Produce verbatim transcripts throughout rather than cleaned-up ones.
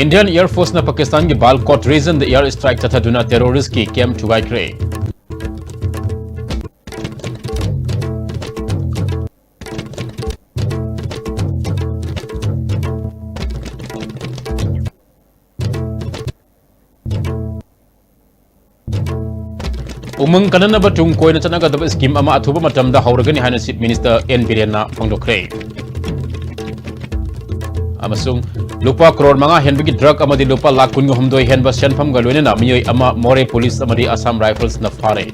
Indian Air Force ꯅ ꯄꯥꯀꯤꯁꯇꯥꯟꯒꯤ ꯕꯥꯜꯀꯣꯠ region ꯗ air strike ꯆꯠꯊꯗꯨꯅ terrorist ꯀꯤ camp ꯊꯨꯒꯥꯏꯈ꯭ꯔꯦ꯫ ꯎꯃꯪ ꯀꯟꯅꯅꯕ ꯇꯨꯡ ꯀꯣꯏꯅ ꯆꯠꯅꯒꯗꯕ scheme ꯑꯃ ꯑꯊꯨꯕ ꯃꯇꯝꯗ ꯍꯧꯔꯒꯅꯤ ꯍꯥꯏꯅ Chief Minister N ꯕꯤꯔꯦꯟꯅ ꯐꯣꯡꯗꯣꯛꯈ꯭ꯔꯦ꯫ ꯑꯃꯁꯨꯡ ꯂꯨꯄꯥ ꯀ꯭ꯔꯣꯔ ꯃꯉꯥ ꯍꯦꯟꯕꯒꯤ drug ꯑꯃꯗꯤ ꯂꯨꯄꯥ ꯂꯥꯈ ꯀꯨꯟꯒ ꯍꯨꯝꯗꯣꯏ ꯍꯦꯟꯕ ꯁꯦꯟꯐꯝꯒ ꯂꯣꯏꯅꯅ ꯃꯤꯑꯣꯏ ꯑꯃ ꯃꯣꯔꯦ police ꯑꯃꯗꯤ Assam Rifles ꯅ ꯐꯥꯔꯦ꯫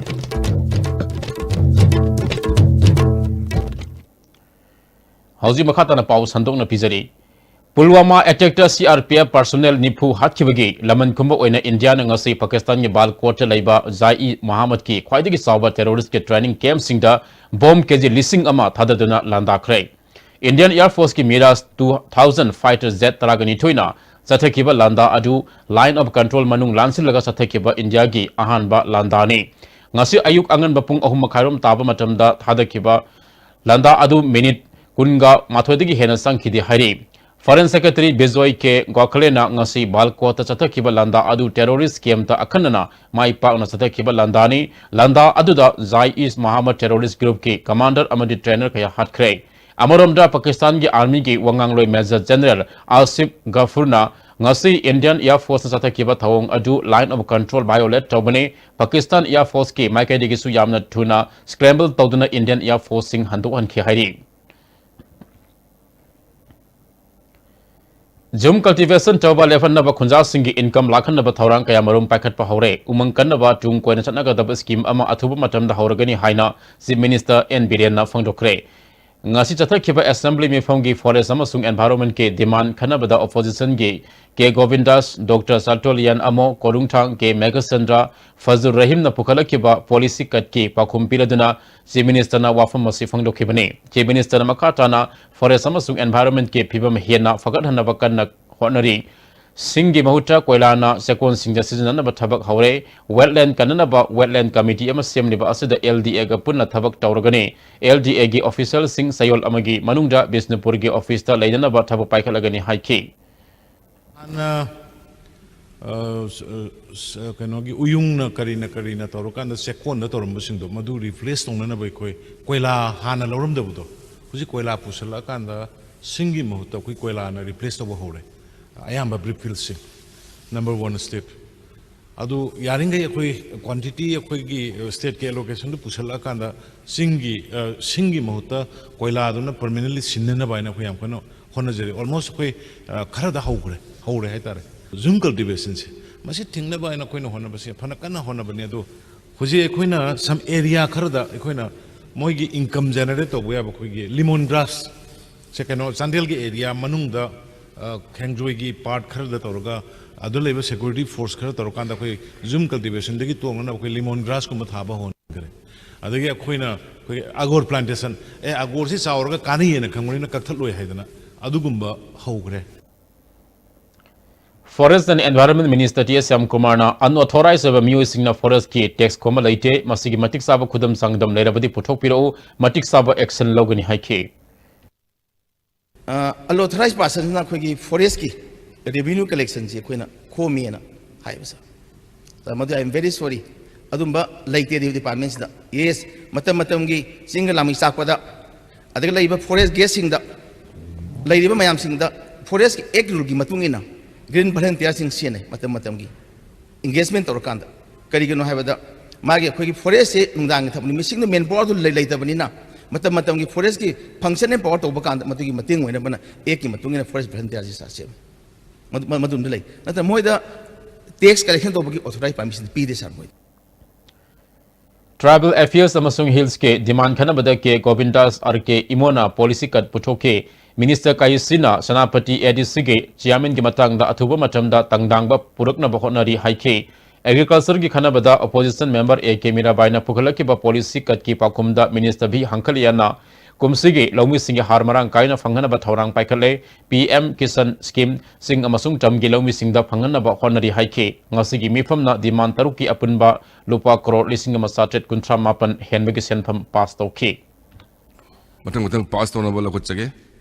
ꯍꯧꯖꯤꯛ ꯃꯈꯥ ꯇꯥꯅ ꯄꯥꯎ ꯁꯟꯗꯣꯛꯅ ꯄꯤꯖꯔꯤ꯫ ꯄꯨꯜꯋꯥꯃꯥ attack ꯇ C R P F personnel ꯅꯤꯐꯨ ꯍꯥꯠꯈꯤꯕꯒꯤ ꯂꯃꯟ ꯈꯨꯝꯕ ꯑꯣꯏꯅ ꯏꯟꯗꯤꯌꯥꯅ ꯉꯁꯤ ꯄꯥꯀꯤꯁꯇꯥꯟꯒꯤ ꯕꯥꯜꯀꯣꯠꯇ ꯂꯩꯕ ꯖꯥꯏ ꯏ ꯃꯣꯍꯥꯃꯗꯀꯤ ꯈ꯭ꯋꯥꯏꯗꯒꯤ ꯆꯥꯎꯕ terrorist ꯀꯤ training camp ꯁꯤꯡꯗ bomb K G ꯂꯤꯁꯤꯡ ꯑꯃ ꯊꯥꯗꯗꯨꯅ ꯂꯥꯟꯗꯥꯈ꯭ꯔꯦ꯫ Indian Air Force ꯀꯤ Mirage two thousand fighter jet ꯇꯔꯥꯒ ꯅꯤꯊꯣꯏꯅ ꯆꯠꯊꯈꯤꯕ ꯂꯥꯟꯗꯥ ꯑꯗꯨ line of control ꯃꯅꯨꯡ ꯂꯥꯟꯁꯤꯜꯂꯒ ꯆꯠꯊꯈꯤꯕ ꯏꯟꯗꯤꯌꯥꯒꯤ ꯑꯍꯥꯟꯕ ꯂꯥꯟꯗꯥꯅꯤ꯫ ꯉꯁꯤ ꯑꯌꯨꯛ ꯑꯉꯟꯕ ꯄꯨꯡ ꯑꯍꯨꯝ ꯃꯈꯥꯏꯔꯣꯝ ꯇꯥꯕ ꯃꯇꯝꯗ ꯊꯥꯗꯈꯤꯕ ꯂꯥꯟꯗꯥ ꯑꯗꯨ minute ꯀꯨꯟꯒ ꯃꯥꯊꯣꯏꯗꯒꯤ ꯍꯦꯟꯅ ꯆꯪꯈꯤꯗꯦ ꯍꯥꯏꯔꯤ꯫ Foreign Secretary ꯕꯤꯖꯣꯏ ꯀꯦ ꯒꯣꯈꯂꯦꯅ ꯉꯁꯤ ꯕꯥꯜꯀꯣꯠꯇ ꯆꯠꯊꯈꯤꯕ ꯂꯥꯟꯗꯥ ꯑꯗꯨ terrorist camp ꯇ ꯑꯈꯟꯅꯅ ꯃꯥꯏ ꯄꯥꯛꯅ ꯆꯠꯊꯈꯤꯕ ꯂꯥꯟꯗꯥꯅꯤ꯫ ꯂꯥꯟꯗꯥ ꯑꯗꯨꯗ ꯖꯥꯏ ꯏꯁ ꯃꯣꯍꯥꯃꯗ terrorist group ꯀꯤ commander ꯑꯃꯗꯤ trainer ꯀꯌꯥ ꯍꯥꯠꯈ꯭ꯔꯦ꯫ ꯑꯃꯔꯣꯝꯗ ꯄꯥꯀꯤꯁꯇꯥꯟꯒꯤ army ꯒꯤ ꯋꯥꯉꯥꯡꯂꯣꯏ Major General ꯑꯥꯁꯤꯐ ꯒꯐꯨꯔꯅ ꯉꯁꯤ Indian Air Force ꯅ ꯆꯠꯊꯈꯤꯕ ꯊꯧꯑꯣꯡ ꯑꯗꯨ line of control violate ꯇꯧꯕꯅꯤ꯫ ꯄꯥꯀꯤꯁꯇꯥꯟ Air Force ꯀꯤ ꯃꯥꯏꯀꯩꯗꯒꯤꯁꯨ ꯌꯥꯝꯅ ꯊꯨꯅ scramble ꯇꯧꯗꯨꯅ Indian Air Force ꯁꯤꯡ ꯍꯟꯗꯣꯛꯍꯟꯈꯤ ꯍꯥꯏꯔꯤ꯫ ꯖꯨꯝ cultivation ꯇꯧꯕ ꯂꯦꯞꯍꯟꯅꯕ ꯈꯨꯟꯖꯥꯁꯤꯡꯒꯤ income ꯂꯥꯛꯍꯟꯅꯕ ꯊꯧꯔꯥꯡ ꯀꯌꯥ ꯃꯔꯨꯝ ꯄꯥꯏꯈꯠꯄ ꯍꯧꯔꯦ꯫ ꯎꯃꯪ ꯀꯟꯅꯕ ꯇꯨꯡ ꯀꯣꯏꯅ ꯆꯠꯅꯒꯗꯕ scheme ꯑꯃ ꯑꯊꯨꯕ ꯃꯇꯝꯗ ꯍꯧꯔꯒꯅꯤ ꯍꯥꯏꯅ Chief Minister N ꯕꯤꯔꯦꯟꯅ ꯐꯣꯡꯗꯣꯛꯈ꯭ꯔꯦ꯫ ꯉꯁꯤ ꯆꯠꯊꯈꯤꯕ assembly ꯃꯤꯐꯝꯒꯤ forest ꯑꯃꯁꯨꯡ environment ꯀꯤ demand ꯈꯟꯅꯕꯗ opposition ꯒꯤ ꯀꯦ ꯒꯣꯕꯤꯟꯗꯥꯁ, Doctor ꯆꯥꯇꯣꯂꯤꯌꯥꯟ ꯑꯃꯣ, ꯀꯣꯔꯨꯡꯊꯥꯡ ꯀꯦ ꯃꯦꯘꯆꯟꯗ꯭ꯔ, ꯐꯖꯨꯔ ꯔꯍꯤꯝꯅ ꯄꯨꯈꯠꯂꯛꯈꯤꯕ policy cut ꯀꯤ ꯄꯥꯎꯈꯨꯝ ꯄꯤꯔꯗꯨꯅ Chief Minister ꯅ ꯋꯥꯐꯝ ꯑꯁꯤ ꯐꯣꯡꯗꯣꯛꯈꯤꯕꯅꯤ꯫ Chief Minister ꯅ ꯃꯈꯥ ꯇꯥꯅ forest ꯑꯃꯁꯨꯡ environment ꯀꯤ ꯐꯤꯕꯝ ꯍꯦꯟꯅ ꯐꯒꯠꯍꯟꯅꯕ ꯀꯟꯅ ꯍꯣꯠꯅꯔꯤ꯫ ꯁꯤꯡꯒꯤ ꯃꯍꯨꯠꯇ ꯀꯣꯏꯂꯥꯅ ꯆꯦꯛꯀꯣꯟꯁꯤꯡꯗ ꯁꯤꯖꯤꯟꯅꯅꯕ ꯊꯕꯛ ꯍꯧꯔꯦ꯫ Wetland ꯀꯟꯅꯅꯕ wetland committee ꯑꯃ ꯁꯦꯝꯂꯤꯕ ꯑꯁꯤꯗ L D A ꯒ ꯄꯨꯟꯅ ꯊꯕꯛ ꯇꯧꯔꯒꯅꯤ꯫ L D A ꯒꯤ official ꯁꯤꯡ ꯆꯌꯣꯜ ꯑꯃꯒꯤ ꯃꯅꯨꯡꯗ ꯕꯤꯁꯅꯨꯄꯨꯔꯒꯤ office ꯇ ꯂꯩꯅꯅꯕ ꯊꯕꯛ ꯄꯥꯏꯈꯠꯂꯒꯅꯤ ꯍꯥꯏꯈꯤ꯫ ꯍꯥꯟꯅ, ꯑ, ꯁ-, ꯑ, ꯁ-, ꯀꯩꯅꯣꯒꯤ ꯎꯌꯨꯡꯅ ꯀꯔꯤꯅ ꯀꯔꯤꯅ ꯇꯧꯔꯀꯥꯟꯗ ꯆꯦꯛꯀꯣꯟꯗ ꯇꯧꯔꯝꯕꯁꯤꯡꯗꯣ, ꯃꯗꯨ ꯔꯤꯄ꯭ꯂꯦꯁ ꯇꯧꯅꯅꯕ ꯑꯩꯈꯣꯏ ꯀꯣꯏꯂꯥ ꯍꯥꯟꯅ ꯂꯧꯔꯝꯗꯕꯗꯣ, ꯍꯧꯖꯤꯛ ꯀꯣꯏꯂꯥ ꯄꯨꯁꯜꯂꯛꯑꯀꯥꯟꯗ ꯁꯤꯡꯒꯤ ꯃꯍꯨꯠꯇ ꯑꯩꯈꯣꯏ ꯀꯣꯏꯂꯥꯅ ꯔꯤꯄ꯭ꯂꯦꯁ ꯇꯧꯕ ꯍꯧꯔꯦ, ꯑꯌꯥꯝꯕ ꯕ꯭ꯔꯤꯛ ꯐꯤꯜꯁꯤꯡ꯫ Number one step. ꯑꯗꯨ ꯌꯥꯔꯤꯈꯩ ꯑꯩꯈꯣꯏ ꯀ꯭ꯋꯥꯟꯇꯤꯇꯤ ꯑꯩꯈꯣꯏꯒꯤ ꯁ꯭ꯇꯦꯠꯀꯤ ꯑꯦꯂꯣꯀꯦꯁꯟꯗꯨ ꯄꯨꯁꯜꯂꯛꯑꯀꯥꯟꯗ ꯆꯤꯡꯒꯤ, ꯑ, ꯁꯤꯡꯒꯤ ꯃꯍꯨꯠꯇ ꯀꯣꯏꯂꯥꯗꯨꯅ ꯄꯔꯃꯤꯅꯦꯟꯂꯤ ꯁꯤꯟꯅꯅꯕ ꯍꯥꯏꯅ ꯑꯩꯈꯣꯏ ꯌꯥꯝ ꯀꯟꯅ ꯍꯣꯠꯅꯖꯔꯤ꯫ ꯑꯣꯜꯃꯣꯁ ꯑꯩꯈꯣꯏ, ꯑ, ꯈꯔꯗ ꯍꯧꯈ꯭ꯔꯦ, ꯍꯧꯔꯦ ꯍꯥꯏꯇꯥꯔꯦ꯫ ꯖꯨꯝ ꯀꯜꯇꯤꯚꯦꯁꯟꯁꯦ ꯃꯁꯤ ꯊꯤꯡꯅꯕ ꯍꯥꯏꯅ ꯑꯩꯈꯣꯏꯅ ꯍꯣꯠꯅꯕꯁꯦ ꯐꯅ ꯀꯟꯅ ꯍꯣꯠꯅꯕꯅꯤ꯫ ꯑꯗꯣ ꯍꯧꯖꯤꯛ ꯑꯩꯈꯣꯏꯅ ꯁꯝ ꯑꯦꯔꯤꯌꯥ ꯈꯔꯗ ꯑꯩꯈꯣꯏꯅ ꯃꯣꯏꯒꯤ ꯏꯟꯀꯝ ꯖꯦꯅꯦꯔꯦꯠ ꯇꯧꯕ ꯌꯥꯕ ꯑꯩꯈꯣꯏꯒꯤ ꯂꯤꯃꯣꯟ ꯒ꯭ꯔꯥꯁ ꯁꯦ ꯀꯩꯅꯣ ꯆꯥꯟꯗꯦꯜꯒꯤ ꯑꯦꯔꯤꯌꯥ ꯃꯅꯨꯡꯗ, ꯑ, ꯈꯦꯡꯖꯣꯏꯒꯤ ꯄꯥꯔꯠ ꯈꯔꯗ ꯇꯧꯔꯒ, ꯑꯗꯨ ꯂꯩꯕ ꯁꯦꯀ꯭ꯌꯨꯔꯤꯇꯤ ꯐꯣꯔꯁ ꯈꯔ ꯇꯧꯔꯀꯥꯟꯗ ꯑꯩꯈꯣꯏ ꯖꯨꯝ ꯀꯜꯇꯤꯚꯦꯁꯟꯗꯒꯤ ꯇꯣꯡꯅꯅꯕ ꯑꯩꯈꯣꯏ ꯂꯤꯃꯣꯟ ꯒ꯭ꯔꯥꯁꯀꯨꯝꯕ ꯊꯥꯕ ꯍꯧꯍꯟꯈ꯭ꯔꯦ꯫ ꯑꯗꯒꯤ ꯑꯩꯈꯣꯏꯅ ꯑꯩꯈꯣꯏꯒꯤ ꯑꯒꯣꯔ ꯄ꯭ꯂꯥꯟꯇꯦꯁꯟ, ꯑꯦ, ꯑꯒꯣꯔꯁꯤ ꯆꯥꯎꯔꯒ ꯀꯥꯟꯅꯩꯌꯦꯅ ꯈꯪꯕꯅꯤꯅ ꯀꯛꯊꯠꯂꯣꯏ ꯍꯥꯏꯗꯅ ꯑꯗꯨꯒꯨꯝꯕ ꯍꯧꯈ꯭ꯔꯦ꯫ Forest and Environment Minister T S ꯁ꯭ꯌꯥꯝꯀꯨꯃꯥꯔꯅ unauthorized ꯑꯣꯏꯕ ꯃꯤꯑꯣꯏꯁꯤꯡꯅ ꯐꯣꯔꯦꯁ꯭ꯠꯀꯤ ꯇꯦꯛꯁ ꯈꯣꯝꯕ ꯂꯩꯇꯦ, ꯃꯁꯤꯒꯤ ꯃꯇꯤꯛ ꯆꯥꯕ ꯈꯨꯗꯝ ꯆꯥꯡꯗꯝ ꯂꯩꯔꯕꯗꯤ ꯄꯨꯊꯣꯛꯄꯤꯔꯛꯎ, ꯃꯇꯤꯛ ꯆꯥꯕ action ꯂꯧꯒꯅꯤ ꯍꯥꯏꯈꯤ꯫ ꯑ, unauthorized personꯁꯤꯅ ꯑꯩꯈꯣꯏꯒꯤ ꯐꯣꯔꯦꯁ꯭ꯠꯀꯤ ꯔꯦꯚꯤꯅ꯭ꯌꯨ ꯀꯂꯦꯛꯁꯟꯁꯤ ꯑꯩꯈꯣꯏꯅ ꯈꯣꯝꯃꯦꯅ ꯍꯥꯏꯕꯁꯦ, ꯑ, ꯃꯗꯨ I am very sorry꯫ ꯑꯗꯨꯝꯕ ꯂꯩꯇꯦ ꯗꯤꯄꯥꯔꯠꯃꯦꯟꯁꯤꯗ꯫ ꯌꯦꯁ, ꯃꯇꯝ ꯃꯇꯝꯒꯤ ꯆꯤꯡꯒ ꯂꯥꯃꯩ ꯆꯥꯛꯄꯗ, ꯑꯗꯒꯤ ꯂꯩꯔꯤꯕ ꯐꯣꯔꯦꯁ꯭ꯠ ꯒꯦꯠꯁꯤꯡꯗ, ꯂꯩꯔꯤꯕ ꯃꯌꯥꯝꯁꯤꯡꯗ ꯐꯣꯔꯦꯁ꯭ꯠꯀꯤ ꯑꯦꯛ ꯔꯨꯜꯒꯤ ꯃꯇꯨꯡ ꯏꯟꯅ ꯒ꯭ꯔꯤꯟ ꯚꯣꯂꯨꯟꯇꯤꯌꯔꯁꯤꯡ ꯁꯦꯟꯅꯩ ꯃꯇꯝ ꯃꯇꯝꯒꯤ꯫ ꯑꯦꯡꯒꯦꯖꯃꯦꯟ ꯇꯧꯔꯀꯥꯟꯗ꯫ ꯀꯔꯤꯒꯤꯅꯣ ꯍꯥꯏꯕꯗ, ꯃꯥꯒꯤ ꯑꯩꯈꯣꯏꯒꯤ ꯐꯣꯔꯦꯁ꯭ꯠꯁꯦ ꯅꯨꯡꯗꯥꯡꯒꯤ ꯊꯕꯛꯅꯤ, ꯃꯤꯁꯤꯡꯗ ꯃꯦꯟ ꯄꯥꯋꯔꯗꯨ ꯂꯩ-, ꯂꯩꯇꯕꯅꯤꯅ, ꯃꯇꯝ ꯃꯇꯝꯒꯤ ꯐꯣꯔꯦꯁ꯭ꯠꯀꯤ ꯐꯪꯁꯟ ꯑꯦꯟ ꯄꯥꯋꯔ ꯇꯧꯕ ꯀꯥꯟꯗ ꯃꯗꯨꯒꯤ ꯃꯇꯦꯡ ꯑꯣꯏꯅꯕꯅ ꯑꯦꯛꯀꯤ ꯃꯇꯨꯡ ꯏꯟꯅ ꯐꯣꯔꯦꯁ꯭ꯠ ꯚꯣꯂꯨꯟꯇꯤꯌꯔꯁꯤ ꯁꯦꯝꯃꯤ꯫ ꯃꯗꯨ-, ꯃ-, ꯃꯗꯨꯝꯗꯤ ꯂꯩ꯫ ꯅꯠꯇ꯭ꯔ ꯃꯣꯏꯗ ꯇꯦꯛꯁ ꯀꯂꯦꯛꯁꯟ ꯇꯧꯕꯒꯤ ꯑꯣꯊꯣꯔꯥꯏꯖ ꯄꯥꯔꯃꯤꯁꯟ ꯄꯤꯗꯦ ꯁꯥꯔ ꯃꯣꯏꯗ꯫ Tribal Affairs ꯑꯃꯁꯨꯡ Hillsꯀꯤ demand ꯈꯟꯅꯕꯗ ꯀꯦ ꯒꯣꯕꯤꯟꯗꯥꯁ, ꯑꯥꯔ ꯀꯦ ꯏꯃꯣꯅ policy cut ꯄꯨꯊꯣꯛꯈꯤ꯫ Minister ꯀꯥꯌꯦꯁꯤꯅ ꯁꯦꯅꯥꯄꯇꯤ ꯑꯦ ꯗꯤ ꯁꯤꯒꯤ chairmanꯒꯤ ꯃꯇꯥꯡꯗ ꯑꯊꯨꯕ ꯃꯇꯝꯗ ꯇꯪꯗꯥꯡꯕ ꯄꯨꯔꯛꯅꯕ ꯍꯣꯠꯅꯔꯤ ꯍꯥꯏꯈꯤ꯫ Agricultureꯒꯤ ꯈꯟꯅꯕꯗ opposition member ꯑꯦ ꯀꯦ ꯃꯤꯔꯥꯕꯥꯏꯅ ꯄꯨꯈꯠꯂꯛꯈꯤꯕ policy cutꯀꯤ ꯄꯥꯎꯈꯨꯝꯗ Minister ꯚꯤ ꯍꯪꯈꯂꯤꯌꯥꯅ ꯀꯨꯝꯁꯤꯒꯤ ꯂꯧꯃꯤꯁꯤꯡꯒꯤ ꯍꯥꯔ ꯃꯔꯥꯡ ꯀꯥꯏꯅ ꯐꯪꯍꯟꯅꯕ ꯊꯧꯔꯥꯡ ꯄꯥꯏꯈꯠꯂꯦ, ꯄꯤ ꯑꯦꯝ ꯀꯤꯁꯟ schemeꯁꯤꯡ ꯑꯃꯁꯨꯡ ꯇꯝꯒꯤ ꯂꯧꯃꯤꯁꯤꯡꯗ ꯐꯪꯍꯟꯅꯕ ꯍꯣꯠꯅꯔꯤ ꯍꯥꯏꯈꯤ꯫ ꯉꯁꯤꯒꯤ ꯃꯤꯐꯝꯅ demand ꯇꯔꯨꯛꯀꯤ ꯑꯄꯨꯟꯕ ꯂꯨꯄꯥ ꯀ꯭ꯔꯣꯔ ꯂꯤꯁꯤꯡ ꯑꯃ ꯆꯥꯇ꯭ꯔꯦꯠ ꯀꯨꯟꯊ꯭ꯔꯥ ꯃꯥꯄꯟ ꯍꯦꯟꯕꯒꯤ ꯁꯦꯟꯐꯝ ꯄꯥꯁ ꯇꯧꯈꯤ꯫ ꯃꯊꯪ ꯃꯊꯪ ꯄꯥꯁ ꯇꯧꯅꯕ ꯂꯧꯈꯠꯆꯒꯦ꯫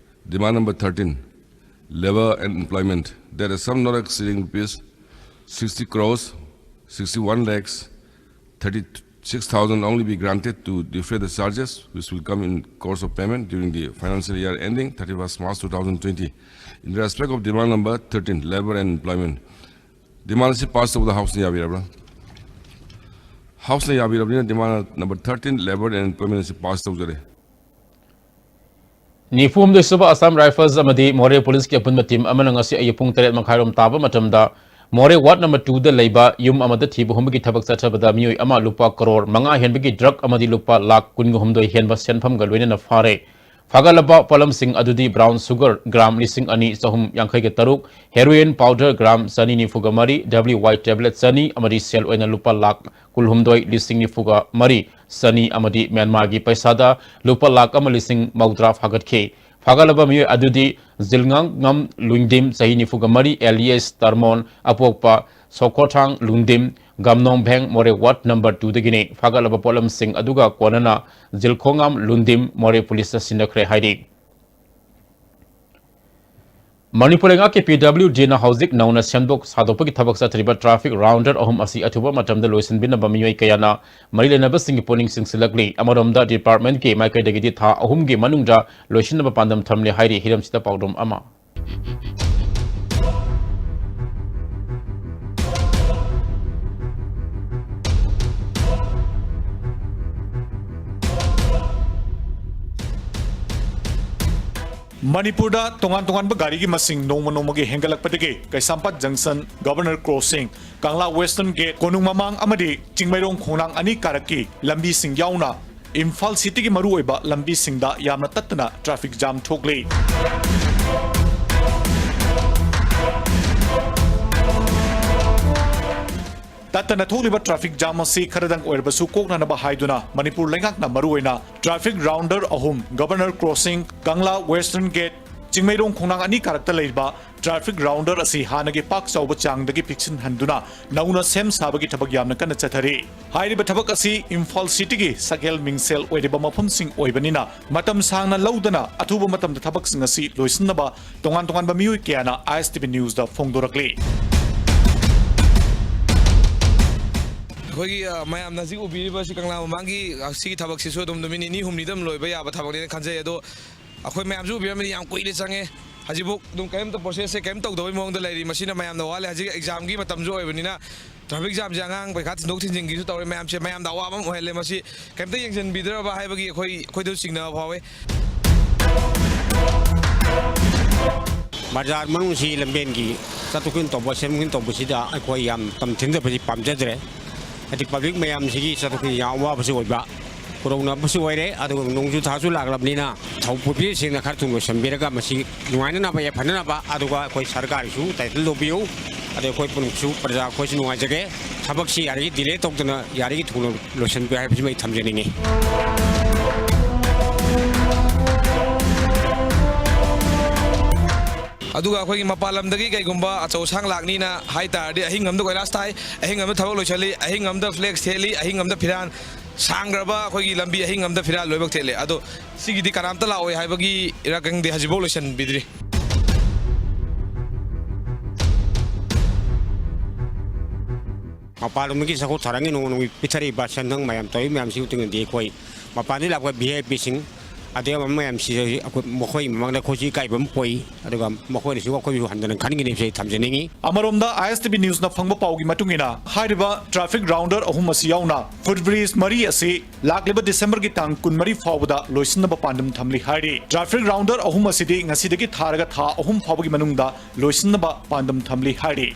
Demand number thirteen, Labour and Employment, that a sum not exceeding rupees sixty crores, sixty-one lakhs, thirty-six thousand only be granted to defray the charges which will come in course of payment during the financial year ending thirty-first March two thousand twenty. In respect of demand number thirteen, Labour and Employment, demand ꯑꯁꯤ pass ꯇꯧꯕꯗ Houseꯅ ꯌꯥꯕꯤꯔꯕ꯭ꯔꯥ? Houseꯅ ꯌꯥꯕꯤꯔꯕꯅꯤꯅ demand number thirteen, Labour and Employment ꯑꯁꯤ pass ꯇꯧꯖꯔꯦ꯫ ꯅꯤꯐꯨ ꯍꯨꯝꯗꯣꯏ ꯁꯨꯕ Assam Rifles ꯑꯃꯗꯤ ꯃꯣꯔꯦ Policeꯀꯤ ꯑꯄꯨꯟꯕ team ꯑꯃꯅ ꯉꯁꯤ ꯑꯌꯨꯛ ꯄꯨꯡ ꯇꯔꯦꯠ ꯃꯈꯥꯏꯔꯣꯝ ꯇꯥꯕ ꯃꯇꯝꯗ ꯃꯣꯔꯦ ward number twoꯗ ꯂꯩꯕ ꯌꯨꯝ ꯑꯃꯗ ꯊꯤꯕ ꯍꯨꯝꯕꯒꯤ ꯊꯕꯛ ꯆꯠꯊꯕꯗ ꯃꯤꯑꯣꯏ ꯑꯃ ꯂꯨꯄꯥ ꯀꯔꯣꯔ ꯃꯉꯥ ꯍꯦꯟꯕꯒꯤ drug ꯑꯃꯗꯤ ꯂꯨꯄꯥ ꯂꯥꯈ ꯀꯨꯟꯒ ꯍꯨꯝꯗꯣꯏ ꯍꯦꯟꯕ ꯁꯦꯟꯐꯝꯒ ꯂꯣꯏꯅꯅ ꯐꯥꯔꯦ꯫ ꯐꯥꯒꯠꯂꯕ ꯄꯣꯠꯂꯝꯁꯤꯡ ꯑꯗꯨꯗꯤ brown sugar gram ꯂꯤꯁꯤꯡ ꯑꯅꯤ ꯆꯍꯨꯝ ꯌꯥꯡꯈꯩꯒ ꯇꯔꯨꯛ, heroin powder gram ꯆꯅꯤ ꯅꯤꯐꯨꯒ ꯃꯔꯤ, W Y tablet ꯆꯅꯤ ꯑꯃꯗꯤ ꯁꯦꯜ ꯑꯣꯏꯅ ꯂꯨꯄꯥ ꯂꯥꯈ ꯀꯨꯟꯍꯨꯝꯗꯣꯏ ꯂꯤꯁꯤꯡ ꯅꯤꯐꯨꯒ ꯃꯔꯤ, ꯆꯅꯤ ꯑꯃꯗꯤ ꯃ꯭ꯌꯥꯟꯃꯥꯔꯒꯤ ꯄꯩꯁꯥꯗ ꯂꯨꯄꯥ ꯂꯥꯈ ꯑꯃ ꯂꯤꯁꯤꯡ ꯃꯧꯗ꯭ꯔꯥ ꯐꯥꯒꯠꯈꯤ꯫ ꯐꯥꯒꯠꯂꯕ ꯃꯤꯑꯣꯏ ꯑꯗꯨꯗꯤ ꯖꯤꯜꯉꯥꯡꯉꯝ ꯂꯨꯡꯗꯤꯝ, ꯆꯍꯤ ꯅꯤꯐꯨꯒ ꯃꯔꯤ, alias ꯇꯔꯃꯣꯟ, ꯑꯄꯣꯛꯄ ꯁꯣꯀꯣꯊꯥꯡ ꯂꯨꯡꯗꯤꯝ, ꯒꯝꯅꯣꯡꯚꯦꯡ, ꯃꯣꯔꯦ ward number twoꯗꯒꯤꯅꯤ꯫ ꯐꯥꯒꯠꯂꯕ ꯄꯣꯠꯂꯝꯁꯤꯡ ꯑꯗꯨꯒ ꯀꯣꯟꯅꯅ ꯖꯤꯜꯈꯣꯉꯥꯝ ꯂꯨꯡꯗꯤꯝ ꯃꯣꯔꯦ Policeꯇ ꯁꯤꯟꯅꯈ꯭ꯔꯦ ꯍꯥꯏꯔꯤ꯫ ꯃꯅꯤꯄꯨꯔ ꯂꯩꯉꯥꯛꯀꯤ P W Dꯅ ꯍꯧꯖꯤꯛ ꯅꯧꯅ ꯁꯦꯝꯗꯣꯛ ꯁꯥꯗꯣꯛꯄꯒꯤ ꯊꯕꯛ ꯆꯠꯊꯔꯤꯕ traffic rounder ꯑꯍꯨꯝ ꯑꯁꯤ ꯑꯊꯨꯕ ꯃꯇꯝꯗ ꯂꯣꯏꯁꯤꯟꯕꯤꯅꯕ ꯃꯤꯑꯣꯏ ꯀꯌꯥꯅ ꯃꯔꯤ ꯂꯩꯅꯕꯁꯤꯡꯒꯤ ꯄꯨꯛꯅꯤꯡ ꯆꯤꯡꯁꯤꯜꯂꯛꯂꯤ꯫ ꯑꯃꯔꯣꯝꯗ departmentꯀꯤ ꯃꯥꯏꯀꯩꯗꯒꯤꯗꯤ ꯊꯥ ꯑꯍꯨꯝꯒꯤ ꯃꯅꯨꯡꯗ ꯂꯣꯏꯁꯤꯟꯅꯕ ꯄꯥꯟꯗꯝ ꯊꯝꯂꯤ ꯍꯥꯏꯔꯤ꯫ ꯍꯤꯔꯝꯁꯤꯗ ꯄꯥꯎꯗꯝ ꯑꯃ꯫ ꯃꯅꯤꯄꯨꯔꯗ ꯇꯣꯉꯥꯟ ꯇꯣꯉꯥꯟꯕ ꯒꯥꯔꯤꯒꯤ ꯃꯁꯤꯡ ꯅꯣꯡꯃ ꯅꯣꯡꯃꯒꯤ ꯍꯦꯟꯒꯠꯂꯛꯄꯗꯒꯤ ꯀꯩꯁꯥꯝꯄꯥꯠ junction, Governor Crossing, ꯀꯪꯂꯥ Western Gate, ꯀꯣꯅꯨꯡ ꯃꯃꯥꯡ ꯑꯃꯗꯤ ꯆꯤꯡꯃꯩꯔꯣꯡ ꯈꯣꯡꯅꯥꯡ ꯑꯅꯤ ꯀꯥꯔꯛꯀꯤ ꯂꯝꯕꯤꯁꯤꯡ ꯌꯥꯎꯅ ꯏꯝꯐꯥꯜ cityꯒꯤ ꯃꯔꯨꯑꯣꯏꯕ ꯂꯝꯕꯤꯁꯤꯡꯗ ꯌꯥꯝꯅ ꯇꯠꯇꯅ traffic jam ꯊꯣꯛꯂꯤ꯫ ꯇꯠꯇꯅ ꯊꯣꯛꯂꯤꯕ traffic jam ꯑꯁꯤ ꯈꯔꯗꯪ ꯑꯣꯏꯔꯕꯁꯨ ꯀꯣꯛꯅꯅꯕ ꯍꯥꯏꯗꯨꯅ ꯃꯅꯤꯄꯨꯔ ꯂꯩꯉꯥꯛꯅ ꯃꯔꯨꯑꯣꯏꯅ traffic rounder ꯑꯍꯨꯝ, Governor Crossing, ꯀꯪꯂꯥ Western Gate, ꯆꯤꯡꯃꯩꯔꯣꯡ ꯈꯣꯡꯅꯥꯡ ꯑꯅꯤ ꯀꯥꯔꯛꯇ ꯂꯩꯔꯤꯕ traffic rounder ꯑꯁꯤ ꯍꯥꯟꯅꯒꯤ ꯄꯥꯛ ꯆꯥꯎꯕ ꯆꯥꯡꯗꯒꯤ ꯄꯤꯛꯁꯤꯟꯍꯟꯗꯨꯅ ꯅꯧꯅ ꯁꯦꯝ ꯁꯥꯕꯒꯤ ꯊꯕꯛ ꯌꯥꯝꯅ ꯀꯟꯅ ꯆꯠꯊꯔꯤ꯫ ꯍꯥꯏꯔꯤꯕ ꯊꯕꯛ ꯑꯁꯤ ꯏꯝꯐꯥꯜ ꯁꯤꯇꯤꯒꯤ ꯁꯛꯍꯦꯜ ꯃꯤꯡꯁꯦꯜ ꯑꯣꯏꯔꯤꯕ ꯃꯐꯝꯁꯤꯡ ꯑꯣꯏꯕꯅꯤꯅ ꯃꯇꯝ ꯁꯥꯡꯅ ꯂꯧꯗꯅ ꯑꯊꯨꯕ ꯃꯇꯝꯗ ꯊꯕꯛꯁꯤꯡ ꯑꯁꯤ ꯂꯣꯏꯁꯤꯟꯅꯕ ꯇꯣꯉꯥꯟ ꯇꯣꯉꯥꯟꯕ ꯃꯤꯑꯣꯏ ꯀꯌꯥꯅ ISTV Newsꯗ ꯐꯣꯡꯗꯣꯔꯛꯂꯤ꯫ ꯑꯩꯈꯣꯏꯒꯤ, ꯑ, ꯃꯌꯥꯝꯅ ꯍꯧꯖꯤꯛ ꯎꯕꯤꯔꯤꯕ ꯁꯤ ꯀꯪꯂꯥ ꯃꯃꯥꯡꯒꯤ, ꯑ, ꯁꯤꯒꯤ ꯊꯕꯛꯁꯤꯁꯨ ꯑꯗꯨꯝ ꯅꯨꯃꯤꯠ ꯅꯤꯅꯤ ꯍꯨꯝꯅꯤꯗ ꯑꯗꯨꯝ ꯂꯣꯏꯕ ꯌꯥꯕ ꯊꯕꯛꯅꯦꯅ ꯈꯟꯖꯩ꯫ ꯑꯗꯣ ꯑꯩꯈꯣꯏ ꯃꯌꯥꯝꯁꯨ ꯎꯕꯤꯔꯝꯃꯤꯅꯤ, ꯌꯥꯝ ꯀꯨꯏꯅ ꯆꯪꯉꯦ꯫ ꯍꯧꯖꯤꯛꯐꯥꯎ ꯑꯗꯨꯝ ꯀꯔꯤꯝꯇ processꯁꯦ ꯀꯔꯤꯝ ꯇꯧꯗꯕꯩ ꯃꯑꯣꯡꯗ ꯂꯩꯔꯤ꯫ ꯃꯁꯤꯅ ꯃꯌꯥꯝꯗ ꯋꯥꯍꯜꯂꯦ꯫ ꯍꯧꯖꯤꯛ examꯒꯤ ꯃꯇꯝꯁꯨ ꯑꯣꯏꯕꯅꯤꯅ traffic jamꯁꯦ ꯑꯉꯥꯡ ꯄꯩꯈꯥ ꯊꯤꯟꯗꯣꯛ ꯊꯤꯟꯖꯤꯟꯒꯤꯁꯨ ꯇꯧꯔꯦ꯫ ꯃꯌꯥꯝꯁꯦ, ꯃꯌꯥꯝꯗ ꯑꯋꯥꯕ ꯑꯃ ꯑꯣꯏꯍꯜꯂꯦ꯫ ꯃꯁꯤ ꯀꯔꯤꯝꯇ ꯌꯦꯡꯁꯤꯟꯕꯤꯗ꯭ꯔꯕ ꯍꯥꯏꯕꯒꯤ ꯑꯩꯈꯣꯏ, ꯑꯩꯈꯣꯏꯗꯁꯨ ꯆꯤꯡꯅꯕ ꯐꯥꯎꯋꯦ꯫ ꯕꯖꯥꯔ ꯃꯅꯨꯡꯁꯤ ꯂꯝꯕꯦꯟꯒꯤ ꯆꯠꯊꯣꯛ ꯆꯠꯁꯤꯟ ꯇꯧꯕ, ꯁꯦꯝꯗꯣꯛ ꯁꯦꯝꯖꯤꯟ ꯇꯧꯕꯁꯤꯗ ꯑꯩꯈꯣꯏ ꯌꯥꯝ ꯃꯇꯝ ꯊꯤꯟꯊꯕꯁꯤ ꯄꯥꯝꯖꯗ꯭ꯔꯦ꯫ ꯍꯥꯏꯗꯤ public ꯃꯌꯥꯝꯁꯤꯒꯤ ꯆꯠꯊꯣꯛ ꯆꯠꯁꯤꯟ ꯌꯥꯝ ꯑꯋꯥꯕꯁꯨ ꯑꯣꯏꯕ, ꯈꯨꯗꯣꯡꯅꯕꯁꯨ ꯑꯣꯏꯔꯦ꯫ ꯑꯗꯨꯒ ꯅꯣꯡꯖꯨ ꯊꯥꯁꯨ ꯂꯥꯛꯂꯕꯅꯤꯅ ꯊꯧ ꯄꯨꯕꯤꯁꯤꯡꯅ ꯈꯔ ꯊꯨꯅ ꯂꯣꯏꯁꯤꯟꯕꯤꯔꯒ ꯃꯁꯤ ꯅꯨꯡꯉꯥꯏꯅꯅꯕ, ꯌꯥꯏꯐꯅꯅꯕ, ꯑꯗꯨꯒ ꯑꯩꯈꯣꯏ ꯁꯔꯀꯥꯔꯒꯤꯁꯨ ꯇꯥꯏꯇꯜ ꯂꯧꯕꯤꯌꯨ꯫ ꯑꯗꯩ ꯑꯩꯈꯣꯏ ꯄꯨꯝꯅꯃꯛꯁꯨ, ꯄ꯭ꯔꯖꯥ ꯑꯩꯈꯣꯏꯁꯨ ꯅꯨꯡꯉꯥꯏꯖꯒꯦ꯫ ꯊꯕꯛꯁꯤ ꯌꯥꯔꯤꯈꯩ delay ꯇꯧꯗꯅ ꯌꯥꯔꯤꯈꯩ ꯊꯨꯅ ꯂꯣꯏꯁꯤꯟꯕꯤꯌꯨ ꯍꯥꯏꯕꯁꯤꯃ ꯑꯩ ꯊꯝꯖꯅꯤꯡꯉꯤ꯫ ꯑꯗꯨꯒ ꯑꯩꯈꯣꯏꯒꯤ ꯃꯄꯥꯟ ꯂꯝꯗꯒꯤ ꯀꯩꯒꯨꯝꯕ ꯑꯆꯧ ꯑꯁꯥꯡ ꯂꯥꯛꯅꯤꯅ ꯍꯥꯏ ꯇꯥꯔꯗꯤ, ꯑꯍꯤꯡ ꯑꯃꯗ ꯀꯣꯏꯂꯥꯁ ꯊꯥꯏ, ꯑꯍꯤꯡ ꯑꯃꯗ ꯊꯕꯛ ꯂꯣꯏꯁꯤꯜꯂꯤ, ꯑꯍꯤꯡ ꯑꯃꯗ flag ꯊꯦꯠꯂꯤ, ꯑꯍꯤꯡ ꯑꯃꯗ ꯐꯤꯔꯥꯟ, ꯁꯥꯡꯈ꯭ꯔꯕ ꯑꯩꯈꯣꯏꯒꯤ ꯂꯝꯕꯤ ꯑꯍꯤꯡ ꯑꯃꯗ ꯐꯤꯔꯥꯟ ꯂꯣꯏꯅꯃꯛ ꯊꯦꯠꯂꯤ꯫ ꯑꯗꯣ ꯁꯤꯒꯤꯗꯤ ꯀꯅꯥꯝꯇ ꯂꯥꯛꯑꯣꯏ ꯍꯥꯏꯕꯒꯤꯔ ꯈꯪꯗꯦ, ꯍꯧꯖꯤꯛꯐꯥꯎ ꯂꯣꯏꯁꯤꯟꯕꯤꯗ꯭ꯔꯤ꯫ ꯃꯄꯥꯟꯂꯣꯝꯗꯒꯤ ꯆꯥꯎꯈꯠ ꯊꯧꯔꯥꯡꯒꯤ ꯅꯣꯡꯃ ꯅꯣꯡꯃꯒꯤ ꯄꯤꯊꯔꯛꯏꯕ ꯁꯦꯟꯊꯪ ꯃꯌꯥꯝ ꯇꯧꯔꯤꯕ ꯃꯌꯥꯝꯁꯤꯒꯤ ꯃꯇꯨꯡ ꯏꯟꯅꯗꯤ ꯑꯩꯈꯣꯏ ꯃꯄꯥꯟꯗꯒꯤ ꯂꯥꯛꯄ VIPꯁꯤꯡ, ꯑꯗꯩ ꯑꯃ ꯃꯌꯥꯝꯁꯤ ꯑꯩꯈꯣꯏ, ꯃꯈꯣꯏ ꯃꯃꯥꯡꯗ ꯑꯩꯈꯣꯏꯁꯨ ꯏꯀꯥꯏꯕ ꯑꯃ ꯄꯣꯛꯏ, ꯑꯗꯨꯒ ꯃꯈꯣꯏꯅꯁꯨ ꯑꯩꯈꯣꯏꯕꯨ ꯍꯟꯊꯅ ꯈꯟꯒꯅꯤ ꯍꯥꯏꯕꯁꯤ ꯑꯩ ꯊꯝꯖꯅꯤꯡꯉꯤ꯫ ꯑꯃꯔꯣꯝꯗ, ISTV Newsꯅ ꯐꯪꯕ ꯄꯥꯎꯒꯤ ꯃꯇꯨꯡ ꯏꯟꯅ, ꯍꯥꯏꯔꯤꯕ traffic rounder ꯑꯍꯨꯝ ꯑꯁꯤ ꯌꯥꯎꯅ footbridge ꯃꯔꯤ ꯑꯁꯤ ꯂꯥꯛꯂꯤꯕ Decemberꯒꯤ ꯇꯥꯡ ꯀꯨꯟꯃꯔꯤ ꯐꯥꯎꯕꯗ ꯂꯣꯏꯁꯤꯟꯅꯕ ꯄꯥꯟꯗꯝ ꯊꯝꯂꯤ ꯍꯥꯏꯔꯤ꯫ Traffic rounder ꯑꯍꯨꯝ ꯑꯁꯤꯗꯤ ꯉꯁꯤꯗꯒꯤ ꯊꯥꯔꯒ ꯊꯥ ꯑꯍꯨꯝ ꯐꯥꯎꯕꯒꯤ ꯃꯅꯨꯡꯗ ꯂꯣꯏꯁꯤꯟꯅꯕ ꯄꯥꯟꯗꯝ ꯊꯝꯂꯤ ꯍꯥꯏꯔꯤ꯫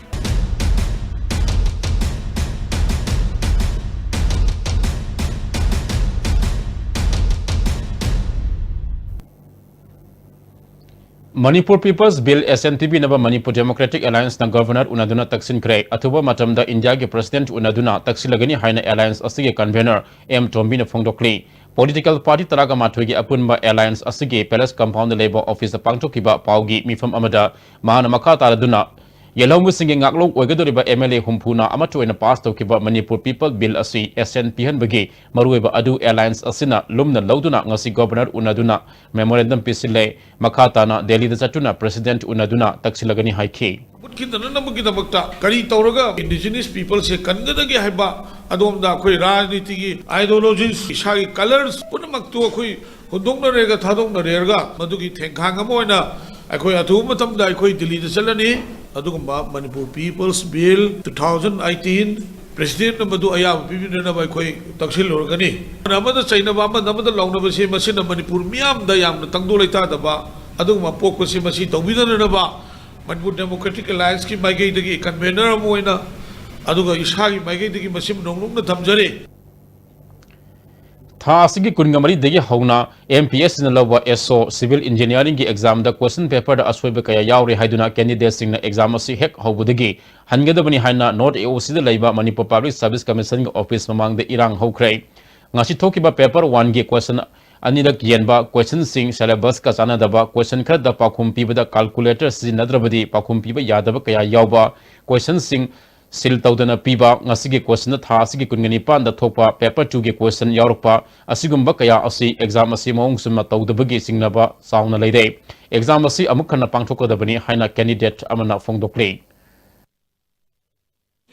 Manipur People's Bill S N ꯄꯤꯕꯤꯅꯕ Manipur Democratic Allianceꯅ Governor ꯎꯅꯗꯨꯅ ꯇꯛꯁꯤꯟꯈ꯭ꯔꯦ꯫ ꯑꯊꯨꯕ ꯃꯇꯝꯗ ꯏꯟꯗꯤꯌꯥꯒꯤ President ꯎꯅꯗꯨꯅ ꯇꯛꯁꯤꯜꯂꯒꯅꯤ ꯍꯥꯏꯅ Alliance ꯑꯁꯤꯒꯤ Convener ꯑꯦꯝ ꯇꯣꯝꯕꯤꯅ ꯐꯣꯡꯗꯣꯛꯂꯤ꯫ Political party ꯇꯔꯥꯒ ꯃꯥꯊꯣꯏꯒꯤ ꯑꯄꯨꯟꯕ alliance ꯑꯁꯤꯒꯤ Palace Compound ꯗ ꯂꯩꯕ office ꯇ ꯄꯥꯡꯊꯣꯛꯈꯤꯕ ꯄꯥꯎꯒꯤ ꯃꯤꯐꯝ ꯑꯃꯗ ꯃꯍꯥꯛꯅ ꯃꯈꯥ ꯇꯥꯔꯗꯨꯅ, ꯌꯦꯜꯍꯧꯃꯤꯁꯤꯡꯒꯤ ꯉꯥꯛꯂꯧ ꯑꯣꯏꯒꯗꯧꯔꯤꯕ M L A ꯍꯨꯝꯐꯨꯅ ꯑꯃꯠꯇ ꯑꯣꯏꯅ pass ꯇꯧꯈꯤꯕ Manipur People Bill ꯑꯁꯤ assent ꯄꯤꯍꯟꯕꯒꯤ ꯃꯔꯨꯑꯣꯏꯕ ꯑꯗꯨ alliance ꯑꯁꯤꯅ ꯂꯨꯝꯅ ꯂꯧꯗꯨꯅ ꯉꯁꯤ Governor ꯎꯅꯗꯨꯅ memorandum ꯄꯤꯁꯤꯜꯂꯦ꯫ ꯃꯈꯥ ꯇꯥꯅ ꯗꯦꯜꯂꯤꯗ ꯆꯠꯇꯨꯅ President ꯎꯅꯗꯨꯅ ꯇꯛꯁꯤꯜꯂꯒꯅꯤ ꯍꯥꯏꯈꯤ꯫ ꯃꯨꯠꯈꯤꯗꯅꯅꯕꯒꯤꯗꯃꯛꯇ ꯀꯔꯤ ꯇꯧꯔꯒ indigenous people ꯁꯦ ꯀꯟꯒꯗꯒꯦ ꯍꯥꯏꯕ ꯑꯗꯣꯝꯗ ꯑꯩꯈꯣꯏ ꯔꯥꯖꯅꯤꯇꯤꯒꯤ ideologies, ꯏꯁꯥꯒꯤ colours ꯄꯨꯝꯅꯃꯛꯇꯨ ꯑꯩꯈꯣꯏ ꯍꯨꯟꯗꯣꯛꯅꯔꯦꯒ ꯊꯥꯗꯣꯛꯅꯔꯦꯔꯒ ꯃꯗꯨꯒꯤ ꯊꯦꯡꯈꯥꯡ ꯑꯃ ꯑꯣꯏꯅ ꯑꯩꯈꯣꯏ ꯑꯊꯨꯕ ꯃꯇꯝꯗ ꯑꯩꯈꯣꯏ ꯗꯤꯜꯂꯤꯗ ꯆꯠꯂꯅꯤ꯫ ꯑꯗꯨꯒꯨꯝꯕ Manipur People's Bill two thousand eighteen President ꯅ ꯃꯗꯨ ꯑꯌꯥꯕ ꯄꯤꯕꯤꯅꯅꯕ ꯑꯩꯈꯣꯏ ꯇꯛꯁꯤꯜꯂꯨꯔꯒꯅꯤ꯫ ꯑꯃꯅ ꯑꯃꯗ ꯆꯩꯅꯕ, ꯑꯃꯅ ꯑꯃꯗ ꯂꯥꯎꯅꯕꯁꯤ ꯃꯁꯤꯅ ꯃꯅꯤꯄꯨꯔ ꯃꯤꯌꯥꯝꯗ ꯌꯥꯝꯅ ꯇꯪꯗꯨ ꯂꯩꯇꯥꯗꯕ ꯑꯗꯨꯒꯨꯝꯕ ꯄꯣꯛꯄꯁꯤ ꯃꯁꯤ ꯇꯧꯕꯤꯗꯅꯅꯕ Manipur Democratic Alliance ꯀꯤ ꯃꯥꯏꯀꯩꯗꯒꯤ convener ꯑꯃ ꯑꯣꯏꯅ ꯑꯗꯨꯒ ꯏꯁꯥꯒꯤ ꯃꯥꯏꯀꯩꯗꯒꯤ ꯃꯁꯤ ꯅꯧꯅꯧꯅ ꯊꯝꯖꯔꯤ꯫ ꯊꯥ ꯑꯁꯤꯒꯤ ꯀꯨꯟꯃꯔꯤꯗꯒꯤ ꯍꯧꯅ M P S C ꯅ ꯂꯧꯕ S O Civil Engineering ꯒꯤ exam ꯗ question paper ꯗ ꯑꯁꯣꯏꯕ ꯀꯌꯥ ꯌꯥꯎꯔꯦ ꯍꯥꯏꯗꯨꯅ candidate ꯁꯤꯡꯅ exam ꯑꯁꯤ ꯍꯦꯛ ꯍꯧꯕꯗꯒꯤ ꯍꯟꯒꯗꯕꯅꯤ ꯍꯥꯏꯅ North A O C ꯗ ꯂꯩꯕ Manipur Public Service Commission ꯒꯤ office ꯃꯃꯥꯡꯗ ꯏꯔꯥꯡ ꯍꯧꯈ꯭ꯔꯦ꯫ ꯉꯁꯤ ꯊꯣꯛꯈꯤꯕ paper one ꯒꯤ question ꯑꯅꯤꯔꯛ ꯌꯦꯟꯕ, question ꯁꯤꯡ syllabus ꯀ ꯆꯥꯟꯅꯗꯕ, question ꯈꯔꯗ ꯄꯥꯎꯈꯨꯝ ꯄꯤꯕꯗ calculator ꯁꯤꯖꯤꯟꯅꯗ꯭ꯔꯕꯗꯤ ꯄꯥꯎꯈꯨꯝ ꯄꯤꯕ ꯌꯥꯗꯕ ꯀꯌꯥ ꯌꯥꯎꯕ, question ꯁꯤꯡ seal ꯇꯧꯗꯅ ꯄꯤꯕ, ꯉꯁꯤꯒꯤ question ꯊꯥ ꯑꯁꯤꯒꯤ ꯀꯨꯟꯒ ꯅꯤꯄꯥꯟꯗ ꯊꯣꯛꯄ paper two ꯒꯤ question ꯌꯥꯎꯔꯛꯄ, ꯑꯁꯤꯒꯨꯝꯕ ꯀꯌꯥ ꯑꯁꯤ exam ꯑꯁꯤ ꯃꯑꯣꯡ ꯆꯨꯝꯅ ꯇꯧꯗꯕꯒꯤ ꯆꯤꯡꯅꯕ ꯆꯥꯎꯅ ꯂꯩꯔꯦ꯫ Exam ꯑꯁꯤ ꯑꯃꯨꯛ ꯍꯟꯅ ꯄꯥꯡꯊꯣꯛꯀꯗꯕꯅꯤ ꯍꯥꯏꯅ candidate ꯑꯃꯅ ꯐꯣꯡꯗꯣꯛꯂꯤ꯫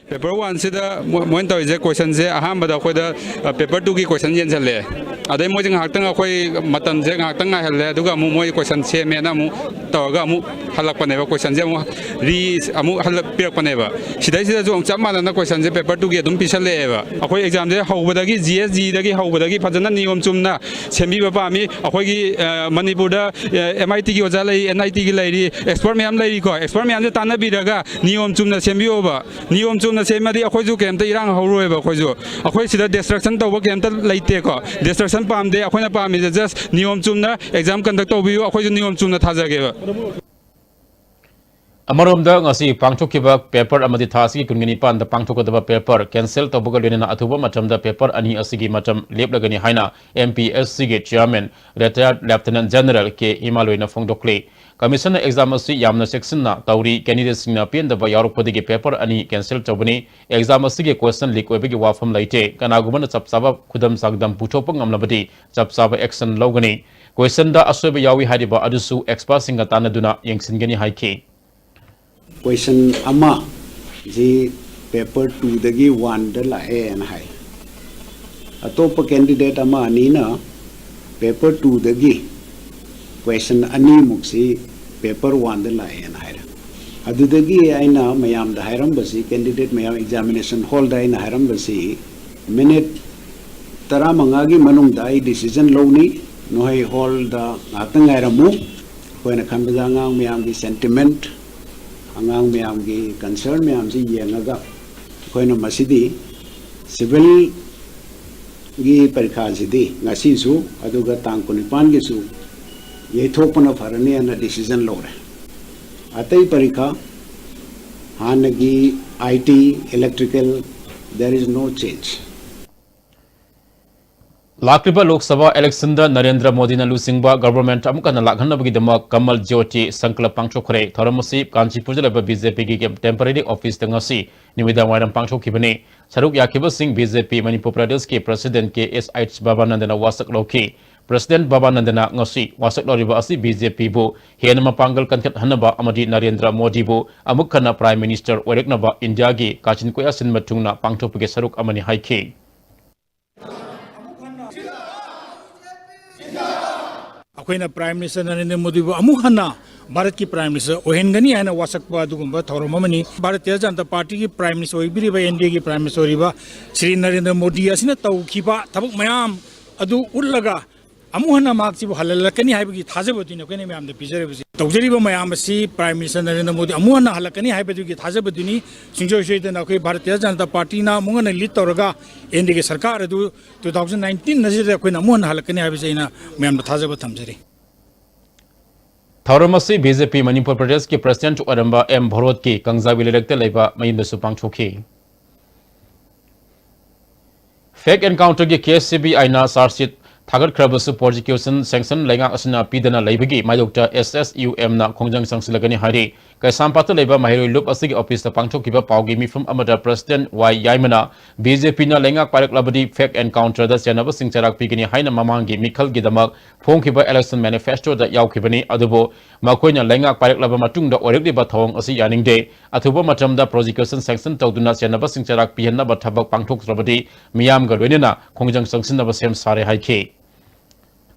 Paper one ꯁꯤꯗ ꯃꯣ-, ꯃꯣꯏꯅ ꯇꯧꯔꯤꯁꯦ, question ꯁꯦ ꯑꯍꯥꯟꯕꯗ ꯑꯩꯈꯣꯏꯗ, ꯑ, paper two ꯒꯤ question ꯌꯦꯟꯁꯜꯂꯦ꯫ ꯑꯗꯩ ꯃꯣꯏꯁꯦ ꯉꯥꯏꯍꯥꯛꯇꯪ ꯑꯩꯈꯣꯏ ꯃꯇꯝꯁꯦ ꯉꯥꯏꯍꯥꯛꯇꯪ ꯉꯥꯏꯍꯜꯂꯦ, ꯑꯗꯨꯒ ꯑꯃꯨꯛ ꯃꯣꯏ question ꯁꯦꯝꯃꯦꯅ ꯑꯃꯨꯛ ꯇꯧꯔꯒ ꯑꯃꯨꯛ ꯍꯜꯂꯛꯄꯅꯦꯕ, question ꯁꯦ ꯑꯃꯨꯛ re-, ꯑꯃꯨꯛ ꯍꯜꯂꯛ-, ꯄꯤꯔꯛꯄꯅꯦꯕ꯫ ꯁꯤꯗꯩꯁꯤꯗꯁꯨ ꯑꯃꯨꯛ ꯆꯞ ꯃꯥꯟꯅꯅ question ꯁꯦ paper two ꯒꯤ ꯑꯗꯨꯝ ꯄꯤꯁꯜꯂꯛꯑꯦꯕ꯫ ꯑꯩꯈꯣꯏ exam ꯁꯦ ꯍꯧꯕꯗꯒꯤ, G S G ꯗꯒꯤ ꯍꯧꯕꯗꯒꯤ ꯐꯖꯅ ꯅꯤꯌꯣꯝ ꯆꯨꯝꯅ ꯁꯦꯝꯕꯤꯕ ꯄꯥꯝꯃꯤ꯫ ꯑꯩꯈꯣꯏꯒꯤ, ꯑ, ꯃꯅꯤꯄꯨꯔꯗ, ꯑ, M I T ꯒꯤ ꯑꯣꯖꯥ ꯂꯩ, N I T ꯒꯤ ꯂꯩꯔꯤ, expert ꯃꯌꯥꯝ ꯂꯩꯔꯤꯀꯣ꯫ Expert ꯃꯌꯥꯝꯁꯦ ꯇꯥꯟꯅꯕꯤꯔꯒ ꯅꯤꯌꯣꯝ ꯆꯨꯝꯅ ꯁꯦꯝꯕꯤꯌꯣꯕ꯫ ꯅꯤꯌꯣꯝ ꯆꯨꯝꯅ ꯁꯦꯝꯃꯗꯤ ꯑꯩꯈꯣꯏꯁꯨ ꯀꯩꯝꯇ ꯏꯔꯥꯡ ꯍꯧꯔꯣꯏꯕ꯫ ꯑꯩꯈꯣꯏꯁꯨ, ꯑꯩꯈꯣꯏ ꯁꯤꯗ destruction ꯇꯧꯕ ꯀꯩꯝꯇ ꯂꯩꯇꯦꯀꯣ꯫ Destruction ꯄꯥꯝꯗꯦ꯫ ꯑꯩꯈꯣꯏꯅ ꯄꯥꯝꯃꯤꯁꯦ just ꯅꯤꯌꯣꯝ ꯆꯨꯝꯅ exam conduct ꯇꯧꯕꯤꯌꯨ, ꯑꯩꯈꯣꯏꯁꯨ ꯅꯤꯌꯣꯝ ꯆꯨꯝꯅ ꯊꯥꯖꯒꯦꯕ꯫ ꯑꯃꯔꯣꯝꯗ, ꯉꯁꯤ ꯄꯥꯡꯊꯣꯛꯈꯤꯕ ꯄꯦꯄꯔ ꯑꯃꯗꯤ ꯊꯥ ꯑꯁꯤꯒꯤ ꯀꯨꯟꯒ ꯅꯤꯄꯥꯟꯗ ꯄꯥꯡꯊꯣꯛꯀꯗꯕ ꯄꯦꯄꯔ ꯀꯦꯟꯁꯦꯜ ꯇꯧꯕꯒ ꯂꯣꯏꯅꯅ ꯑꯊꯨꯕ ꯃꯇꯝꯗ ꯄꯦꯄꯔ ꯑꯅꯤ ꯑꯁꯤꯒꯤ ꯃꯇꯝ ꯂꯦꯞꯂꯒꯅꯤ ꯍꯥꯏꯅ M P S Cꯒꯤ ꯆꯤꯌꯥꯔꯃꯦꯟ, ꯔꯤꯇꯥꯌꯔꯗ ꯂꯦꯐꯇꯤꯅꯦꯟꯠ ꯖꯦꯅꯔꯦꯜ ꯀꯦ ꯏꯃꯥꯂꯣꯏꯅ ꯐꯣꯡꯗꯣꯛꯂꯤ꯫ ꯀꯃꯤꯁꯟꯅ ꯑꯦꯛꯖꯥꯝ ꯑꯁꯤ ꯌꯥꯝꯅ ꯆꯦꯛꯁꯤꯟꯅ ꯇꯧꯔꯤ, ꯀꯦꯟꯗꯤꯗꯦꯠꯁꯤꯡꯅ ꯄꯦꯟꯗꯕ ꯌꯥꯎꯔꯛꯄꯗꯒꯤ ꯄꯦꯄꯔ ꯑꯅꯤ ꯀꯦꯟꯁꯦꯜ ꯇꯧꯕꯅꯤ꯫ ꯑꯦꯛꯖꯥꯝ ꯑꯁꯤꯒꯤ ꯀꯣꯏꯁꯟ ꯂꯤꯛ ꯑꯣꯏꯕꯒꯤ ꯋꯥꯐꯝ ꯂꯩꯇꯦ꯫ ꯀꯅꯥꯒꯨꯝꯕꯅ ꯆꯞ ꯆꯥꯕ ꯈꯨꯗꯝ ꯆꯥꯡꯗꯝ ꯄꯨꯊꯣꯛꯄ ꯉꯝꯂꯕꯗꯤ ꯆꯞ ꯆꯥꯕ ꯑꯦꯛꯁꯟ ꯂꯧꯒꯅꯤ꯫ ꯀꯣꯏꯁꯟꯗ ꯑꯁꯣꯏꯕ ꯌꯥꯎꯏ ꯍꯥꯏꯔꯤꯕ ꯑꯗꯨꯁꯨ ꯑꯦꯛꯁꯄꯔꯠꯁꯤꯡꯒ ꯇꯥꯟꯅꯗꯨꯅ ꯌꯦꯡꯁꯤꯟꯒꯅꯤ ꯍꯥꯏꯈꯤ꯫ ꯀꯣꯏꯁꯟ ꯑꯃ ꯁꯤ ꯄꯦꯄꯔ ꯇꯨꯗꯒꯤ ꯋꯥꯟꯗ ꯂꯥꯛꯑꯦꯅ ꯍꯥꯏ꯫ ꯑꯇꯣꯞꯄ ꯀꯦꯟꯗꯤꯗꯦꯠ ꯑꯃ ꯑꯅꯤꯅ ꯄꯦꯄꯔ ꯇꯨꯗꯒꯤ ꯀꯣꯏꯁꯟ ꯑꯅꯤꯃꯨꯛꯁꯤ ꯄꯦꯄꯔ ꯋꯥꯟꯗ ꯂꯥꯛꯑꯦꯅ ꯍꯥꯏꯔꯦ꯫ ꯑꯗꯨꯗꯒꯤ ꯑꯩꯅ ꯃꯌꯥꯝꯗ ꯍꯥꯏꯔꯝꯕꯁꯤ, ꯀꯦꯟꯗꯤꯗꯦꯠ ꯃꯌꯥꯝ ꯑꯦꯛꯖꯥꯃꯤꯅꯦꯁꯟ ꯍꯣꯜꯗ ꯑꯩꯅ ꯍꯥꯏꯔꯝꯕꯁꯤ, ꯃꯤꯅꯤꯠ ꯇꯔꯥꯃꯉꯥꯒꯤ ꯃꯅꯨꯡꯗ ꯑꯩ ꯗꯤꯁꯤꯖꯟ ꯂꯧꯅꯤ꯫ ꯅꯈꯣꯏ ꯍꯣꯜꯗ ꯉꯥꯏꯍꯥꯛꯇꯪ ꯉꯥꯏꯔꯝꯃꯨ꯫ ꯑꯩꯈꯣꯏꯅ ꯈꯟꯕꯗ ꯑꯉꯥꯡ ꯃꯌꯥꯝꯒꯤ ꯁꯦꯟꯇꯤꯃꯦꯟꯠ, ꯑꯉꯥꯡ ꯃꯌꯥꯝꯒꯤ ꯀꯟꯁꯔꯟ ꯃꯌꯥꯝꯁꯤ ꯌꯦꯡꯉꯒ ꯑꯩꯈꯣꯏꯅ ꯃꯁꯤꯗꯤ ꯁꯤꯚꯤꯜꯒꯤ ꯄꯔꯤꯈꯥꯁꯤꯗꯤ ꯉꯁꯤꯁꯨ ꯑꯗꯨꯒ ꯇꯥꯡ ꯀꯨꯟꯅꯤꯄꯥꯟꯒꯤꯁꯨ ꯌꯩꯊꯣꯛꯄꯅ ꯐꯔꯅꯤ ꯍꯥꯏꯅ ꯗꯤꯁꯤꯖꯟ ꯂꯧꯔꯦ꯫ ꯑꯇꯩ ꯄꯔꯤꯈꯥ ꯍꯥꯟꯅꯒꯤ I T, electrical, there is no change. ꯂꯥꯛꯂꯤꯕ ꯂꯣꯛ ꯁꯚꯥ ꯏꯂꯦꯛꯁꯟꯗ ꯅꯔꯦꯟꯗ꯭ꯔ ꯃꯣꯗꯤꯅ ꯂꯨꯆꯤꯡꯕ ꯒꯚꯔꯟꯃꯦꯟꯠ ꯑꯃꯨꯛ ꯍꯟꯅ ꯂꯥꯛꯍꯟꯅꯕꯒꯤꯗꯃꯛ ꯀꯃꯜ ꯖ꯭ꯌꯣꯇꯤ ꯁꯪꯀꯜꯞ ꯄꯥꯡꯊꯣꯛꯈ꯭ꯔꯦ꯫ ꯊꯧꯔꯝ ꯑꯁꯤ ꯀꯥꯟꯆꯤꯄꯨꯔꯗ ꯂꯩꯕ B J Pꯒꯤ ꯇꯦꯝꯄꯔꯦꯔꯤ ꯑꯣꯐꯤꯁꯇ ꯉꯁꯤ ꯅꯨꯃꯤꯗꯥꯡ ꯋꯥꯏꯔꯝ ꯄꯥꯡꯊꯣꯛꯈꯤꯕꯅꯤ꯫ ꯁꯔꯨꯛ ꯌꯥꯈꯤꯕꯁꯤꯡ B J P ꯃꯅꯤꯄꯨꯔ ꯄ꯭ꯔꯗꯦꯁꯀꯤ ꯄ꯭ꯔꯁꯤꯗꯦꯟꯠ K H Bhavanandꯅ ꯋꯥꯁꯛ ꯂꯧꯈꯤ꯫ ꯄ꯭ꯔꯁꯤꯗꯦꯟꯠ ꯕꯥꯕꯥꯅꯟꯗꯅ ꯉꯁꯤ ꯋꯥꯁꯛ ꯂꯧꯔꯤꯕ ꯑꯁꯤ B J Pꯕꯨ ꯍꯦꯟꯅ ꯃꯄꯥꯡꯒꯜ ꯀꯟꯈꯠꯍꯟꯅꯕ ꯑꯃꯗꯤ ꯅꯔꯦꯟꯗ꯭ꯔ ꯃꯣꯗꯤꯕꯨ ꯑꯃꯨꯛ ꯍꯟꯅ ꯄ꯭ꯔꯥꯏꯝ ꯃꯤꯅꯤꯁꯇꯔ ꯑꯣꯏꯔꯛꯅꯕ ꯏꯟꯗꯤꯌꯥꯒꯤ ꯀꯥꯆꯤꯟ ꯀꯣꯌꯥ ꯁꯤꯟꯕ ꯊꯨꯡꯅ ꯄꯥꯡꯊꯣꯛꯄꯒꯤ ꯁꯔꯨꯛ ꯑꯃꯅꯤ ꯍꯥꯏꯈꯤ꯫ ꯑꯩꯈꯣꯏꯅ ꯄ꯭ꯔꯥꯏꯝ ꯃꯤꯅꯤꯁꯇꯔ ꯅꯔꯦꯟꯗ꯭ꯔ ꯃꯣꯗꯤꯕꯨ ꯑꯃꯨꯛ ꯍꯟꯅ ꯚꯥꯔꯠꯀꯤ ꯄ꯭ꯔꯥꯏꯝ ꯃꯤꯅꯤꯁꯇꯔ ꯑꯣꯏꯍꯟꯒꯅꯤ ꯍꯥꯏꯅ ꯋꯥꯁꯛꯄ ꯑꯗꯨꯒꯨꯝꯕ ꯊꯧꯔꯝ ꯑꯃꯅꯤ꯫ ꯚꯥꯔꯇꯤꯌ ꯖꯅꯇꯥ ꯄꯥꯔꯇꯤꯒꯤ ꯄ꯭ꯔꯥꯏꯝ ꯃꯤꯅꯤꯁꯇꯔ ꯑꯣꯏꯕꯤꯔꯤꯕ, N D Aꯒꯤ ꯄ꯭ꯔꯥꯏꯝ ꯃꯤꯅꯤꯁꯇꯔ ꯑꯣꯏꯔꯤꯕ ꯁ꯭ꯔꯤ ꯅꯔꯦꯟꯗ꯭ꯔ ꯃꯣꯗꯤ ꯑꯁꯤꯅ ꯇꯧꯈꯤꯕ ꯊꯕꯛ ꯃꯌꯥꯝ ꯑꯗꯨ ꯎꯠꯂꯒ ꯑꯃꯨꯛ ꯍꯟꯅ ꯃꯍꯥꯛꯁꯤꯕꯨ ꯍꯜꯍꯜꯂꯛꯀꯅꯤ ꯍꯥꯏꯕꯒꯤ ꯊꯥꯖꯕꯗꯨꯅꯤ ꯑꯩꯈꯣꯏꯅ ꯃꯌꯥꯝꯗ ꯄꯤꯖꯔꯤꯕꯁꯤ꯫ ꯇꯧꯖꯔꯤꯕ ꯃꯌꯥꯝ ꯑꯁꯤ ꯄ꯭ꯔꯥꯏꯝ ꯃꯤꯅꯤꯁꯇꯔ ꯅꯔꯦꯟꯗ꯭ꯔ ꯃꯣꯗꯤ ꯑꯃꯨꯛ ꯍꯟꯅ ꯍꯜꯂꯛꯀꯅꯤ ꯍꯥꯏꯕꯗꯨꯒꯤ ꯊꯥꯖꯕꯗꯨꯅꯤ꯫ ꯁꯨꯡꯁꯣꯏ ꯁꯣꯏꯗꯅ ꯑꯩꯈꯣꯏ ꯚꯥꯔꯇꯤꯌ ꯖꯅꯇꯥ ꯄꯥꯔꯇꯤꯅ ꯑꯃꯨꯛ ꯍꯟꯅ ꯂꯤꯗ ꯇꯧꯔꯒ N D Aꯒꯤ ꯁꯔꯀꯥꯔ ꯑꯗꯨ two thousand nineteen ꯑꯁꯤꯗ ꯑꯩꯈꯣꯏꯅ ꯑꯃꯨꯛ ꯍꯟꯅ ꯍꯜꯂꯛꯀꯅꯤ ꯍꯥꯏꯕꯁꯤ ꯑꯩꯅ ꯃꯌꯥꯝꯗ ꯊꯥꯖꯕ ꯊꯝꯖꯔꯤ꯫ ꯊꯧꯔꯝ ꯑꯁꯤ ꯕꯤ ꯖꯦ ꯄꯤ ꯃꯅꯤꯄꯨꯔ ꯄ꯭ꯔꯗꯦꯁꯀꯤ ꯄ꯭ꯔꯁꯤꯗꯦꯟꯠ ꯑꯣꯏꯔꯝꯕ ꯑꯦꯝ ꯚꯣꯔꯣꯠꯀꯤ ꯀꯪꯖꯥꯕꯤ ꯂꯩꯔꯛꯇ ꯂꯩꯕ ꯃꯌꯨꯝꯗꯁꯨ ꯄꯥꯡꯊꯣꯛꯈꯤ꯫ ꯐꯦꯛ ꯑꯦꯟꯀꯥꯎꯟꯇꯔꯒꯤ ꯀꯦꯁ ꯁꯤ ꯕꯤ ꯑꯥꯏꯅ ꯆꯥꯔꯖ ꯁꯤꯠ ꯊꯥꯒꯠꯈ꯭ꯔꯕꯁꯨ ꯄ꯭ꯔꯣꯁꯤꯀ꯭ꯌꯨꯁꯟ ꯁꯦꯡꯁꯟ ꯂꯩꯉꯥꯛ ꯑꯁꯤꯅ ꯄꯤꯗꯅ ꯂꯩꯕꯒꯤ ꯃꯥꯌꯣꯛꯇ ꯑꯦꯁ ꯑꯦꯁ ꯌꯨ ꯑꯦꯝꯅ ꯈꯣꯡꯖꯪ ꯆꯪꯁꯤꯜꯂꯒꯅꯤ ꯍꯥꯏꯔꯤ꯫ ꯀꯩꯁꯥꯝꯄꯥꯠꯇ ꯂꯩꯕ ꯃꯍꯩꯔꯣꯏ ꯂꯨꯞ ꯑꯁꯤꯒꯤ ꯑꯣꯐꯤꯁꯇ ꯄꯥꯡꯊꯣꯛꯈꯤꯕ ꯄꯥꯎꯒꯤ ꯃꯤꯐꯝ ꯑꯃꯗ ꯄ꯭ꯔꯁꯤꯗꯦꯟꯠ ꯋꯥꯏ ꯌꯥꯏꯃꯅ ꯕꯤ ꯖꯦ ꯄꯤꯅ ꯂꯩꯉꯥꯛ ꯄꯥꯏꯔꯛꯂꯕꯗꯤ ꯐꯦꯛ ꯑꯦꯟꯀꯥꯎꯟꯇꯔꯗ ꯆꯦꯟꯅꯕꯁꯤꯡ ꯆꯩꯔꯥꯛ ꯄꯤꯒꯅꯤ ꯍꯥꯏꯅ ꯃꯃꯥꯡꯒꯤ ꯃꯤꯈꯜꯒꯤꯗꯃꯛ ꯐꯣꯡꯈꯤꯕ ꯏꯂꯦꯛꯁꯟ ꯃꯦꯅꯤꯐꯦꯁꯇꯣꯗ ꯌꯥꯎꯈꯤꯕꯅꯤ꯫ ꯑꯗꯨꯕꯨ ꯃꯈꯣꯏꯅ ꯂꯩꯉꯥꯛ ꯄꯥꯏꯔꯛꯂꯕ ꯃꯇꯨꯡꯗ ꯑꯣꯏꯔꯛꯂꯤꯕ ꯊꯧꯑꯣꯡ ꯑꯁꯤ ꯌꯥꯅꯤꯡꯗꯦ꯫ ꯑꯊꯨꯕ ꯃꯇꯝꯗ ꯄ꯭ꯔꯣꯁꯤꯀ꯭ꯌꯨꯁꯟ ꯁꯦꯡꯁꯟ ꯇꯧꯗꯨꯅ ꯆꯦꯟꯅꯕꯁꯤꯡ ꯆꯩꯔꯥꯛ ꯄꯤꯍꯟꯅꯕ ꯊꯕꯛ ꯄꯥꯡꯊꯣꯛꯇ꯭ꯔꯕꯗꯤ ꯃꯤꯌꯥꯝꯒ ꯂꯣꯏꯅꯅ ꯈꯣꯡꯖꯪ ꯆꯪꯁꯤꯟꯅꯕ ꯁꯦꯝ ꯁꯥꯔꯦ ꯍꯥꯏꯈꯤ꯫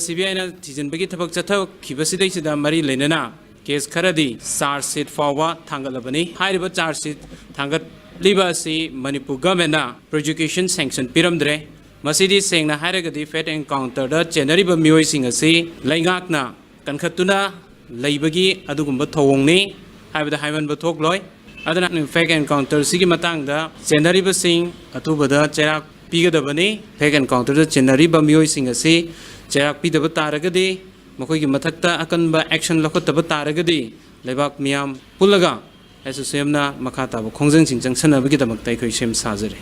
ꯁꯤ ꯕꯤ ꯑꯥꯏꯅ ꯊꯤꯖꯤꯟꯕꯒꯤ ꯊꯕꯛ ꯆꯠꯊꯈꯤꯕꯁꯤꯗꯩꯁꯤꯗ ꯃꯔꯤ ꯂꯩꯅꯅ ꯀꯦꯁ ꯈꯔꯗꯤ ꯆꯥꯔꯖ ꯁꯤꯠ ꯐꯥꯎꯕ ꯊꯥꯡꯒꯠꯂꯕꯅꯤ꯫ ꯍꯥꯏꯔꯤꯕ ꯆꯥꯔꯖ ꯁꯤꯠ ꯊꯥꯡꯒꯠꯂꯤꯕ ꯑꯁꯤ ꯃꯅꯤꯄꯨꯔ ꯒꯚꯔꯟꯃꯦꯟꯅ ꯄ꯭ꯔꯣꯁꯤꯀ꯭ꯌꯨꯁꯟ ꯁꯦꯡꯁꯟ ꯄꯤꯔꯝꯗ꯭ꯔꯦ꯫ ꯃꯁꯤꯗꯤ ꯁꯦꯡꯅ ꯍꯥꯏꯔꯒꯗꯤ ꯐꯦꯛ ꯑꯦꯟꯀꯥꯎꯟꯇꯔꯗ ꯆꯦꯟꯅꯔꯤꯕ ꯃꯤꯑꯣꯏꯁꯤꯡ ꯑꯁꯤ ꯂꯩꯉꯥꯛꯅ ꯀꯟꯈꯠꯇꯨꯅ ꯂꯩꯕꯒꯤ ꯑꯗꯨꯒꯨꯝꯕ ꯊꯧꯑꯣꯡꯅꯤ ꯍꯥꯏꯕꯗ ꯍꯥꯏꯃꯟꯕ ꯊꯣꯛꯂꯣꯏ꯫ ꯑꯗꯨꯅ ꯐꯦꯛ ꯑꯦꯟꯀꯥꯎꯟꯇꯔꯁꯤꯒꯤ ꯃꯇꯥꯡꯗ ꯆꯦꯟꯅꯔꯤꯕꯁꯤꯡ ꯑꯊꯨꯕꯗ ꯆꯩꯔꯥꯛ ꯄꯤꯒꯗꯕꯅꯤ꯫ ꯐꯦꯛ ꯑꯦꯟꯀꯥꯎꯟꯇꯔꯗ ꯆꯦꯟꯅꯔꯤꯕ ꯃꯤꯑꯣꯏꯁꯤꯡ ꯑꯁꯤ ꯆꯩꯔꯥꯛ ꯄꯤꯗꯕ ꯇꯥꯔꯒꯗꯤ, ꯃꯈꯣꯏꯒꯤ ꯃꯊꯛꯇ ꯑꯀꯟꯕ ꯑꯦꯛꯁꯟ ꯂꯧꯈꯠꯇꯕ ꯇꯥꯔꯒꯗꯤ, ꯂꯩꯕꯥꯛ ꯃꯤꯌꯥꯝ ꯄꯨꯜꯂꯒ ꯑꯦꯁꯣꯁꯤꯌꯦꯝꯅ ꯃꯈꯥ ꯇꯥꯕ ꯈꯣꯡꯖꯪꯁꯤꯡ ꯆꯪꯁꯟꯅꯕꯒꯤꯗꯃꯛꯇ ꯑꯩꯈꯣꯏ ꯁꯦꯝ ꯁꯥꯖꯔꯤ꯫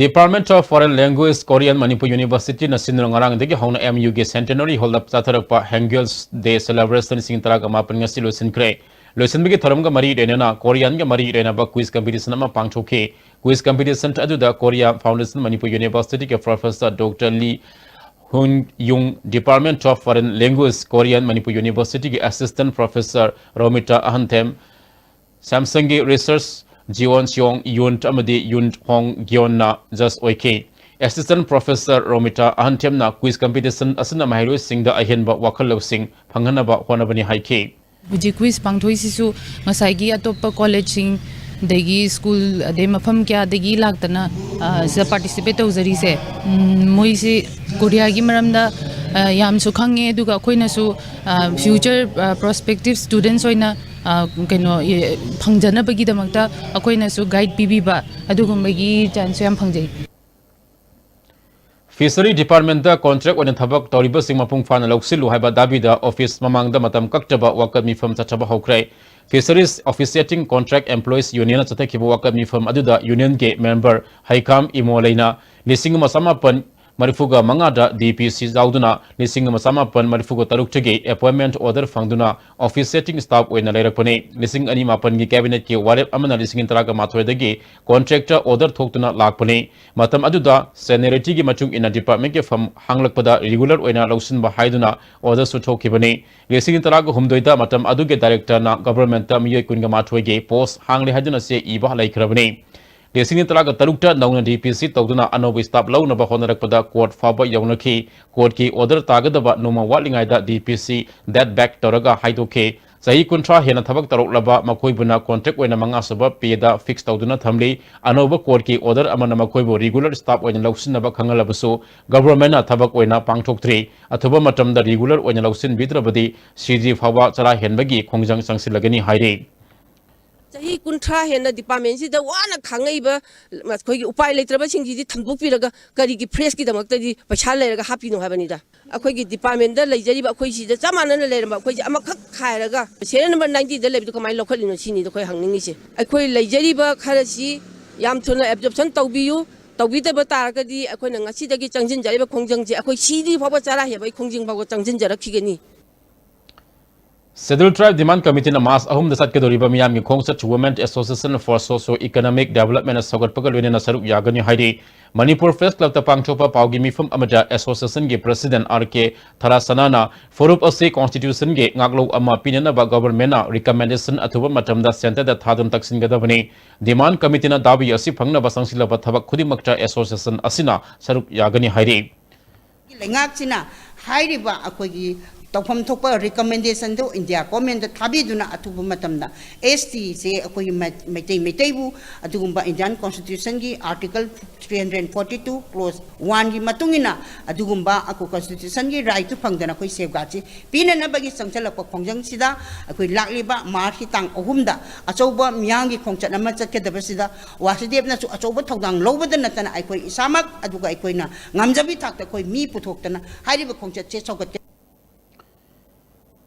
Department of Foreign Language, Korean Manipur University ꯅ ꯁꯤꯟꯗꯨꯅ ꯉꯔꯥꯡꯗꯒꯤ ꯍꯧꯅ ꯑꯦꯝ ꯌꯨꯒꯤ Centenary Hall ꯗ ꯆꯠꯊꯔꯛꯄ Hangul Day Celebration ꯂꯤꯁꯤꯡ ꯇꯔꯥꯒ ꯃꯥꯄꯟ ꯉꯁꯤ ꯂꯣꯏꯁꯤꯟꯈ꯭ꯔꯦ꯫ ꯂꯣꯏꯁꯤꯟꯕꯒꯤ ꯊꯧꯔꯝꯒ ꯃꯔꯤ ꯂꯩꯅꯅ ꯀꯣꯔꯤꯌꯥꯟꯒ ꯃꯔꯤ ꯂꯩꯅꯕ quiz competition ꯑꯃ ꯄꯥꯡꯊꯣꯛꯈꯤ꯫ Quiz competition ꯑꯗꯨꯗ Korea Foundation Manipur University ꯒꯤ Professor Doctor Lee Hun Yung, Department of Foreign Language, Korean Manipur University ꯒꯤ Assistant Professor ꯔꯣꯃꯤꯇꯥ ꯑꯍꯟꯊꯦꯝ, ꯁꯦꯝꯁꯪꯒꯤ ꯔꯤꯁꯔꯆ ꯖꯤꯌꯣꯟ ꯁꯤꯌꯣꯡ ꯌꯨꯟ ꯑꯃꯗꯤ ꯌꯨꯟ ꯍꯣꯡ ꯒꯤꯌꯣꯟꯅ ꯖꯖ ꯑꯣꯏꯈꯤ꯫ ꯑꯦꯁꯤꯁꯇꯦꯟꯠ ꯄ꯭ꯔꯣꯐꯦꯁꯔ ꯔꯣꯃꯤꯇꯥ ꯑꯍꯟꯊꯦꯝꯅ quiz competition ꯑꯁꯤꯅ ꯃꯍꯩꯔꯣꯏꯁꯤꯡꯗ ꯑꯍꯦꯟꯕ ꯋꯥꯈꯜ ꯂꯧꯁꯤꯡ ꯐꯪꯍꯟꯅꯕ ꯍꯣꯠꯅꯕꯅꯤ ꯍꯥꯏꯈꯤ꯫ ꯍꯧꯖꯤꯛ quiz ꯄꯥꯡꯊꯣꯛꯏꯁꯤꯁꯨ ꯉꯁꯥꯏꯒꯤ ꯑꯇꯣꯞꯄ ꯀꯣꯂꯦꯖꯁꯤꯡ, ꯑꯗꯒꯤ ꯁ꯭ꯀꯨꯜ, ꯑꯗꯩ ꯃꯐꯝ ꯀꯌꯥꯗꯒꯤ ꯂꯥꯛꯇꯅ, ꯑ, ꯁꯤꯗ participate ꯇꯧꯖꯔꯤꯁꯦ꯫ ꯎꯝ, ꯃꯣꯏꯁꯤ ꯀꯣꯔꯤꯌꯥꯒꯤ ꯃꯔꯝꯗ, ꯑ, ꯌꯥꯝꯁꯨ ꯈꯪꯉꯦ, ꯑꯗꯨꯒ ꯑꯩꯈꯣꯏꯅꯁꯨ, ꯑ, future, ꯑ, prospective students ꯑꯣꯏꯅ, ꯑ, ꯀꯩꯅꯣ, ꯑꯦ, ꯐꯪꯖꯅꯕꯒꯤꯗꯃꯛꯇ ꯑꯩꯈꯣꯏꯅꯁꯨ guide ꯄꯤꯕꯤꯕ ꯑꯗꯨꯒꯨꯝꯕꯒꯤ chance ꯁꯨ ꯌꯥꯝ ꯐꯪꯖꯩ꯫ Fishery Department ꯗ contract ꯑꯣꯏꯅ ꯊꯕꯛ ꯇꯧꯔꯤꯕꯁꯤꯡ ꯃꯄꯨꯡ ꯐꯥꯅ ꯂꯧꯁꯤꯜꯂꯨ ꯍꯥꯏꯕ ꯗꯥꯕꯤꯗ office ꯃꯃꯥꯡꯗ ꯃꯇꯝ ꯀꯛꯇꯕ ꯋꯥꯀꯠ ꯃꯤꯐꯝ ꯆꯠꯊꯕ ꯍꯧꯈ꯭ꯔꯦ꯫ Fisheries Officiating Contract Employees Union ꯅ ꯆꯠꯊꯈꯤꯕ ꯋꯥꯀꯠ ꯃꯤꯐꯝ ꯑꯗꯨꯗ union ꯒꯤ member ꯍꯩꯈꯥꯝ ꯏꯃꯣ ꯂꯩꯅ ꯂꯤꯁꯤꯡ ꯑꯃ ꯆꯃꯥꯄꯟ ꯃꯔꯤꯐꯨꯒ ꯃꯉꯥꯗ D P C ꯌꯥꯎꯗꯨꯅ ꯂꯤꯁꯤꯡ ꯑꯃ ꯆꯃꯥꯄꯟ ꯃꯔꯤꯐꯨꯒ ꯇꯔꯨꯛꯇꯒꯤ appointment order ꯐꯪꯗꯨꯅ officiating staff ꯑꯣꯏꯅ ꯂꯩꯔꯛꯄꯅꯤ꯫ ꯂꯤꯁꯤꯡ ꯑꯅꯤ ꯃꯥꯄꯟꯒꯤ cabinet ꯀꯤ ꯋꯥꯔꯦꯞ ꯑꯃꯅ ꯂꯤꯁꯤꯡ ꯇꯔꯥꯒ ꯃꯥꯊꯣꯏꯗꯒꯤ contract ꯇ order ꯊꯣꯛꯇꯨꯅ ꯂꯥꯛꯄꯅꯤ꯫ ꯃꯇꯝ ꯑꯗꯨꯗ seniority ꯒꯤ ꯃꯇꯨꯡ ꯏꯟꯅ department ꯀꯤ ꯐꯝ ꯍꯥꯡꯂꯛꯄꯗ regular ꯑꯣꯏꯅ ꯂꯧꯁꯤꯟꯕ ꯍꯥꯏꯗꯨꯅ order ꯁꯨ ꯊꯣꯛꯈꯤꯕꯅꯤ꯫ ꯂꯤꯁꯤꯡ ꯇꯔꯥꯒ ꯍꯨꯝꯗꯣꯏꯗ ꯃꯇꯝ ꯑꯗꯨꯒꯤ director ꯅ government ꯇ ꯃꯤꯑꯣꯏ ꯀꯨꯟꯒ ꯃꯥꯊꯣꯏꯒꯤ post ꯍꯥꯡꯂꯦ ꯍꯥꯏꯗꯨꯅ ꯆꯦ ꯏꯕ ꯂꯩꯈ꯭ꯔꯕꯅꯤ꯫ ꯂꯤꯁꯤꯡ ꯇꯔꯥꯒ ꯇꯔꯨꯛꯇ ꯅꯧꯅ D P C ꯇꯧꯗꯨꯅ ꯑꯅꯧꯕ staff ꯂꯧꯅꯕ ꯍꯣꯠꯅꯔꯛꯄꯗ court ꯐꯥꯎꯕ ꯌꯧꯅꯈꯤ꯫ Court ꯀꯤ order ꯇꯥꯒꯗꯕ ꯅꯣꯡꯃ ꯋꯥꯠꯂꯤꯉꯩꯗ D P C dead back ꯇꯧꯔꯒ ꯍꯥꯏꯗꯣꯛꯈꯤ꯫ ꯆꯍꯤ ꯀꯨꯟꯊ꯭ꯔꯥ ꯍꯦꯟꯅ ꯊꯕꯛ ꯇꯧꯔꯛꯂꯕ ꯃꯈꯣꯏꯕꯨꯅ contract ꯑꯣꯏꯅ ꯃꯉꯥꯁꯨꯕ pay ꯗ fix ꯇꯧꯗꯨꯅ ꯊꯝꯂꯤ꯫ ꯑꯅꯧꯕ court ꯀꯤ order ꯑꯃꯅ ꯃꯈꯣꯏꯕꯨ regular staff ꯑꯣꯏꯅ ꯂꯧꯁꯤꯟꯅꯕ ꯈꯪꯍꯜꯂꯕꯁꯨ government ꯅ ꯊꯕꯛ ꯑꯣꯏꯅ ꯄꯥꯡꯊꯣꯛꯇ꯭ꯔꯤ꯫ ꯑꯊꯨꯕ ꯃꯇꯝꯗ regular ꯑꯣꯏꯅ ꯂꯧꯁꯤꯟꯕꯤꯗ꯭ꯔꯕꯗꯤ ꯁꯤꯗ꯭ꯔꯤ ꯐꯥꯎꯕ ꯆꯔꯥ ꯍꯦꯟꯕꯒꯤ ꯈꯣꯡꯖꯪ ꯆꯪꯁꯤꯜꯂꯒꯅꯤ ꯍꯥꯏꯔꯤ꯫ ꯆꯍꯤ ꯀꯨꯟꯊ꯭ꯔꯥ ꯍꯦꯟꯅ department ꯁꯤꯗ ꯋꯥꯅ ꯈꯥꯡꯉꯛꯏꯕ ꯑꯩꯈꯣꯏꯒꯤ ꯎꯄꯥꯏ ꯂꯩꯇ꯭ꯔꯕꯁꯤꯡꯁꯤꯗꯤ ꯊꯝꯗꯣꯛꯄꯤꯔꯒ ꯀꯔꯤꯒꯤ fresh ꯀꯤꯗꯃꯛꯇꯗꯤ ꯄꯩꯁꯥ ꯂꯩꯔꯒ ꯍꯥꯞꯄꯤꯅꯣ ꯍꯥꯏꯕꯅꯤꯗ꯫ ꯑꯩꯈꯣꯏꯒꯤ department ꯗ ꯂꯩꯖꯔꯤꯕ ꯑꯩꯈꯣꯏ ꯁꯤꯗ ꯆꯞ ꯃꯥꯟꯅꯅ ꯂꯩꯔꯝꯕ ꯑꯩꯈꯣꯏꯁꯦ ꯑꯃꯈꯛ ꯈꯥꯏꯔꯒ serial number ninety ꯗ ꯂꯩꯕꯗꯣ ꯀꯃꯥꯏꯅ ꯂꯧꯈꯠꯂꯤꯅꯣ ꯁꯤꯅꯤꯗ ꯑꯩꯈꯣꯏ ꯍꯪꯅꯤꯡꯉꯤꯁꯦ꯫ ꯑꯩꯈꯣꯏ ꯂꯩꯖꯔꯤꯕ ꯈꯔꯁꯤ ꯌꯥꯝ ꯊꯨꯅ absorption ꯇꯧꯕꯤꯌꯨ, ꯇꯧꯕꯤꯗꯕ ꯇꯥꯔꯒꯗꯤ ꯑꯩꯈꯣꯏꯅ ꯉꯁꯤꯗꯒꯤ ꯆꯪꯁꯤꯟꯖꯔꯤꯕ ꯈꯣꯡꯖꯪꯁꯦ ꯑꯩꯈꯣꯏ ꯁꯤꯗ꯭ꯔꯤ ꯐꯥꯎꯕ ꯆꯔꯥ ꯍꯦꯟꯕꯒꯤ ꯈꯣꯡꯖꯪ ꯐꯥꯎꯕ ꯆꯪꯁꯤꯟꯖꯔꯛꯈꯤꯒꯅꯤ꯫ Scheduled Tribe Demand Committee ꯅ March ꯑꯍꯨꯝꯗ ꯆꯠꯀꯗꯧꯔꯤꯕ ꯃꯤꯌꯥꯝꯒꯤ ꯈꯣꯡꯆꯠ Women Association for Socio Economic Development ꯁꯧꯒꯠꯄꯒ ꯂꯣꯏꯅꯅ ꯁꯔꯨꯛ ꯌꯥꯒꯅꯤ ꯍꯥꯏꯔꯤ꯫ ꯃꯅꯤꯄꯨꯔ Press Club ꯇ ꯄꯥꯡꯊꯣꯛꯄ ꯄꯥꯎꯒꯤ ꯃꯤꯐꯝ ꯑꯃꯗ association ꯒꯤ president R K ꯊꯔꯥꯁꯅꯥꯅ ꯐꯨꯔꯨꯞ ꯑꯁꯤ constitution ꯒꯤ ꯉꯥꯛꯂꯧ ꯑꯃ ꯄꯤꯅꯅꯕ government ꯅ recommendation ꯑꯊꯨꯕ ꯃꯇꯝꯗ centre ꯗ ꯊꯥꯗꯨꯅ ꯇꯛꯁꯤꯟꯒꯗꯕꯅꯤ꯫ Demand Committee ꯅ ꯗꯥꯕꯤ ꯑꯁꯤ ꯐꯪꯅꯕ ꯆꯪꯁꯤꯜꯂꯕ ꯊꯕꯛ ꯈꯨꯗꯤꯡꯃꯛꯇ association ꯑꯁꯤꯅ ꯁꯔꯨꯛ ꯌꯥꯒꯅꯤ ꯍꯥꯏꯔꯤ꯫ ꯂꯩꯉꯥꯛꯁꯤꯅ ꯍꯥꯏꯔꯤꯕ ꯑꯩꯈꯣꯏꯒꯤ ꯇꯧꯐꯝ ꯊꯣꯛꯄ ꯔꯤꯀꯃꯦꯟꯗꯦꯁꯟꯗꯨ ꯏꯟꯗꯤꯌꯥ ꯒꯣꯔꯃꯦꯟꯗ ꯊꯥꯕꯤꯗꯨꯅ ꯑꯊꯨꯕ ꯃꯇꯝꯗ ꯑꯦꯁ ꯇꯤꯁꯦ ꯑꯩꯈꯣꯏꯒꯤ ꯃ-, ꯃꯩꯇꯩ, ꯃꯩꯇꯩꯕꯨ ꯑꯗꯨꯒꯨꯝꯕ ꯏꯟꯗꯤꯌꯥꯟ ꯀꯣꯟꯁꯇꯤꯇ꯭ꯌꯨꯁꯟꯒꯤ article three hundred forty two clause ꯋꯥꯟꯒꯤ ꯃꯇꯨꯡ ꯏꯟꯅ ꯑꯗꯨꯒꯨꯝꯕ ꯑꯩꯈꯣꯏ ꯀꯣꯟꯁꯇꯤꯇ꯭ꯌꯨꯁꯟꯒꯤ ꯔꯥꯏꯠꯇꯨ ꯐꯪꯗꯅ ꯑꯩꯈꯣꯏ ꯁꯦꯐꯒꯥꯔꯗꯁꯤ ꯄꯤꯅꯅꯕꯒꯤ ꯆꯪꯁꯤꯜꯂꯛꯄ ꯈꯣꯡꯖꯪꯁꯤꯗ ꯑꯩꯈꯣꯏ ꯂꯥꯛꯂꯤꯕ ꯃꯥꯔꯆꯀꯤ ꯇꯥꯡ ꯑꯍꯨꯝꯗ ꯑꯆꯧꯕ ꯃꯤꯌꯥꯝꯒꯤ ꯈꯣꯡꯆꯠ ꯑꯃ ꯆꯠꯀꯗꯕꯁꯤꯗ ꯋꯥꯁꯨꯗꯦꯕꯅꯁꯨ ꯑꯆꯧꯕ ꯊꯧꯗꯥꯡ ꯂꯧꯕꯗ ꯅꯠꯇꯅ ꯑꯩꯈꯣꯏ ꯏꯁꯥꯃꯛ ꯑꯗꯨꯒ ꯑꯩꯈꯣꯏꯅ ꯉꯝꯖꯕꯤ ꯊꯥꯛꯇ ꯑꯩꯈꯣꯏ ꯃꯤ ꯄꯨꯊꯣꯛꯇꯅ ꯍꯥꯏꯔꯤꯕ ꯈꯣꯡꯆꯠꯁꯦ ꯁꯧꯒꯠꯀꯅꯤ꯫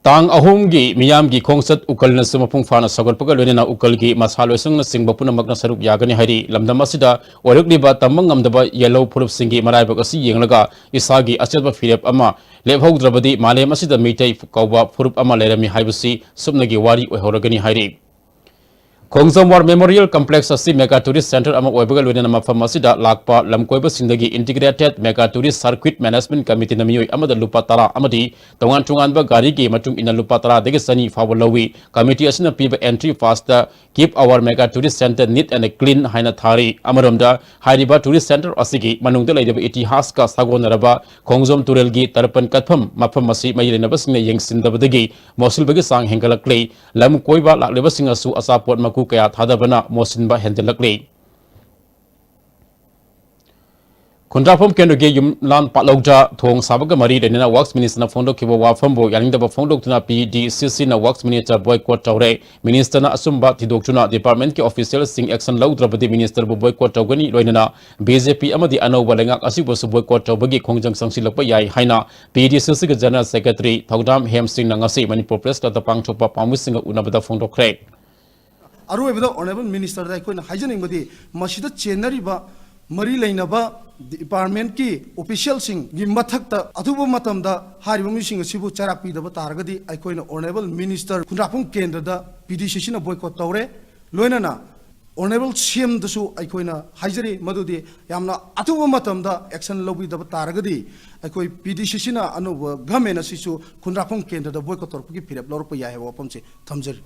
ꯇꯥꯡ ꯑꯍꯨꯝꯒꯤ ꯃꯤꯌꯥꯝꯒꯤ ꯈꯣꯡꯆꯠ ꯎꯀꯜꯅꯁꯨ ꯃꯄꯨꯡ ꯐꯥꯅ ꯁꯧꯒꯠꯄꯒ ꯂꯣꯏꯅꯅ ꯎꯀꯜꯒꯤ ꯃꯁꯥ ꯂꯣꯏꯁꯪꯅꯆꯤꯡꯕ ꯄꯨꯝꯅꯃꯛꯅ ꯁꯔꯨꯛ ꯌꯥꯒꯅꯤ ꯍꯥꯏꯔꯤ꯫ ꯂꯝꯗꯝ ꯑꯁꯤꯗ ꯑꯣꯏꯔꯛꯂꯤꯕ ꯇꯝꯕ ꯉꯝꯗꯕ ꯌꯦꯜꯍꯧ ꯐꯨꯔꯨꯞꯁꯤꯡꯒꯤ ꯃꯔꯥꯏꯕꯛ ꯑꯁꯤ ꯌꯦꯡꯂꯒ ꯏꯁꯥꯒꯤ ꯑꯆꯦꯠꯄ ꯐꯤꯔꯦꯞ ꯑꯃ ꯂꯦꯞꯍꯧꯗ꯭ꯔꯕꯗꯤ ꯃꯥꯂꯦꯝ ꯑꯁꯤꯗ ꯃꯤꯇꯩ ꯀꯧꯕ ꯐꯨꯔꯨꯞ ꯑꯃ ꯂꯩꯔꯝꯃꯤ ꯍꯥꯏꯕꯁꯤ ꯁꯨꯞꯅꯒꯤ ꯋꯥꯔꯤ ꯑꯣꯏꯍꯧꯔꯒꯅꯤ ꯍꯥꯏꯔꯤ꯫ ꯈꯣꯡꯖꯣꯝ ꯋꯥꯔ ꯃꯦꯃꯣꯔꯤꯌꯦꯜ ꯀꯝꯄ꯭ꯂꯦꯛꯁ ꯑꯁꯤ ꯃꯦꯒꯥ ꯇꯨꯔꯤꯁ ꯁꯦꯟꯇꯔ ꯑꯃ ꯑꯣꯏꯕꯒ ꯂꯣꯏꯅꯅ ꯃꯐꯝ ꯑꯁꯤꯗ ꯂꯥꯛꯄ ꯂꯝꯀꯣꯏꯕꯁꯤꯡꯗꯒꯤ ꯏꯟꯇꯤꯒ꯭ꯔꯦꯇꯦꯗ ꯃꯦꯒꯥ ꯇꯨꯔꯤꯁ ꯁꯔꯀ꯭ꯌꯨꯠ ꯃꯦꯅꯦꯖꯃꯦꯟꯠ ꯀꯃꯤꯇꯤꯅ ꯃꯤꯑꯣꯏ ꯑꯃꯗ ꯂꯨꯄꯥ ꯇꯔꯥ ꯑꯃꯗꯤ ꯇꯣꯉꯥꯟ ꯇꯣꯉꯥꯟꯕ ꯒꯥꯔꯤꯒꯤ ꯃꯇꯨꯡ ꯏꯟꯅ ꯂꯨꯄꯥ ꯇꯔꯥꯗꯒꯤ ꯆꯅꯤ ꯐꯥꯎꯕ ꯂꯧꯏ꯫ ꯀꯃꯤꯇꯤ ꯑꯁꯤꯅ ꯄꯤꯕ entry pass ꯇ "Keep our mega tourist center neat and clean" ꯍꯥꯏꯅ ꯊꯥꯔꯤ꯫ ꯑꯃꯔꯣꯝꯗ ꯍꯥꯏꯔꯤꯕ ꯇꯨꯔꯤꯁ ꯁꯦꯟꯇꯔ ꯑꯁꯤꯒꯤ ꯃꯅꯨꯡꯗ ꯂꯩꯔꯤꯕ ꯏꯇꯤꯍꯥꯁꯀ ꯁꯥꯒꯣꯟꯅꯔꯕ ꯈꯣꯡꯖꯣꯝ ꯇꯨꯔꯦꯜꯒꯤ ꯇꯔꯄꯟ ꯀꯠꯐꯝ ꯃꯐꯝ ꯑꯁꯤ ꯃꯔꯤ ꯂꯩꯅꯕꯁꯤꯡꯅ ꯌꯦꯡꯁꯤꯟꯗꯕꯗꯒꯤ ꯃꯣꯠꯁꯤꯟꯕꯒꯤ ꯆꯥꯡ ꯍꯦꯟꯒꯠꯂꯛꯂꯤ꯫ ꯂꯝ ꯀꯣꯏꯕ ꯂꯥꯛꯂꯤꯕꯁꯤꯡꯅꯁꯨ ꯑꯆꯥꯄꯣꯠ ꯃꯀꯨ ꯀꯌꯥ ꯊꯥꯗꯕꯅ ꯃꯣꯠꯁꯤꯟꯕ ꯍꯦꯟꯒꯠꯂꯛꯂꯤ꯫ ꯈꯨꯟꯗ꯭ꯔꯥꯛꯐꯝ ꯀꯦꯟꯗ꯭ꯔꯒꯤ ꯌꯨꯝꯂꯥꯟ ꯄꯥꯠꯂꯧꯗ ꯊꯣꯡ ꯁꯥꯕꯒ ꯃꯔꯤ ꯂꯩꯅꯅ ꯋꯥꯔꯛꯁ ꯃꯤꯅꯤꯁꯇꯔꯅ ꯐꯣꯡꯗꯣꯛꯈꯤꯕ ꯋꯥꯐꯝꯕꯨ ꯌꯥꯅꯤꯡꯗꯕ ꯐꯣꯡꯗꯣꯛꯇꯨꯅ ꯄꯤ ꯗꯤ ꯁꯤ ꯁꯤꯅ ꯋꯥꯔꯛꯁ ꯃꯤꯅꯤꯁꯇꯔ ꯕꯣꯏꯀꯣꯠ ꯇꯧꯔꯦ꯫ ꯃꯤꯅꯤꯁꯇꯔꯅ ꯑꯆꯨꯝꯕ ꯊꯤꯗꯣꯛꯇꯨꯅ ꯗꯤꯄꯥꯔꯠꯃꯦꯟꯠꯀꯤ ꯑꯣꯐꯤꯁꯤꯌꯦꯜꯁꯤꯡ ꯑꯦꯛꯁꯟ ꯂꯧꯗ꯭ꯔꯕꯗꯤ ꯃꯤꯅꯤꯁꯇꯔꯕꯨ ꯕꯣꯏꯀꯣꯠ ꯇꯧꯒꯅꯤ꯫ ꯂꯣꯏꯅꯅ ꯕꯤ ꯖꯦ ꯄꯤ ꯑꯃꯗꯤ ꯑꯅꯧꯕ ꯂꯩꯉꯥꯛ ꯑꯁꯤꯕꯨꯁꯨ ꯕꯣꯏꯀꯣꯠ ꯇꯧꯕꯒꯤ ꯈꯣꯡꯖꯪ ꯆꯪꯁꯤꯜꯂꯛꯄ ꯌꯥꯏ ꯍꯥꯏꯅ ꯄꯤ ꯗꯤ ꯁꯤ ꯁꯤꯒꯤ ꯖꯦꯅꯔꯦꯜ ꯁꯦꯀ꯭ꯔꯦꯇꯔꯤ ꯊꯧꯗꯥꯝ ꯍꯦꯝꯁꯤꯡꯅ ꯉꯁꯤ ꯃꯅꯤꯄꯨꯔ ꯄ꯭ꯔꯦꯁ ꯀ꯭ꯂꯕꯇ ꯄꯥꯡꯊꯣꯛꯄ ꯄꯥꯎꯃꯤꯁꯤꯡꯒ ꯎꯅꯕꯗ ꯐꯣꯡꯗꯣꯛꯈ꯭ꯔꯦ꯫ ꯑꯔꯣꯏꯕꯗ ꯑꯣꯅꯔꯦꯕꯜ ꯃꯤꯅꯤꯁꯇꯔꯗ ꯑꯩꯈꯣꯏꯅ ꯍꯥꯏꯖꯅꯤꯡꯕꯗꯤ, ꯃꯁꯤꯗ ꯆꯦꯟꯅꯔꯤꯕ ꯃꯔꯤ ꯂꯩꯅꯕ ꯗꯤꯄꯥꯔꯠꯃꯦꯟꯠꯀꯤ ꯑꯣꯐꯤꯁꯤꯌꯦꯜꯁꯤꯡꯒꯤ ꯃꯊꯛꯇ ꯑꯊꯨꯕ ꯃꯇꯝꯗ ꯍꯥꯏꯔꯤꯕ ꯃꯤꯁꯤꯡ ꯑꯁꯤꯕꯨ ꯆꯩꯔꯥꯛ ꯄꯤꯗꯕ ꯇꯥꯔꯒꯗꯤ ꯑꯩꯈꯣꯏꯅ ꯑꯣꯅꯔꯦꯕꯜ ꯃꯤꯅꯤꯁꯇꯔ ꯈꯨꯟꯗ꯭ꯔꯥꯛꯐꯝ ꯀꯦꯟꯗ꯭ꯔꯗ ꯄꯤ ꯗꯤ ꯁꯤ ꯁꯤꯅ ꯕꯣꯏꯀꯣꯠ ꯇꯧꯔꯦ꯫ ꯂꯣꯏꯅꯅ ꯑꯣꯅꯔꯦꯕꯜ ꯁꯤ ꯑꯦꯝꯗꯁꯨ ꯑꯩꯈꯣꯏꯅ ꯍꯥꯏꯖꯔꯤ, ꯃꯗꯨꯗꯤ ꯌꯥꯝꯅ ꯑꯊꯨꯕ ꯃꯇꯝꯗ ꯑꯦꯛꯁꯟ ꯂꯧꯕꯤꯗꯕ ꯇꯥꯔꯒꯗꯤ ꯑꯩꯈꯣꯏ ꯄꯤ ꯗꯤ ꯁꯤ ꯁꯤꯅ ꯑꯅꯧꯕ ꯒꯃꯦꯟ ꯑꯁꯤꯁꯨ ꯈꯨꯟꯗ꯭ꯔꯥꯛꯐꯝ ꯀꯦꯟꯗ꯭ꯔꯗ ꯕꯣꯏꯀꯣꯠ ꯇꯧꯔꯛꯄꯒꯤ ꯐꯤꯔꯦꯞ ꯂꯧꯔꯛꯄ ꯌꯥꯏ ꯍꯥꯏꯕ ꯋꯥꯐꯝꯁꯤ ꯊꯝꯖꯔꯤ꯫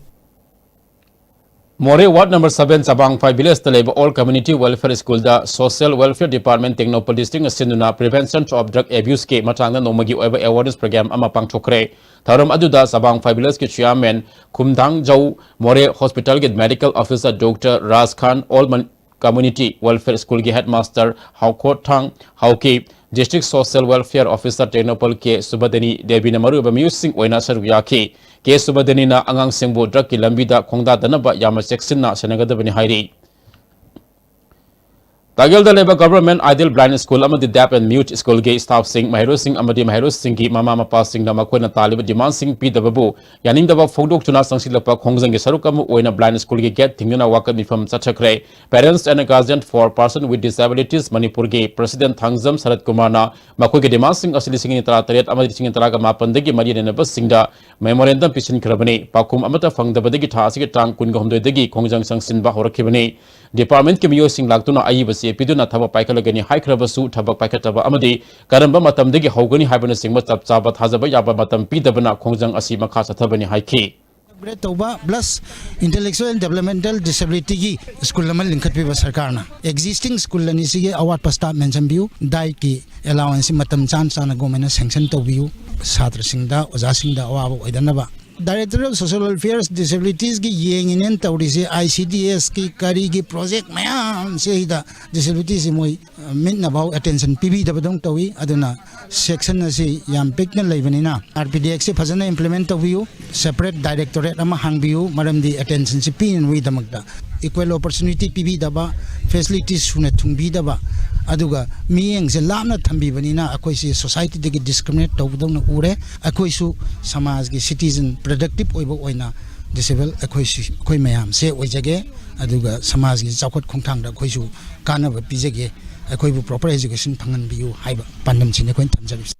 ꯃꯣꯔꯦ ꯋꯥꯔꯗ ꯅꯝꯕꯔ ꯁꯚꯦꯟ ꯆꯕꯥꯡꯐꯥꯏ ꯚꯤꯂꯦꯖꯇ ꯂꯩꯕ ꯑꯣꯜ ꯀꯝꯃ꯭ꯌꯨꯅꯤꯇꯤ ꯋꯦꯜꯐꯤꯌꯔ ꯁ꯭ꯀꯨꯜꯗ ꯁꯣꯁꯤꯌꯦꯜ ꯋꯦꯜꯐꯤꯌꯔ ꯗꯤꯄꯥꯔꯠꯃꯦꯟ ꯇꯦꯡꯅꯧꯄꯜ ꯗꯤꯁꯇ꯭ꯔꯤꯛꯅ ꯁꯤꯟꯗꯨꯅ Prevention of Drug Abuseꯀꯤ ꯃꯇꯥꯡꯗ ꯅꯣꯡꯃꯒꯤ ꯑꯣꯏꯕ ꯑꯦꯋꯥꯔꯅꯦꯁ ꯄ꯭ꯔꯣꯒ꯭ꯔꯥꯝ ꯑꯃ ꯄꯥꯡꯊꯣꯛꯈ꯭ꯔꯦ꯫ ꯊꯧꯔꯝ ꯑꯗꯨꯗ ꯆꯕꯥꯡꯐꯥꯏ ꯚꯤꯂꯦꯖꯀꯤ ꯆꯤꯌꯥꯔꯃꯦꯟ ꯈꯨꯝꯊꯥꯡꯖꯧ, ꯃꯣꯔꯦ ꯍꯣꯁꯄꯤꯇꯥꯜꯒꯤ medical officer doctor Raj Khan, all community welfare ꯁ꯭ꯀꯨꯜꯒꯤ headmaster Haokhothang Haokip, district social welfare officer Tengnoupal K Subadani ꯗꯦꯕꯤꯅ ꯃꯔꯨꯑꯣꯏꯕ ꯃꯤꯑꯣꯏꯁꯤꯡ ꯑꯣꯏꯅ ꯁꯔꯨꯛ ꯌꯥꯈꯤ꯫ ꯀꯦ ꯁꯨꯕꯗꯅꯤꯅ ꯑꯉꯥꯡꯁꯤꯡꯕꯨ ꯗ꯭ꯔꯒꯀꯤ ꯂꯝꯕꯤꯗ ꯈꯣꯡꯗꯥꯗꯅꯕ ꯌꯥꯝꯅ ꯆꯦꯛꯁꯤꯟꯅ ꯁꯦꯟꯅꯒꯗꯕꯅꯤ ꯍꯥꯏꯔꯤ꯫ ꯇꯥꯒꯦꯜꯗ ꯂꯩꯕ ꯒꯚꯔꯟꯃꯦꯟꯠ ꯑꯥꯏꯗꯤꯌꯦꯜ ꯕ꯭ꯂꯥꯏꯟꯗ ꯁ꯭ꯀꯨꯜ ꯑꯃꯗꯤ ꯗꯦꯐ ꯑꯦꯟ ꯃ꯭ꯌꯨꯠ ꯁ꯭ꯀꯨꯜꯒꯤ ꯁ꯭ꯇꯥꯐꯁꯤꯡ, ꯃꯍꯩꯔꯣꯏꯁꯤꯡ ꯑꯃꯗꯤ ꯃꯍꯩꯔꯣꯏꯁꯤꯡꯒꯤ ꯃꯃꯥ ꯃꯄꯥꯁꯤꯡꯅ ꯃꯈꯣꯏꯅ ꯇꯥꯜꯂꯤꯕ ꯗꯤꯃꯥꯟꯁꯤꯡ ꯄꯤꯗꯕꯕꯨ ꯌꯥꯅꯤꯡꯗꯕ ꯐꯣꯡꯗꯣꯛꯇꯨꯅ ꯆꯪꯁꯤꯜꯂꯛꯄ ꯈꯣꯡꯖꯪꯒꯤ ꯁꯔꯨꯛ ꯑꯃ ꯑꯣꯏꯅ ꯕ꯭ꯂꯥꯏꯟꯗ ꯁ꯭ꯀꯨꯜꯒꯤ ꯒꯦꯠ ꯊꯤꯡꯗꯨꯅ ꯋꯥꯀꯠ ꯃꯤꯐꯝ ꯆꯠꯊꯈ꯭ꯔꯦ꯫ Parents and Guardian for Person with Disabilities ꯃꯅꯤꯄꯨꯔꯒꯤ ꯄ꯭ꯔꯁꯤꯗꯦꯟꯠ ꯊꯥꯡꯖꯝ ꯁꯔꯠ ꯀꯨꯃꯥꯔꯅ ꯃꯈꯣꯏꯒꯤ ꯗꯤꯃꯥꯟꯁꯤꯡ ꯑꯁꯤ ꯂꯤꯁꯤꯡ ꯑꯅꯤ ꯇꯔꯥꯇꯔꯦꯠ ꯑꯃꯗꯤ ꯂꯤꯁꯤꯡ ꯑꯅꯤ ꯇꯔꯥꯃꯥꯄꯟꯗꯒꯤ ꯃꯔꯤ ꯂꯩꯅꯕꯁꯤꯡꯗ ꯃꯦꯃꯣꯔꯦꯟꯗꯝ ꯄꯤꯁꯤꯟꯈ꯭ꯔꯕꯅꯤ꯫ ꯄꯥꯎꯈꯨꯝ ꯑꯃꯠꯇ ꯐꯪꯗꯕꯗꯒꯤ ꯊꯥ ꯑꯁꯤꯒꯤ ꯇꯥꯡ ꯀꯨꯟꯍꯨꯝꯗꯣꯏꯗꯒꯤ ꯈꯣꯡꯖꯪ ꯆꯪꯁꯤꯟꯕ ꯍꯧꯔꯛꯈꯤꯕꯅꯤ꯫ ꯗꯤꯄꯥꯔꯠꯃꯦꯟꯠꯀꯤ ꯃꯤꯑꯣꯏꯁꯤꯡ ꯂꯥꯛꯇꯨꯅ ꯑꯏꯕ ꯆꯦ ꯄꯤꯗꯨꯅ ꯊꯕꯛ ꯄꯥꯏꯈꯠꯂꯒꯅꯤ ꯍꯥꯏꯈ꯭ꯔꯕꯁꯨ ꯊꯕꯛ ꯄꯥꯏꯈꯠꯇꯕ ꯑꯃꯗꯤ ꯀꯔꯝꯕ ꯃꯇꯝꯗꯒꯤ ꯍꯧꯒꯅꯤ ꯍꯥꯏꯕꯅꯆꯤꯡꯕ ꯆꯞ ꯆꯥꯕ ꯊꯥꯖꯕ ꯌꯥꯕ ꯃꯇꯝ ꯄꯤꯗꯕꯅ ꯈꯣꯡꯖꯪ ꯑꯁꯤ ꯃꯈꯥ ꯆꯠꯊꯕꯅꯤ ꯍꯥꯏꯈꯤ꯫ ꯑꯞꯒ꯭ꯔꯦꯗ ꯇꯧꯕ plus intellectual developmental disabilityꯒꯤ ꯁ꯭ꯀꯨꯜ ꯑꯃ ꯂꯤꯡꯈꯠꯄꯤꯕ ꯁꯔꯀꯥꯔꯅ꯫ ꯑꯦꯛꯖꯤꯁꯇꯤꯡ ꯁ꯭ꯀꯨꯜ ꯑꯅꯤꯁꯤꯒꯤ ꯑꯋꯥꯠꯄ ꯁ꯭ꯇꯥꯐ ꯃꯦꯟꯁꯤꯟꯕꯤꯌꯨ, ꯗꯥꯏꯠꯀꯤ ꯑꯦꯂꯥꯋꯦꯟꯁꯁꯤ ꯃꯇꯝ ꯆꯥꯅ ꯆꯥꯅ ꯒꯣꯔꯃꯦꯟꯅ ꯁꯦꯡꯁꯟ ꯇꯧꯕꯤꯌꯨ, ꯁꯥꯇ꯭ꯔꯁꯤꯡꯗ, ꯑꯣꯖꯥꯁꯤꯡꯗ ꯑꯋꯥꯕ ꯑꯣꯏꯗꯅꯕ꯫ Directorate of Social Welfareꯁ Disabilitiesꯀꯤ ꯌꯦꯡꯉꯤꯅꯦꯅ ꯇꯧꯔꯤꯁꯦ, ICDSꯀꯤ ꯀꯔꯤꯒꯤ ꯄ꯭ꯔꯣꯖꯦꯛ ꯃꯌꯥꯝꯁꯦ ꯁꯤꯗ ꯗꯤꯁꯦꯕꯤꯂꯤꯇꯤꯁꯤ ꯃꯣꯏ, ꯑ, ꯃꯤꯠꯅꯐꯥꯎ ꯑꯦꯇꯦꯟꯁꯟ ꯄꯤꯕꯤꯗꯕꯗꯧꯅ ꯇꯧꯏ꯫ ꯑꯗꯨꯅ ꯁꯦꯛꯁꯟ ꯑꯁꯤ ꯌꯥꯝ ꯄꯤꯛꯅ ꯂꯩꯕꯅꯤꯅ RPDXꯁꯦ ꯐꯖꯅ ꯏꯝꯄ꯭ꯂꯤꯃꯦꯟ ꯇꯧꯕꯤꯌꯨ, ꯁꯦꯄꯔꯦꯠ ꯗꯥꯏꯔꯦꯛꯇꯣꯔꯦꯠ ꯑꯃ ꯍꯥꯡꯕꯤꯌꯨ, ꯃꯔꯝꯗꯤ ꯑꯦꯇꯦꯟꯁꯟꯁꯤ ꯄꯤꯅꯕꯒꯤꯗꯃꯛꯇ꯫ Equal opportunity ꯄꯤꯕꯤꯗꯕ, ꯐꯦꯁꯤꯂꯤꯇꯤ ꯁꯨꯅ ꯊꯨꯡꯕꯤꯗꯕ, ꯑꯗꯨꯒ ꯃꯤꯠꯌꯦꯡꯁꯦ ꯂꯥꯞꯅ ꯊꯝꯕꯤꯕꯅꯤꯅ ꯑꯩꯈꯣꯏꯁꯤ ꯁꯣꯁꯥꯏꯇꯤꯗꯒꯤ ꯗꯤꯁꯀ꯭ꯔꯤꯃꯤꯅꯦꯠ ꯇꯧꯕꯗꯧꯅ ꯎꯔꯦ꯫ ꯑꯩꯈꯣꯏꯁꯨ ꯁꯃꯥꯖꯒꯤ ꯁꯤꯇꯤꯖꯟ ꯄ꯭ꯔꯗꯛꯇꯤꯞ ꯑꯣꯏꯕ ꯑꯣꯏꯅ ꯗꯤꯁꯦꯕꯜ ꯑꯩꯈꯣꯏꯁꯤ, ꯑꯩꯈꯣꯏ ꯃꯌꯥꯝꯁꯦ ꯑꯣꯏꯖꯒꯦ, ꯑꯗꯨꯒ ꯁꯃꯥꯖꯒꯤ ꯆꯥꯎꯈꯠ ꯈꯣꯡꯊꯥꯡꯗ ꯑꯩꯈꯣꯏꯁꯨ ꯀꯥꯟꯅꯕ ꯄꯤꯖꯒꯦ, ꯑꯩꯈꯣꯏꯕꯨ ꯄ꯭ꯔꯣꯄꯔ ꯑꯦꯖꯨꯀꯦꯁꯟ ꯐꯪꯍꯟꯕꯤꯌꯨ ꯍꯥꯏꯕ ꯄꯥꯟꯗꯝꯁꯤꯅꯤ ꯑꯩꯈꯣꯏꯅ ꯊꯝꯖꯔꯤꯕꯁꯤ꯫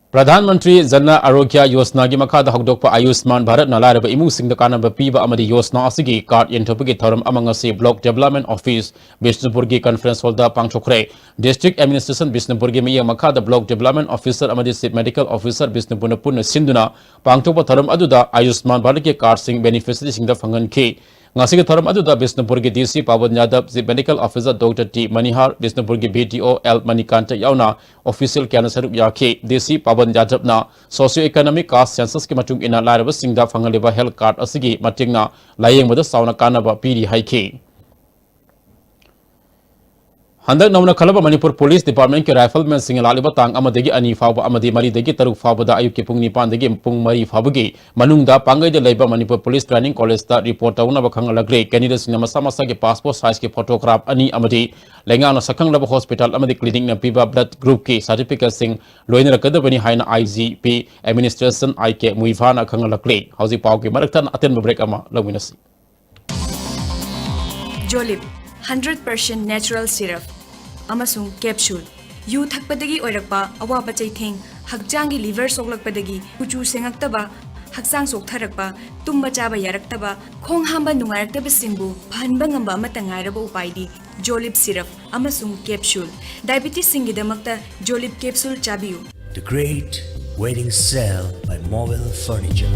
ꯄ꯭ꯔꯙꯥꯟ ꯃꯟꯇ꯭ꯔꯤ ꯖꯟ ꯑꯔꯣꯒ꯭ꯌ ꯌꯣꯖꯅꯥꯒꯤ ꯃꯈꯥꯗ ꯍꯧꯗꯣꯛꯄ ꯑꯌꯨꯁꯃꯥꯟ ꯚꯥꯔꯠꯅ ꯂꯥꯏꯔꯕ ꯏꯃꯨꯡꯁꯤꯡꯗ ꯀꯥꯟꯅꯕ ꯄꯤꯕ ꯑꯃꯗꯤ ꯌꯣꯖꯅꯥ ꯑꯁꯤꯒꯤ ꯀꯥꯔꯗ ꯌꯦꯟꯊꯣꯛꯄꯒꯤ ꯊꯧꯔꯝ ꯑꯃ ꯉꯁꯤ ꯕ꯭ꯂꯣꯛ ꯗꯦꯕꯂꯞꯃꯦꯟ ꯑꯣꯐꯤꯁ ꯕꯤꯁꯅꯨꯄꯨꯔꯒꯤ ꯀꯟꯐꯔꯦꯟꯁ ꯍꯣꯜꯗ ꯄꯥꯡꯊꯣꯛꯈ꯭ꯔꯦ꯫ ꯗꯤꯁꯇ꯭ꯔꯤꯛ ꯑꯦꯗꯃꯤꯅꯤꯁꯇ꯭ꯔꯦꯁꯟ ꯕꯤꯁꯅꯨꯄꯨꯔꯒꯤ ꯃꯤꯠꯌꯦꯡ ꯃꯈꯥꯗ ꯕ꯭ꯂꯣꯛ ꯗꯦꯕꯂꯞꯃꯦꯟ ꯑꯣꯐꯤꯁꯔ ꯑꯃꯗꯤ ꯆꯤꯐ ꯃꯦꯗꯤꯀꯦꯜ ꯑꯣꯐꯤꯁꯔ ꯕꯤꯁꯅꯨꯄꯨꯔꯅ ꯄꯨꯟꯅ ꯁꯤꯟꯗꯨꯅ ꯄꯥꯡꯊꯣꯛꯄ ꯊꯧꯔꯝ ꯑꯗꯨꯗ ꯑꯌꯨꯁꯃꯥꯟ ꯚꯥꯔꯠꯀꯤ ꯀꯥꯔꯗꯁꯤꯡ ꯕꯦꯅꯤꯐꯤꯁꯔꯤꯁꯤꯡꯗ ꯐꯪꯍꯟꯈꯤ꯫ ꯉꯁꯤꯒꯤ ꯊꯧꯔꯝ ꯑꯗꯨꯗ ꯕꯤꯁꯅꯨꯄꯨꯔꯒꯤ ꯗꯤ C Pawan Yadav, chief medical officer doctor T Manihar, ꯕꯤꯁꯅꯨꯄꯨꯔꯒꯤ B D O L Manikanta ꯌꯥꯎꯅ ꯑꯣꯐꯤꯁꯤꯌꯦꯜ ꯀꯌꯥꯅ ꯁꯔꯨꯛ ꯌꯥꯈꯤ꯫ ꯗꯤ ꯁꯤ ꯄꯥꯕꯟ ꯌꯥꯗꯕꯅ ꯁꯣꯁꯤꯌꯣ ꯏꯀꯣꯅꯣꯃꯤꯛ ꯀꯥꯁ ꯁꯦꯟꯁꯁꯀꯤ ꯃꯇꯨꯡ ꯏꯟꯅ ꯂꯥꯏꯔꯕꯁꯤꯡꯗ ꯐꯪꯍꯜꯂꯤꯕ ꯍꯦꯜꯊ ꯀꯥꯔꯗ ꯑꯁꯤꯒꯤ ꯃꯇꯦꯡꯅ ꯂꯥꯌꯦꯡꯕꯗ ꯆꯥꯎꯅ ꯀꯥꯟꯅꯕ ꯄꯤꯔꯤ ꯍꯥꯏꯈꯤ꯫ ꯍꯟꯗꯛ ꯅꯧꯅ ꯈꯜꯂꯕ ꯃꯅꯤꯄꯨꯔ ꯄꯨꯂꯤꯁ ꯗꯤꯄꯥꯔꯠꯃꯦꯟꯠꯀꯤ ꯔꯥꯏꯐꯜꯃꯦꯟꯁꯤꯡꯅ ꯂꯥꯛꯂꯤꯕ ꯇꯥꯡ ꯑꯃꯗꯒꯤ ꯑꯅꯤ ꯐꯥꯎꯕ ꯑꯃꯗꯤ ꯃꯔꯤꯗꯒꯤ ꯇꯔꯨꯛ ꯐꯥꯎꯕꯗ ꯑꯌꯨꯛꯀꯤ ꯄꯨꯡ ꯅꯤꯄꯥꯟꯗꯒꯤ ꯄꯨꯡ ꯃꯔꯤ ꯐꯥꯎꯕꯒꯤ ꯃꯅꯨꯡꯗ ꯄꯥꯡꯒꯩꯗ ꯂꯩꯕ ꯃꯅꯤꯄꯨꯔ ꯄꯨꯂꯤꯁ ꯇ꯭ꯔꯦꯅꯤꯡ ꯀꯣꯂꯦꯖꯇ ꯔꯤꯄꯣꯔꯠ ꯇꯧꯅꯕ ꯈꯪꯍꯜꯂꯛꯂꯦ꯫ ꯀꯦꯟꯗꯤꯗꯦꯠꯁꯤꯡꯅ ꯃꯁꯥ ꯃꯁꯥꯒꯤ ꯄꯥꯁꯄꯣꯔꯠ ꯁꯥꯏꯖꯀꯤ ꯐꯣꯇꯣꯒ꯭ꯔꯥꯐ ꯑꯅꯤ ꯑꯃꯗꯤ ꯂꯩꯉꯥꯛꯅ ꯁꯛꯈꯪꯂꯕ ꯍꯣꯁꯄꯤꯇꯥꯜ ꯑꯃꯗꯤ ꯀ꯭ꯂꯤꯅꯤꯛꯅ ꯄꯤꯕ ꯕ꯭ꯂꯗ ꯒ꯭ꯔꯨꯞꯀꯤ ꯁꯥꯔꯇꯤꯐꯤꯀꯦꯠꯁꯤꯡ ꯂꯣꯏꯅꯔꯛꯀꯗꯕꯅꯤ ꯍꯥꯏꯅ ꯑꯥꯏ ꯖꯤ ꯄꯤ ꯑꯦꯗꯃꯤꯅꯤꯁꯇ꯭ꯔꯦꯁꯟ ꯑꯥꯏ ꯀꯦ ꯃꯨꯏꯚꯥꯅ ꯈꯪꯍꯜꯂꯛꯂꯦ꯫ ꯍꯧꯖꯤꯛ ꯄꯥꯎꯒꯤ ꯃꯔꯛꯇ ꯑꯇꯦꯟꯕ ꯕ꯭ꯔꯦꯛ ꯑꯃ ꯂꯧꯃꯤꯟꯅꯁꯤ꯫ Jolib, hundred percent natural syrup ꯑꯃꯁꯨꯡ capsule꯫ ꯌꯨ ꯊꯛꯄꯗꯒꯤ ꯑꯣꯏꯔꯛꯄ ꯑꯋꯥꯕ ꯆꯩꯊꯦꯡ, ꯍꯛꯆꯥꯡꯒꯤ ꯂꯤꯚꯔ ꯁꯣꯛꯂꯛꯄꯗꯒꯤ ꯀꯨꯆꯨ ꯁꯦꯡꯉꯛꯇꯕ, ꯍꯛꯆꯥꯡ ꯆꯣꯛꯊꯔꯛꯄ, ꯇꯨꯝꯕ ꯆꯥꯕ ꯌꯥꯔꯛꯇꯕ, ꯈꯣꯡ ꯍꯥꯝꯕ ꯅꯨꯡꯉꯥꯏꯔꯛꯇꯕꯁꯤꯡꯕꯨ ꯐꯍꯟꯕ ꯉꯝꯕ ꯑꯃꯠꯇ ꯉꯥꯏꯔꯕ ꯎꯄꯥꯏꯗꯤ Jolib syrup ꯑꯃꯁꯨꯡ capsule꯫ ꯗꯥꯏꯕꯤꯇꯤꯁꯁꯤꯡꯒꯤꯗꯃꯛꯇ Jolib capsule ꯆꯥꯕꯤꯌꯨ꯫ The Great Wedding Sale by Mobile Furniture.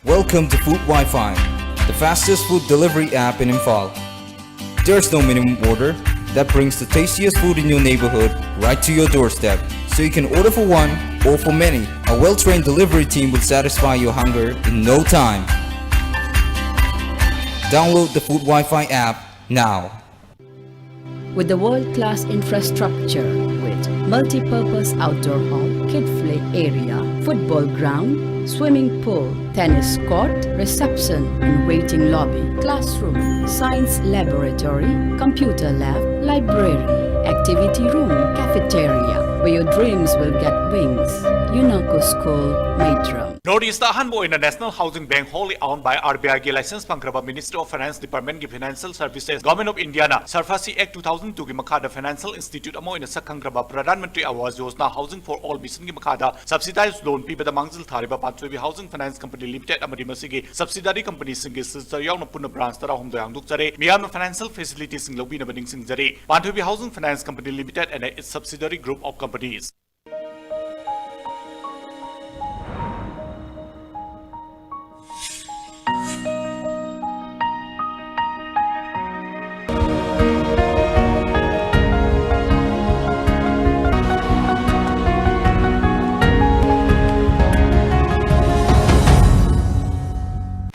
Welcome to Food Wi-Fi, the fastest food delivery app in Imphal. There's no minimum order that brings the tastiest food in your neighborhood right to your doorstep, so you can order for one or for many. A well-trained delivery team will satisfy your hunger in no time. Download the Food Wi-Fi app now. With the world-class infrastructure, with multi-purpose outdoor hall, kid play area, football ground, swimming pool, tennis court, reception and waiting lobby, classroom, science laboratory, computer lab, library, activity room, cafeteria, where your dreams will get wings. UNACO School, Maitram. North East ꯑꯍꯥꯟꯕ ꯑꯣꯏꯅ National Housing Bank, wholly owned by RBI ꯒꯤ license ꯐꯪꯈ꯭ꯔꯕ Ministry of Finance Department ꯒꯤ Financial Services, Government of India ꯅ SARFAESI Act two thousand two ꯒꯤ ꯃꯈꯥꯗ financial institute ꯑꯃ ꯑꯣꯏꯅ ꯁꯛꯈꯪꯈ꯭ꯔꯕ Pradhan Mantri Awas Yojana Housing for All Mission ꯒꯤ ꯃꯈꯥꯗ subsidized loan ꯄꯤꯕꯗ ꯃꯥꯡꯖꯤꯜ ꯊꯥꯔꯤꯕ ꯄꯥꯟꯊꯣꯏꯕꯤ Housing Finance Company Limited ꯑꯃꯗꯤ ꯃꯁꯤꯒꯤ subsidiary company ꯁꯤꯡꯒꯤ ꯁꯤꯜꯆꯔ ꯌꯥꯎꯅ ꯄꯨꯟꯅ branch ꯇꯔꯥꯍꯨꯝꯗꯣꯏ ꯍꯥꯡꯗꯣꯛꯆꯔꯦ꯫ ꯃꯤꯌꯥꯝꯅ financial facility ꯁꯤꯡ ꯂꯧꯕꯤꯅꯕ ꯅꯤꯡꯁꯤꯡꯖꯔꯤ꯫ ꯄꯥꯟꯊꯣꯏꯕꯤ Housing Finance Company Limited and its subsidiary group of companies.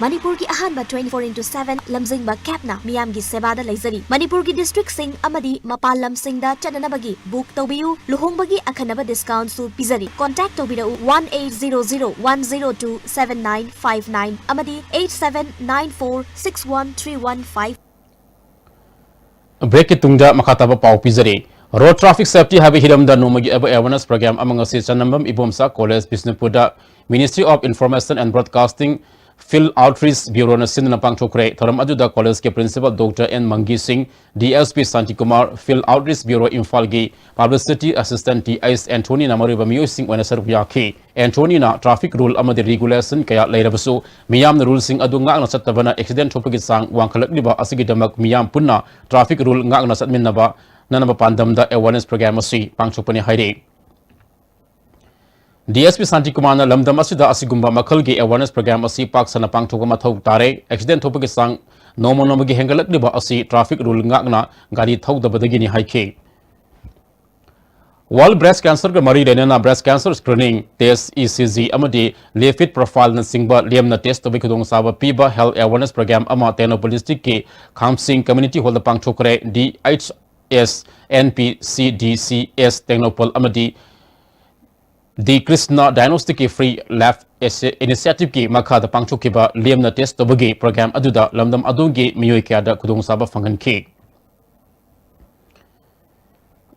ꯃꯅꯤꯄꯨꯔꯒꯤ ꯑꯍꯥꯟꯕ twenty-four into seven ꯂꯝꯖꯤꯡꯕ CABꯅ ꯃꯤꯌꯥꯝꯒꯤ ꯁꯦꯕꯥꯗ ꯂꯩꯖꯔꯤ꯫ ꯃꯅꯤꯄꯨꯔꯒꯤ districtꯁꯤꯡ ꯑꯃꯗꯤ ꯃꯄꯥꯟ ꯂꯝꯁꯤꯡꯗ ꯆꯠꯅꯅꯕꯒꯤ book ꯇꯧꯕꯤꯌꯨ꯫ ꯂꯨꯍꯣꯡꯕꯒꯤ ꯑꯈꯟꯅꯕ discountꯁꯨ ꯄꯤꯖꯔꯤ꯫ Contact ꯇꯧꯕꯤꯔꯛꯎ one eight zero zero one zero two seven nine five nine ꯑꯃꯗꯤ eight seven nine four six one three one five꯫ Breakꯀꯤ ꯇꯨꯡꯗ ꯃꯈꯥ ꯇꯥꯕ ꯄꯥꯎ ꯄꯤꯖꯔꯤ꯫ Road traffic safety ꯍꯥꯏꯕ ꯍꯤꯔꯝꯗ ꯅꯣꯡꯃꯒꯤ ꯑꯣꯏꯕ awareness program ꯑꯃ ꯉꯁꯤ ꯆꯅꯝꯕꯝ Ibomcha College ꯕꯤꯁꯅꯨꯄꯨꯔꯗ Ministry of Information and Broadcasting Field Outreach Bureauꯅ ꯁꯤꯟꯗꯨꯅ ꯄꯥꯡꯊꯣꯛꯈ꯭ꯔꯦ꯫ ꯊꯧꯔꯝ ꯑꯗꯨꯗ collegeꯀꯤ principal Doctor N ꯃꯪꯒꯤ ꯁꯤꯡ, DSP Shantikumar, Field Outreach Bureau ꯏꯝꯐꯥꯜꯒꯤ publicity assistant ꯇꯤ ꯑꯩꯆ ꯑꯦꯟꯊꯣꯅꯤꯅ ꯃꯔꯨꯑꯣꯏꯕ ꯃꯤꯑꯣꯏꯁꯤꯡ ꯑꯣꯏꯅ ꯁꯔꯨꯛ ꯌꯥꯈꯤ꯫ ꯑꯦꯟꯊꯣꯅꯤꯅ traffic rule ꯑꯃꯗꯤ regulation ꯀꯌꯥ ꯂꯩꯔꯕꯁꯨ ꯃꯤꯌꯥꯝꯅ ruleꯁꯤꯡ ꯑꯗꯨ ꯉꯥꯛꯅ ꯆꯠꯇꯕꯅ accident ꯊꯣꯛꯄꯒꯤ ꯆꯥꯡ ꯋꯥꯡꯈꯠꯂꯛꯂꯤꯕ ꯑꯁꯤꯒꯤꯗꯃꯛ ꯃꯤꯌꯥꯝ ꯄꯨꯟꯅ traffic rule ꯉꯥꯛꯅ ꯆꯠꯃꯤꯟꯅꯕ ꯅꯅꯕ ꯄꯥꯟꯗꯝꯗ awareness program ꯑꯁꯤ ꯄꯥꯡꯊꯣꯛꯄꯅꯤ ꯍꯥꯏꯔꯤ꯫ DSP ꯁꯥꯟꯇꯤꯀꯨꯃꯥꯔꯅ ꯂꯝꯗꯝ ꯑꯁꯤꯗ ꯑꯁꯤꯒꯨꯝꯕ ꯃꯈꯜꯒꯤ awareness program ꯑꯁꯤ ꯄꯥꯛ ꯁꯟꯅ ꯄꯥꯡꯊꯣꯛꯄ ꯃꯊꯧ ꯇꯥꯔꯦ꯫ Accident ꯊꯣꯛꯄꯒꯤ ꯆꯥꯡ ꯅꯣꯡꯃ ꯅꯣꯡꯃꯒꯤ ꯍꯦꯟꯒꯠꯂꯛꯂꯤꯕ ꯑꯁꯤ traffic rule ꯉꯥꯛꯅ ꯒꯥꯔꯤ ꯊꯧꯗꯕꯗꯒꯤꯅꯤ ꯍꯥꯏꯈꯤ꯫ World Breast Cancerꯒ ꯃꯔꯤ ꯂꯩꯅꯅ breast cancer screening test, ECG ꯑꯃꯗꯤ lipid profileꯅꯆꯤꯡꯕ ꯂꯦꯝꯅ test ꯇꯧꯕꯒꯤ ꯈꯨꯗꯣꯡꯆꯥꯕ ꯄꯤꯕ health awareness program ꯑꯃ Tengnoupal districtꯀꯤ ꯈꯥꯝꯁꯤꯡ community hallꯗ ꯄꯥꯡꯊꯣꯛꯈ꯭ꯔꯦ꯫ DHS, NPCDCS Tengnoupal ꯑꯃꯗꯤ ꯗꯤ ꯀ꯭ꯔꯤꯁꯅ ꯗꯥꯏꯒꯅꯣꯁꯇꯤꯛꯀꯤ ꯐ꯭ꯔꯤ ꯂꯦꯕ ꯏꯅꯤꯁꯤꯌꯦꯇꯤꯚꯀꯤ ꯃꯈꯥꯗ ꯄꯥꯡꯊꯣꯛꯈꯤꯕ ꯂꯦꯝꯅ ꯇꯦꯁ ꯇꯧꯕꯒꯤ ꯄ꯭ꯔꯣꯒ꯭ꯔꯥꯝ ꯑꯗꯨꯗ ꯂꯝꯗꯝ ꯑꯗꯨꯒꯤ ꯃꯤꯑꯣꯏ ꯀꯌꯥꯗ ꯈꯨꯗꯣꯡꯆꯥꯕ ꯐꯪꯍꯟꯈꯤ꯫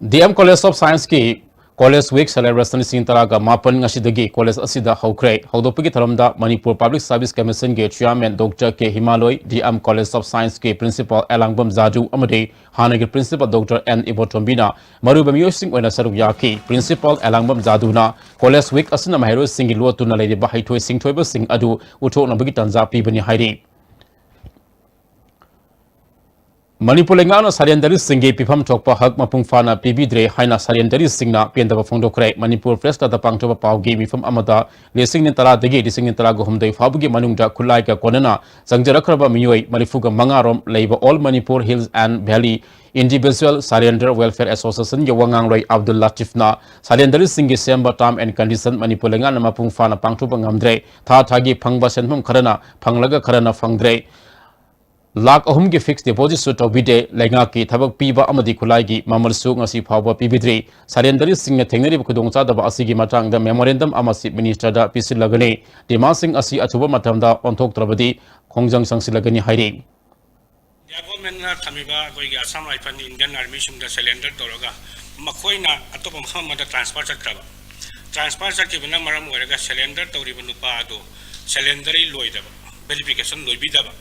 ꯗꯤ ꯑꯦꯝ ꯀꯣꯂꯦꯖ ꯑꯣꯐ ꯁꯥꯏꯟꯁꯀꯤ ꯀꯣꯂꯦꯖ ꯋꯤꯛ ꯁꯦꯂꯦꯕ꯭ꯔꯦꯁꯟ ꯂꯤꯁꯤꯡ ꯇꯔꯥꯒ ꯃꯥꯄꯟ ꯉꯁꯤꯗꯒꯤ ꯀꯣꯂꯦꯖ ꯑꯁꯤꯗ ꯍꯧꯈ꯭ꯔꯦ꯫ ꯍꯧꯗꯣꯛꯄꯒꯤ ꯊꯧꯔꯝꯗ ꯃꯅꯤꯄꯨꯔ ꯄꯕ꯭ꯂꯤꯛ ꯁꯥꯔꯚꯤꯁ ꯀꯃꯤꯁꯟꯒꯤ chairman doctor K Himaloy, D M college of ꯁꯥꯏꯟꯁꯀꯤ ꯄ꯭ꯔꯤꯟꯁꯤꯄꯥꯜ ꯑꯦꯂꯥꯡꯕꯝ ꯖꯥꯗꯨ ꯑꯃꯗꯤ ꯍꯥꯟꯅꯒꯤ ꯄ꯭ꯔꯤꯟꯁꯤꯄꯥꯜ ꯗꯣꯛꯇꯔ ꯑꯦꯟ ꯏꯕꯣꯇꯣꯝꯕꯤꯅ ꯃꯔꯨꯑꯣꯏꯕ ꯃꯤꯑꯣꯏꯁꯤꯡ ꯑꯣꯏꯅ ꯁꯔꯨꯛ ꯌꯥꯈꯤ꯫ ꯄ꯭ꯔꯤꯟꯁꯤꯄꯥꯜ ꯑꯦꯂꯥꯡꯕꯝ ꯖꯥꯗꯨꯅ ꯀꯣꯂꯦꯖ ꯋꯤꯛ ꯑꯁꯤꯅ ꯃꯍꯩꯔꯣꯏꯁꯤꯡꯒꯤ ꯂꯣꯠꯇꯨꯅ ꯂꯩꯔꯤꯕ ꯍꯩꯊꯣꯏ ꯁꯤꯡꯊꯣꯏꯕꯁꯤꯡ ꯑꯗꯨ ꯎꯠꯊꯣꯛꯅꯕꯒꯤ ꯇꯥꯟꯖꯥ ꯄꯤꯕꯅꯤ ꯍꯥꯏꯔꯤ꯫ ꯃꯅꯤꯄꯨꯔ ꯂꯩꯉꯥꯛꯅ ꯁꯥꯔꯦꯟꯗꯔꯤꯁꯤꯡꯒꯤ ꯄꯤꯐꯝ ꯊꯣꯛꯄ ꯍꯛ ꯃꯄꯨꯡ ꯐꯥꯅ ꯄꯤꯕꯤꯗ꯭ꯔꯦ ꯍꯥꯏꯅ ꯁꯥꯔꯦꯟꯗꯔꯤꯁꯤꯡꯅ ꯄꯦꯟꯗꯕ ꯐꯣꯡꯗꯣꯛꯈ꯭ꯔꯦ꯫ ꯃꯅꯤꯄꯨꯔ ꯄ꯭ꯔꯦꯁ ꯀ꯭ꯂꯕꯇ ꯄꯥꯡꯊꯣꯛꯄ ꯄꯥꯎꯒꯤ ꯃꯤꯐꯝ ꯑꯃꯗ ꯂꯤꯁꯤꯡ ꯅꯤꯅꯤ ꯇꯔꯥꯗꯒꯤ ꯂꯤꯁꯤꯡ ꯅꯤꯅꯤ ꯇꯔꯥꯒ ꯍꯨꯝꯗꯣꯏ ꯐꯥꯎꯕꯒꯤ ꯃꯅꯨꯡꯗ ꯈꯨꯠꯂꯥꯏꯒ ꯀꯣꯟꯅꯅ ꯆꯪꯖꯔꯛꯈ꯭ꯔꯕ ꯃꯤꯑꯣꯏ ꯃꯔꯤꯐꯨꯒ ꯃꯉꯥ ꯔꯣꯝ ꯂꯩꯕ All Manipur Hills and Valley Individual Surrender Welfare Associationꯒꯤ ꯋꯥꯉꯥꯡꯂꯣꯏ Abdul ꯂꯥꯇꯤꯐꯅ ꯁꯥꯔꯦꯟꯗꯔꯤꯁꯤꯡꯒꯤ ꯁꯦꯝꯕ term and condition ꯃꯅꯤꯄꯨꯔ ꯂꯩꯉꯥꯛꯅ ꯃꯄꯨꯡ ꯐꯥꯅ ꯄꯥꯡꯊꯣꯛꯄ ꯉꯝꯗ꯭ꯔꯦ꯫ ꯊꯥ ꯊꯥꯒꯤ ꯐꯪꯕ ꯁꯦꯟꯐꯝ ꯈꯔꯅ ꯐꯪꯂꯒ ꯈꯔꯅ ꯐꯪꯗ꯭ꯔꯦ꯫ ꯂꯥꯈ ꯑꯍꯨꯝꯒꯤ ꯐꯤꯛꯁ ꯗꯤꯄꯣꯖꯤꯠꯁꯨ ꯇꯧꯕꯤꯗꯦ꯫ ꯂꯩꯉꯥꯛꯀꯤ ꯊꯕꯛ ꯄꯤꯕ ꯑꯃꯗꯤ ꯈꯨꯠꯂꯥꯏꯒꯤ ꯃꯃꯜꯁꯨ ꯉꯁꯤ ꯐꯥꯎꯕ ꯄꯤꯕꯤꯗ꯭ꯔꯤ꯫ ꯁꯥꯔꯦꯟꯗꯔꯤꯁꯤꯡꯅ ꯊꯦꯡꯅꯔꯤꯕ ꯈꯨꯗꯣꯡꯆꯥꯗꯕ ꯑꯁꯤꯒꯤ ꯃꯇꯥꯡꯗ ꯃꯦꯃꯣꯔꯦꯟꯗꯝ ꯑꯃ ꯆꯤꯐ ꯃꯤꯅꯤꯁꯇꯔꯗ ꯄꯤꯁꯤꯜꯂꯒꯅꯤ꯫ ꯗꯤꯃꯥꯟꯁꯤꯡ ꯑꯁꯤ ꯑꯊꯨꯕ ꯃꯇꯝꯗ ꯑꯣꯟꯊꯣꯛꯇ꯭ꯔꯕꯗꯤ ꯈꯣꯡꯖꯪ ꯆꯪꯁꯤꯜꯂꯒꯅꯤ ꯍꯥꯏꯔꯤ꯫ ꯏꯟꯗꯤꯌꯥ ꯒꯣꯔꯃꯦꯟꯅ ꯊꯝꯃꯤꯕ ꯑꯩꯈꯣꯏꯒꯤ ꯑꯁꯥꯝ ꯔꯥꯏꯐꯜ, ꯏꯟꯗꯤꯌꯟ ꯑꯥꯔꯃꯤꯁꯤꯡꯗ ꯁꯔꯦꯟꯗꯔ ꯇꯧꯔꯒ ꯃꯈꯣꯏꯅ ꯑꯇꯣꯞꯄ ꯃꯐꯝ ꯑꯃꯗ ꯇ꯭ꯔꯥꯟꯁꯐꯔ ꯆꯠꯈ꯭ꯔꯕ꯫ ꯇ꯭ꯔꯥꯟꯁꯐꯔ ꯆꯠꯈꯤꯕꯅ ꯃꯔꯝ ꯑꯣꯏꯔꯒ ꯁꯔꯦꯟꯗꯔ ꯇꯧꯔꯤꯕ ꯅꯨꯄꯥ ꯑꯗꯨ ꯁꯔꯦꯟꯗꯔꯤ ꯂꯣꯏꯗꯕ, ꯚꯦꯔꯤꯐꯤꯀꯦꯁꯟ ꯂꯣꯏꯕꯤꯗꯕ,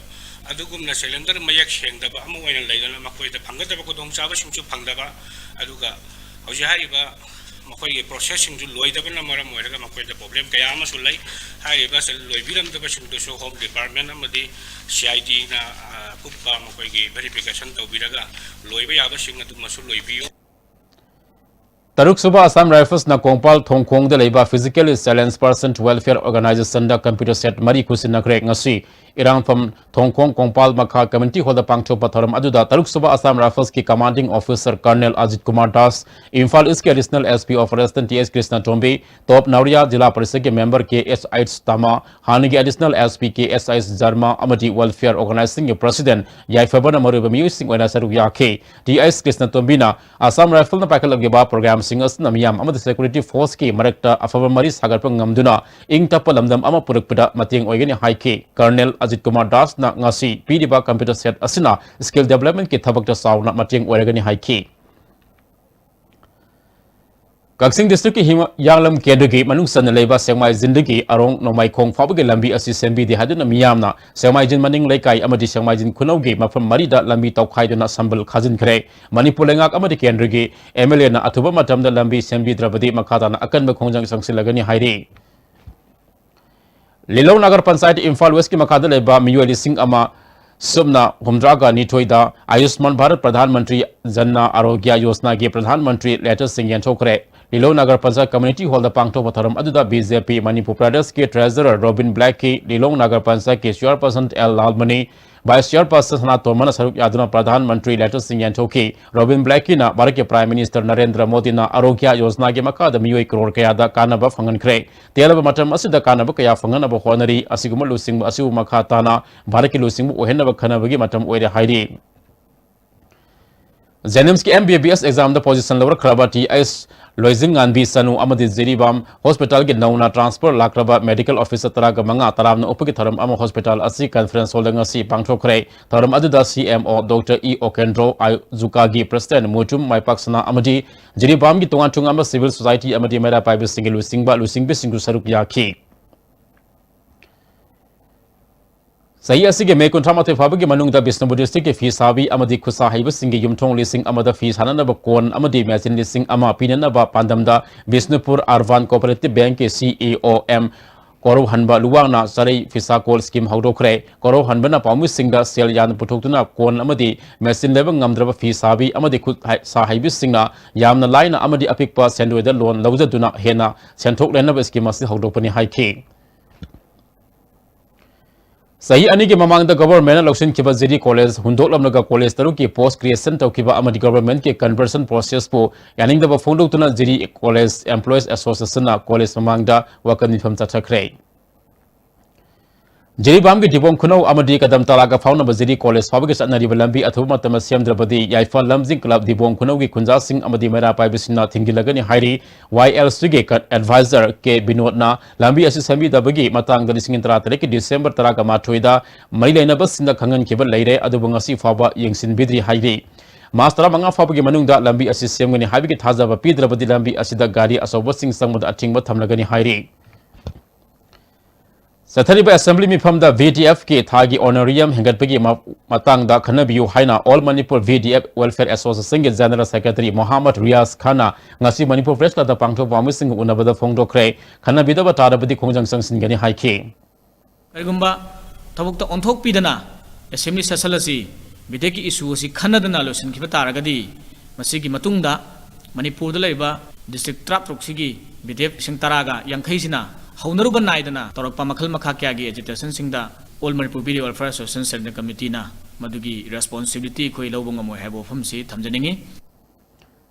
ꯑꯗꯨꯒꯨꯝꯅ ꯁꯔꯦꯟꯗꯔ ꯃꯌꯦꯛ ꯁꯦꯡꯗꯕ ꯑꯃ ꯑꯣꯏꯅ ꯂꯩꯗꯅ ꯃꯈꯣꯏꯗ ꯐꯪꯒꯗꯕ ꯈꯨꯗꯣꯡꯆꯥꯕꯁꯤꯡꯁꯨ ꯐꯪꯗꯕ, ꯑꯗꯨꯒ ꯍꯧꯖꯤꯛ ꯍꯥꯏꯔꯤꯕ ꯃꯈꯣꯏꯒꯤ ꯄ꯭ꯔꯣꯁꯦꯁꯁꯤꯡꯗꯨ ꯂꯣꯏꯗꯕꯅ ꯃꯔꯝ ꯑꯣꯏꯔꯒ ꯃꯈꯣꯏꯗ ꯄ꯭ꯔꯣꯕ꯭ꯂꯦꯝ ꯀꯌꯥ ꯑꯃꯁꯨ ꯂꯩ꯫ ꯍꯥꯏꯔꯤꯕ ꯁꯦꯜ ꯂꯣꯏꯕꯤꯔꯝꯗꯕꯁꯤꯡꯗꯨꯁꯨ ꯍꯣꯝ ꯗꯤꯄꯥꯔꯠꯃꯦꯟ ꯑꯃꯗꯤ ꯁꯤ ꯑꯥꯏ ꯗꯤꯅ ꯑꯀꯨꯞꯄ ꯃꯈꯣꯏꯒꯤ ꯚꯦꯔꯤꯐꯤꯀꯦꯁꯟ ꯇꯧꯕꯤꯔꯒ ꯂꯣꯏꯕ ꯌꯥꯕꯁꯤꯡ ꯑꯗꯨꯃꯁꯨ ꯂꯣꯏꯕꯤꯌꯨ꯫ ꯇꯔꯨꯛꯁꯨꯕ ꯑꯁꯥꯝ ꯔꯥꯏꯐꯜꯁꯅ ꯀꯣꯡꯄꯥꯜ ꯊꯣꯡꯈꯣꯡꯗ ꯂꯩꯕ Physically Challenged Persons Welfare Organizationꯗ computer set ꯃꯔꯤ ꯈꯨꯠꯁꯤꯟꯅꯈ꯭ꯔꯦ꯫ ꯉꯁꯤ ꯏꯔꯥꯡꯐꯝ ꯊꯣꯡꯈꯣꯡ ꯀꯣꯡꯄꯥꯜ ꯃꯈꯥ Community Hall ꯗ ꯄꯥꯡꯊꯣꯛꯄ ꯊꯧꯔꯝ ꯑꯗꯨꯗ ꯇꯔꯨꯛ ꯁꯨꯕ Assam Rifles ꯀꯤ Commanding Officer Colonel Ajit Kumar Das, Imphal East ꯀꯤ Additional S P Operation T S ꯀ꯭ꯔꯤꯁꯅꯇꯣꯝꯕꯤ, Top Naoria ꯖꯤꯂꯥ ꯄꯔꯤꯁꯗꯀꯤ member K S H Tama, ꯍꯥꯟꯅꯒꯤ Additional S P K S H Jarma ꯑꯃꯗꯤ Welfare Organization ꯒꯤ President ꯌꯥꯏꯐꯕꯅ ꯃꯔꯨꯑꯣꯏꯕ ꯃꯤꯑꯣꯏꯁꯤꯡ ꯑꯣꯏꯅ ꯁꯔꯨꯛ ꯌꯥꯈꯤ꯫ T S ꯀ꯭ꯔꯤꯁꯅꯇꯣꯝꯕꯤꯅ Assam Rifles ꯅ ꯄꯥꯏꯈꯠꯂꯛꯂꯤꯕ program ꯁꯤꯡ ꯑꯁꯤꯅ ꯃꯤꯌꯥꯝ ꯑꯃꯗꯤ security force ꯀꯤ ꯃꯔꯛꯇ ꯑꯐꯕ ꯃꯔꯤ ꯁꯥꯒꯠꯄ ꯉꯝꯗꯨꯅ ꯏꯪ ꯇꯞꯄ ꯂꯝꯗꯝ ꯑꯃ ꯄꯨꯔꯛꯄꯗ ꯃꯇꯦꯡ ꯑꯣꯏꯒꯅꯤ ꯍꯥꯏꯈꯤ꯫ Colonel Ajit Kumar Das ꯅ ꯉꯁꯤ ꯄꯤꯔꯤꯕ computer set ꯑꯁꯤꯅ skill development ꯀꯤ ꯊꯕꯛꯇ ꯆꯥꯎꯅ ꯃꯇꯦꯡ ꯑꯣꯏꯔꯒꯅꯤ ꯍꯥꯏꯈꯤ꯫ ꯀꯛꯆꯤꯡ district ꯀꯤ ꯍꯤꯃ-, ꯍꯤꯌꯥꯡꯂꯝ ꯀꯦꯟꯗ꯭ꯔꯒꯤ ꯃꯅꯨꯡ ꯆꯟꯅ ꯂꯩꯕ ꯁꯦꯛꯃꯥꯏꯖꯤꯟꯗꯒꯤ ꯑꯔꯣꯡ ꯅꯣꯡꯃꯥꯏꯈꯣꯡ ꯐꯥꯎꯕꯒꯤ ꯂꯝꯕꯤ ꯑꯁꯤ ꯁꯦꯝꯕꯤꯗꯦ ꯍꯥꯏꯗꯨꯅ ꯃꯤꯌꯥꯝꯅ ꯁꯦꯛꯃꯥꯏꯖꯤꯟ ꯃꯅꯤꯡ ꯂꯩꯀꯥꯏ ꯑꯃꯗꯤ ꯁꯦꯛꯃꯥꯏꯖꯤꯟ ꯈꯨꯅꯧꯒꯤ ꯃꯐꯝ ꯃꯔꯤꯗ ꯂꯝꯕꯤ ꯇꯧꯈꯥꯏꯗꯨꯅ ꯁꯝꯕꯜ ꯈꯥꯖꯤꯟꯈ꯭ꯔꯦ꯫ ꯃꯅꯤꯄꯨꯔ ꯂꯩꯉꯥꯛ ꯑꯃꯗꯤ ꯀꯦꯟꯗ꯭ꯔꯒꯤ M L A ꯅ ꯑꯊꯨꯕ ꯃꯇꯝꯗ ꯂꯝꯕꯤ ꯁꯦꯝꯕꯤꯗ꯭ꯔꯕꯗꯤ ꯃꯈꯥ ꯇꯥꯅ ꯑꯀꯟꯕ ꯈꯣꯡꯖꯪ ꯆꯪꯁꯤꯜꯂꯒꯅꯤ ꯍꯥꯏꯔꯤ꯫ ꯂꯤꯂꯣꯡ ꯅꯒꯔ ꯄꯟꯆꯥꯌꯠ ꯏꯝꯐꯥꯜ ꯋꯦꯁꯀꯤ ꯃꯈꯥꯗ ꯂꯩꯕ ꯃꯤꯑꯣꯏ ꯂꯤꯁꯤꯡ ꯑꯃ ꯁꯨꯞꯅ ꯍꯨꯝꯗ꯭ꯔꯥꯒ ꯅꯤꯊꯣꯏꯗ ꯑꯌꯨꯁꯃꯥꯟ ꯚꯥꯔꯠ ꯄ꯭ꯔꯙꯥꯟ ꯃꯟꯇ꯭ꯔꯤ ꯖꯟꯅ ꯑꯥꯔꯣꯒ꯭ꯌ ꯌꯣꯖꯅꯥꯒꯤ ꯄ꯭ꯔꯙꯥꯟ ꯃꯟꯇ꯭ꯔꯤ letter ꯁꯤꯡ ꯌꯦꯟꯊꯣꯛꯈ꯭ꯔꯦ꯫ ꯂꯤꯂꯣꯡ ꯅꯒꯔ ꯄꯟꯆꯥꯌꯠ community hall ꯗ ꯄꯥꯡꯊꯣꯛꯄ ꯊꯧꯔꯝ ꯑꯗꯨꯗ B J P ꯃꯅꯤꯄꯨꯔ ꯄ꯭ꯔꯗꯦꯁꯀꯤ treasurer ꯔꯣꯕꯤꯟ ꯕ꯭ꯂꯦꯛꯀꯤ, ꯂꯤꯂꯣꯡ ꯅꯒꯔ ꯄꯟꯆꯥꯌꯠꯀꯤ chairperson L Lalmani, vice chairperson ꯁꯅꯥꯇꯣꯝꯕꯅ ꯁꯔꯨꯛ ꯌꯥꯗꯨꯅ ꯄ꯭ꯔꯙꯥꯟ ꯃꯟꯇ꯭ꯔꯤ letter ꯁꯤꯡ ꯌꯦꯟꯊꯣꯛꯈꯤ꯫ ꯔꯣꯕꯤꯟ ꯕ꯭ꯂꯦꯛꯀꯤꯅ ꯚꯥꯔꯠꯀꯤ Prime Minister ꯅꯔꯦꯟꯗ꯭ꯔ ꯃꯣꯗꯤꯅ ꯑꯥꯔꯣꯒ꯭ꯌ ꯌꯣꯖꯅꯥꯒꯤ ꯃꯈꯥꯗ ꯃꯤꯑꯣꯏ ꯀ꯭ꯔꯣꯔ ꯀꯌꯥꯗ ꯀꯥꯟꯅꯕ ꯐꯪꯍꯟꯈ꯭ꯔꯦ꯫ ꯇꯦꯜꯂꯕ ꯃꯇꯝ ꯑꯁꯤꯗ ꯀꯥꯟꯅꯕ ꯀꯌꯥ ꯐꯪꯍꯟꯅꯕ ꯍꯣꯠꯅꯔꯤ꯫ ꯑꯁꯤꯒꯨꯝꯕ ꯂꯨꯆꯤꯡꯕ ꯑꯁꯤꯕꯨ ꯃꯈꯥ ꯇꯥꯅ ꯚꯥꯔꯠꯀꯤ ꯂꯨꯆꯤꯡꯕ ꯑꯣꯏꯍꯟꯅꯕ ꯈꯟꯅꯕꯒꯤ ꯃꯇꯝ ꯑꯣꯏꯔꯦ ꯍꯥꯏꯔꯤ꯫ JNIMS ꯀꯤ M B B S exam ꯗ position ꯂꯧꯔꯛꯈ꯭ꯔꯕ T H ꯂꯣꯏꯖꯤꯡꯉꯥꯟꯕꯤ ꯆꯅꯨ ꯑꯃꯗꯤ ꯖꯤꯔꯤꯕꯥꯝ hospital ꯒꯤ ꯅꯧꯅ transfer ꯂꯥꯛꯈ꯭ꯔꯕ medical officer ꯇꯔꯥꯒ ꯃꯉꯥ ꯇꯔꯥꯝꯅ ꯑꯣꯛꯄꯒꯤ ꯊꯧꯔꯝ ꯑꯃ hospital ꯑꯁꯤ conference hall ꯗ ꯉꯁꯤ ꯄꯥꯡꯊꯣꯛꯈ꯭ꯔꯦ꯫ ꯊꯧꯔꯝ ꯑꯗꯨꯗ C M O Doctor E ꯎꯀꯦꯟꯗ꯭ꯔꯣ ꯑꯥꯌꯨꯀꯥꯒꯤ president Mutum ꯃꯥꯏꯄꯥꯛꯁꯅꯥ ꯑꯃꯗꯤ ꯖꯤꯔꯤꯕꯥꯝꯒꯤ ꯇꯣꯉꯥꯟ ꯇꯣꯉꯥꯟꯕ civil society ꯑꯃꯗꯤ ꯃꯩꯔꯥ ꯄꯥꯏꯕꯁꯤꯡꯒꯤ ꯂꯨꯆꯤꯡꯕ ꯂꯨꯆꯤꯡꯕꯤꯁꯤꯡꯁꯨ ꯁꯔꯨꯛ ꯌꯥꯈꯤ꯫ ꯆꯍꯤ ꯑꯁꯤꯒꯤ ꯃꯦ ꯀꯨꯟꯊ꯭ꯔꯥ ꯃꯥꯊꯣꯏ ꯐꯥꯎꯕꯒꯤ ꯃꯅꯨꯡꯗ ꯕꯤꯁꯅꯨꯄꯨꯔ district ꯀꯤ ꯐꯤ ꯁꯥꯕꯤ ꯑꯃꯗꯤ ꯈꯨꯠꯁꯥ ꯍꯩꯕꯁꯤꯡꯒꯤ ꯌꯨꯝꯊꯣꯡ ꯂꯤꯁꯤꯡ ꯑꯃꯗ ꯐꯤ ꯁꯥꯅꯅꯕ ꯀꯣꯟ ꯑꯃꯗꯤ ꯃꯦꯆꯤꯟ ꯂꯤꯁꯤꯡ ꯑꯃ ꯄꯤꯅꯅꯕ ꯄꯥꯟꯗꯝꯗ ꯕꯤꯁꯅꯨꯄꯨꯔ Urban Cooperative Bank ꯀꯤ C E O M ꯀꯣꯔꯧꯍꯟꯕ ꯂꯨꯋꯥꯡꯅ ꯆꯥꯔꯩ ꯐꯤꯁꯥꯀꯣꯜ scheme ꯍꯧꯗꯣꯛꯈ꯭ꯔꯦ꯫ ꯀꯣꯔꯧꯍꯟꯕꯅ ꯄꯥꯝꯕꯤꯁꯤꯡꯗ ꯁꯦꯜ ꯌꯥꯝꯅ ꯄꯨꯊꯣꯛꯇꯨꯅ ꯀꯣꯟ ꯑꯃꯗꯤ ꯃꯦꯆꯤꯟ ꯂꯩꯕ ꯉꯝꯗ꯭ꯔꯕ ꯐꯤ ꯁꯥꯕꯤ ꯑꯃꯗꯤ ꯈꯨꯠ ꯍꯩ-, ꯁꯥ ꯍꯩꯕꯤꯁꯤꯡꯅ ꯌꯥꯝꯅ ꯂꯥꯏꯅ ꯑꯃꯗꯤ ꯑꯄꯤꯛꯄ ꯁꯦꯟꯗꯣꯏꯗ loan ꯂꯧꯖꯗꯨꯅ ꯍꯦꯟꯅ ꯁꯦꯟꯊꯣꯛ ꯂꯩꯅꯕ scheme ꯑꯁꯤ ꯍꯧꯗꯣꯛꯄꯅꯤ ꯍꯥꯏꯈꯤ꯫ ꯆꯍꯤ ꯑꯅꯤꯒꯤ ꯃꯃꯥꯡꯗ government ꯅ ꯂꯧꯁꯤꯟꯈꯤꯕ ꯖꯤꯔꯤ college ꯍꯨꯟꯗꯣꯛꯂꯝꯂꯒ college ꯇꯔꯨꯛꯀꯤ post creation ꯇꯧꯈꯤꯕ ꯑꯃꯗꯤ government ꯀꯤ conversion process ꯄꯨ ꯌꯥꯅꯤꯡꯗꯕ ꯐꯣꯡꯗꯣꯛꯇꯨꯅ ꯖꯤꯔꯤ College Employees Association ꯅ college ꯃꯃꯥꯡꯗ ꯋꯥꯀꯠ ꯃꯤꯐꯝ ꯆꯠꯊꯈ꯭ꯔꯦ꯫ ꯖꯤꯔꯤꯕꯥꯝꯒꯤ ꯗꯤꯕꯣꯡ ꯈꯨꯅꯧ ꯑꯃꯗꯤ ꯀꯗꯝ ꯇꯔꯥꯒ ꯐꯥꯎꯅꯕ ꯖꯤꯔꯤ college ꯐꯥꯎꯕꯒꯤ ꯆꯠꯅꯔꯤꯕ ꯂꯝꯕꯤ ꯑꯊꯨꯕ ꯃꯇꯝꯗ ꯁꯦꯝꯗ꯭ꯔꯕꯗꯤ ꯌꯥꯏꯐ ꯂꯝꯖꯤꯡ club ꯗꯤꯕꯣꯡ ꯈꯨꯅꯧꯒꯤ ꯈꯨꯟꯖꯥꯁꯤꯡ ꯑꯃꯗꯤ ꯃꯩꯔꯥ ꯄꯥꯏꯕꯁꯤꯡꯅ ꯊꯤꯡꯖꯤꯜꯂꯒꯅꯤ ꯍꯥꯏꯔꯤ꯫ Y L C ꯒꯤ advisor ꯀꯦ ꯕꯤꯅꯣꯗꯅ ꯂꯝꯕꯤ ꯑꯁꯤ ꯁꯦꯝꯕꯤꯗꯕꯒꯤ ꯃꯇꯥꯡꯗ ꯂꯤꯁꯤꯡ ꯇꯔꯥ ꯇꯔꯦꯠꯀꯤ December ꯇꯔꯥꯒ ꯃꯥꯊꯣꯏꯗ ꯃꯔꯤ ꯂꯩꯅꯕꯁꯤꯡꯗ ꯈꯪꯍꯟꯈꯤꯕ ꯂꯩꯔꯦ, ꯑꯗꯨꯕꯨ ꯉꯁꯤ ꯐꯥꯎꯕ ꯌꯦꯡꯁꯤꯟꯕꯤꯗ꯭ꯔꯤ ꯍꯥꯏꯔꯤ꯫ March ꯇꯔꯥꯃꯉꯥ ꯐꯥꯎꯕꯒꯤ ꯃꯅꯨꯡꯗ ꯂꯝꯕꯤ ꯑꯁꯤ ꯁꯦꯝꯒꯅꯤ ꯍꯥꯏꯕꯒꯤ ꯊꯥꯖꯕ ꯄꯤꯗ꯭ꯔꯕꯗꯤ ꯂꯝꯕꯤ ꯑꯁꯤꯗ ꯒꯥꯔꯤ ꯑꯆꯧꯕꯁꯤꯡ ꯆꯪꯕꯗ ꯑꯊꯤꯡꯕ ꯊꯝꯂꯒꯅꯤ ꯍꯥꯏꯔꯤ꯫ ꯆꯠꯊꯔꯤꯕ assembly ꯃꯤꯐꯝꯗ V D F ꯀꯤ ꯊꯥꯒꯤ honorarium ꯍꯦꯟꯒꯠꯄꯒꯤ ꯃ-, ꯃꯇꯥꯡꯗ ꯈꯟꯅꯕꯤꯌꯨ ꯍꯥꯏꯅ All Manipur V D F Welfare Association ꯒꯤ General Secretary ꯃꯣꯍꯥꯃꯗ ꯔꯤꯌꯥꯖ ꯈꯥꯟꯅ ꯉꯁꯤ ꯃꯅꯤꯄꯨꯔ Press Club ꯇ ꯄꯥꯡꯊꯣꯛꯄ ꯄꯥꯎꯃꯤꯁꯤꯡꯒ ꯎꯅꯕꯗ ꯐꯣꯡꯗꯣꯛꯈ꯭ꯔꯦ꯫ ꯈꯟꯅꯕꯤꯗꯕ ꯇꯥꯔꯕꯗꯤ ꯈꯣꯡꯖꯪ ꯆꯪꯁꯤꯟꯒꯅꯤ ꯍꯥꯏꯈꯤ꯫ ꯀꯔꯤꯒꯨꯝꯕ ꯊꯕꯛꯇ ꯑꯣꯟꯊꯣꯛꯄꯤꯗꯅ assembly session ꯑꯁꯤ V D F ꯀꯤ issue ꯑꯁꯤ ꯈꯟꯅꯗꯅ ꯂꯣꯏꯁꯤꯟꯈꯤꯕ ꯇꯥꯔꯒꯗꯤ, ꯃꯁꯤꯒꯤ ꯃꯇꯨꯡꯗ ꯃꯅꯤꯄꯨꯔꯗ ꯂꯩꯔꯤꯕ district ꯇꯔꯥꯇꯔꯨꯛꯁꯤꯒꯤ V D F ꯂꯤꯁꯤꯡ ꯇꯔꯥꯒ ꯌꯥꯡꯈꯩꯁꯤꯅ ꯍꯧꯅꯔꯨꯕ ꯅꯥꯏꯗꯅ ꯇꯧꯔꯛꯄ ꯃꯈꯜ ꯃꯈꯥ ꯀꯌꯥꯒꯤ agitation ꯁꯤꯡꯗ All Manipur V D F Welfare Association Central Committee ꯅ ꯃꯗꯨꯒꯤ responsibility ꯑꯩꯈꯣꯏ ꯂꯧꯕ ꯉꯝꯃꯣꯏ ꯍꯥꯏꯕ ꯋꯥꯐꯝꯁꯤ ꯊꯝꯖꯅꯤꯡꯏ꯫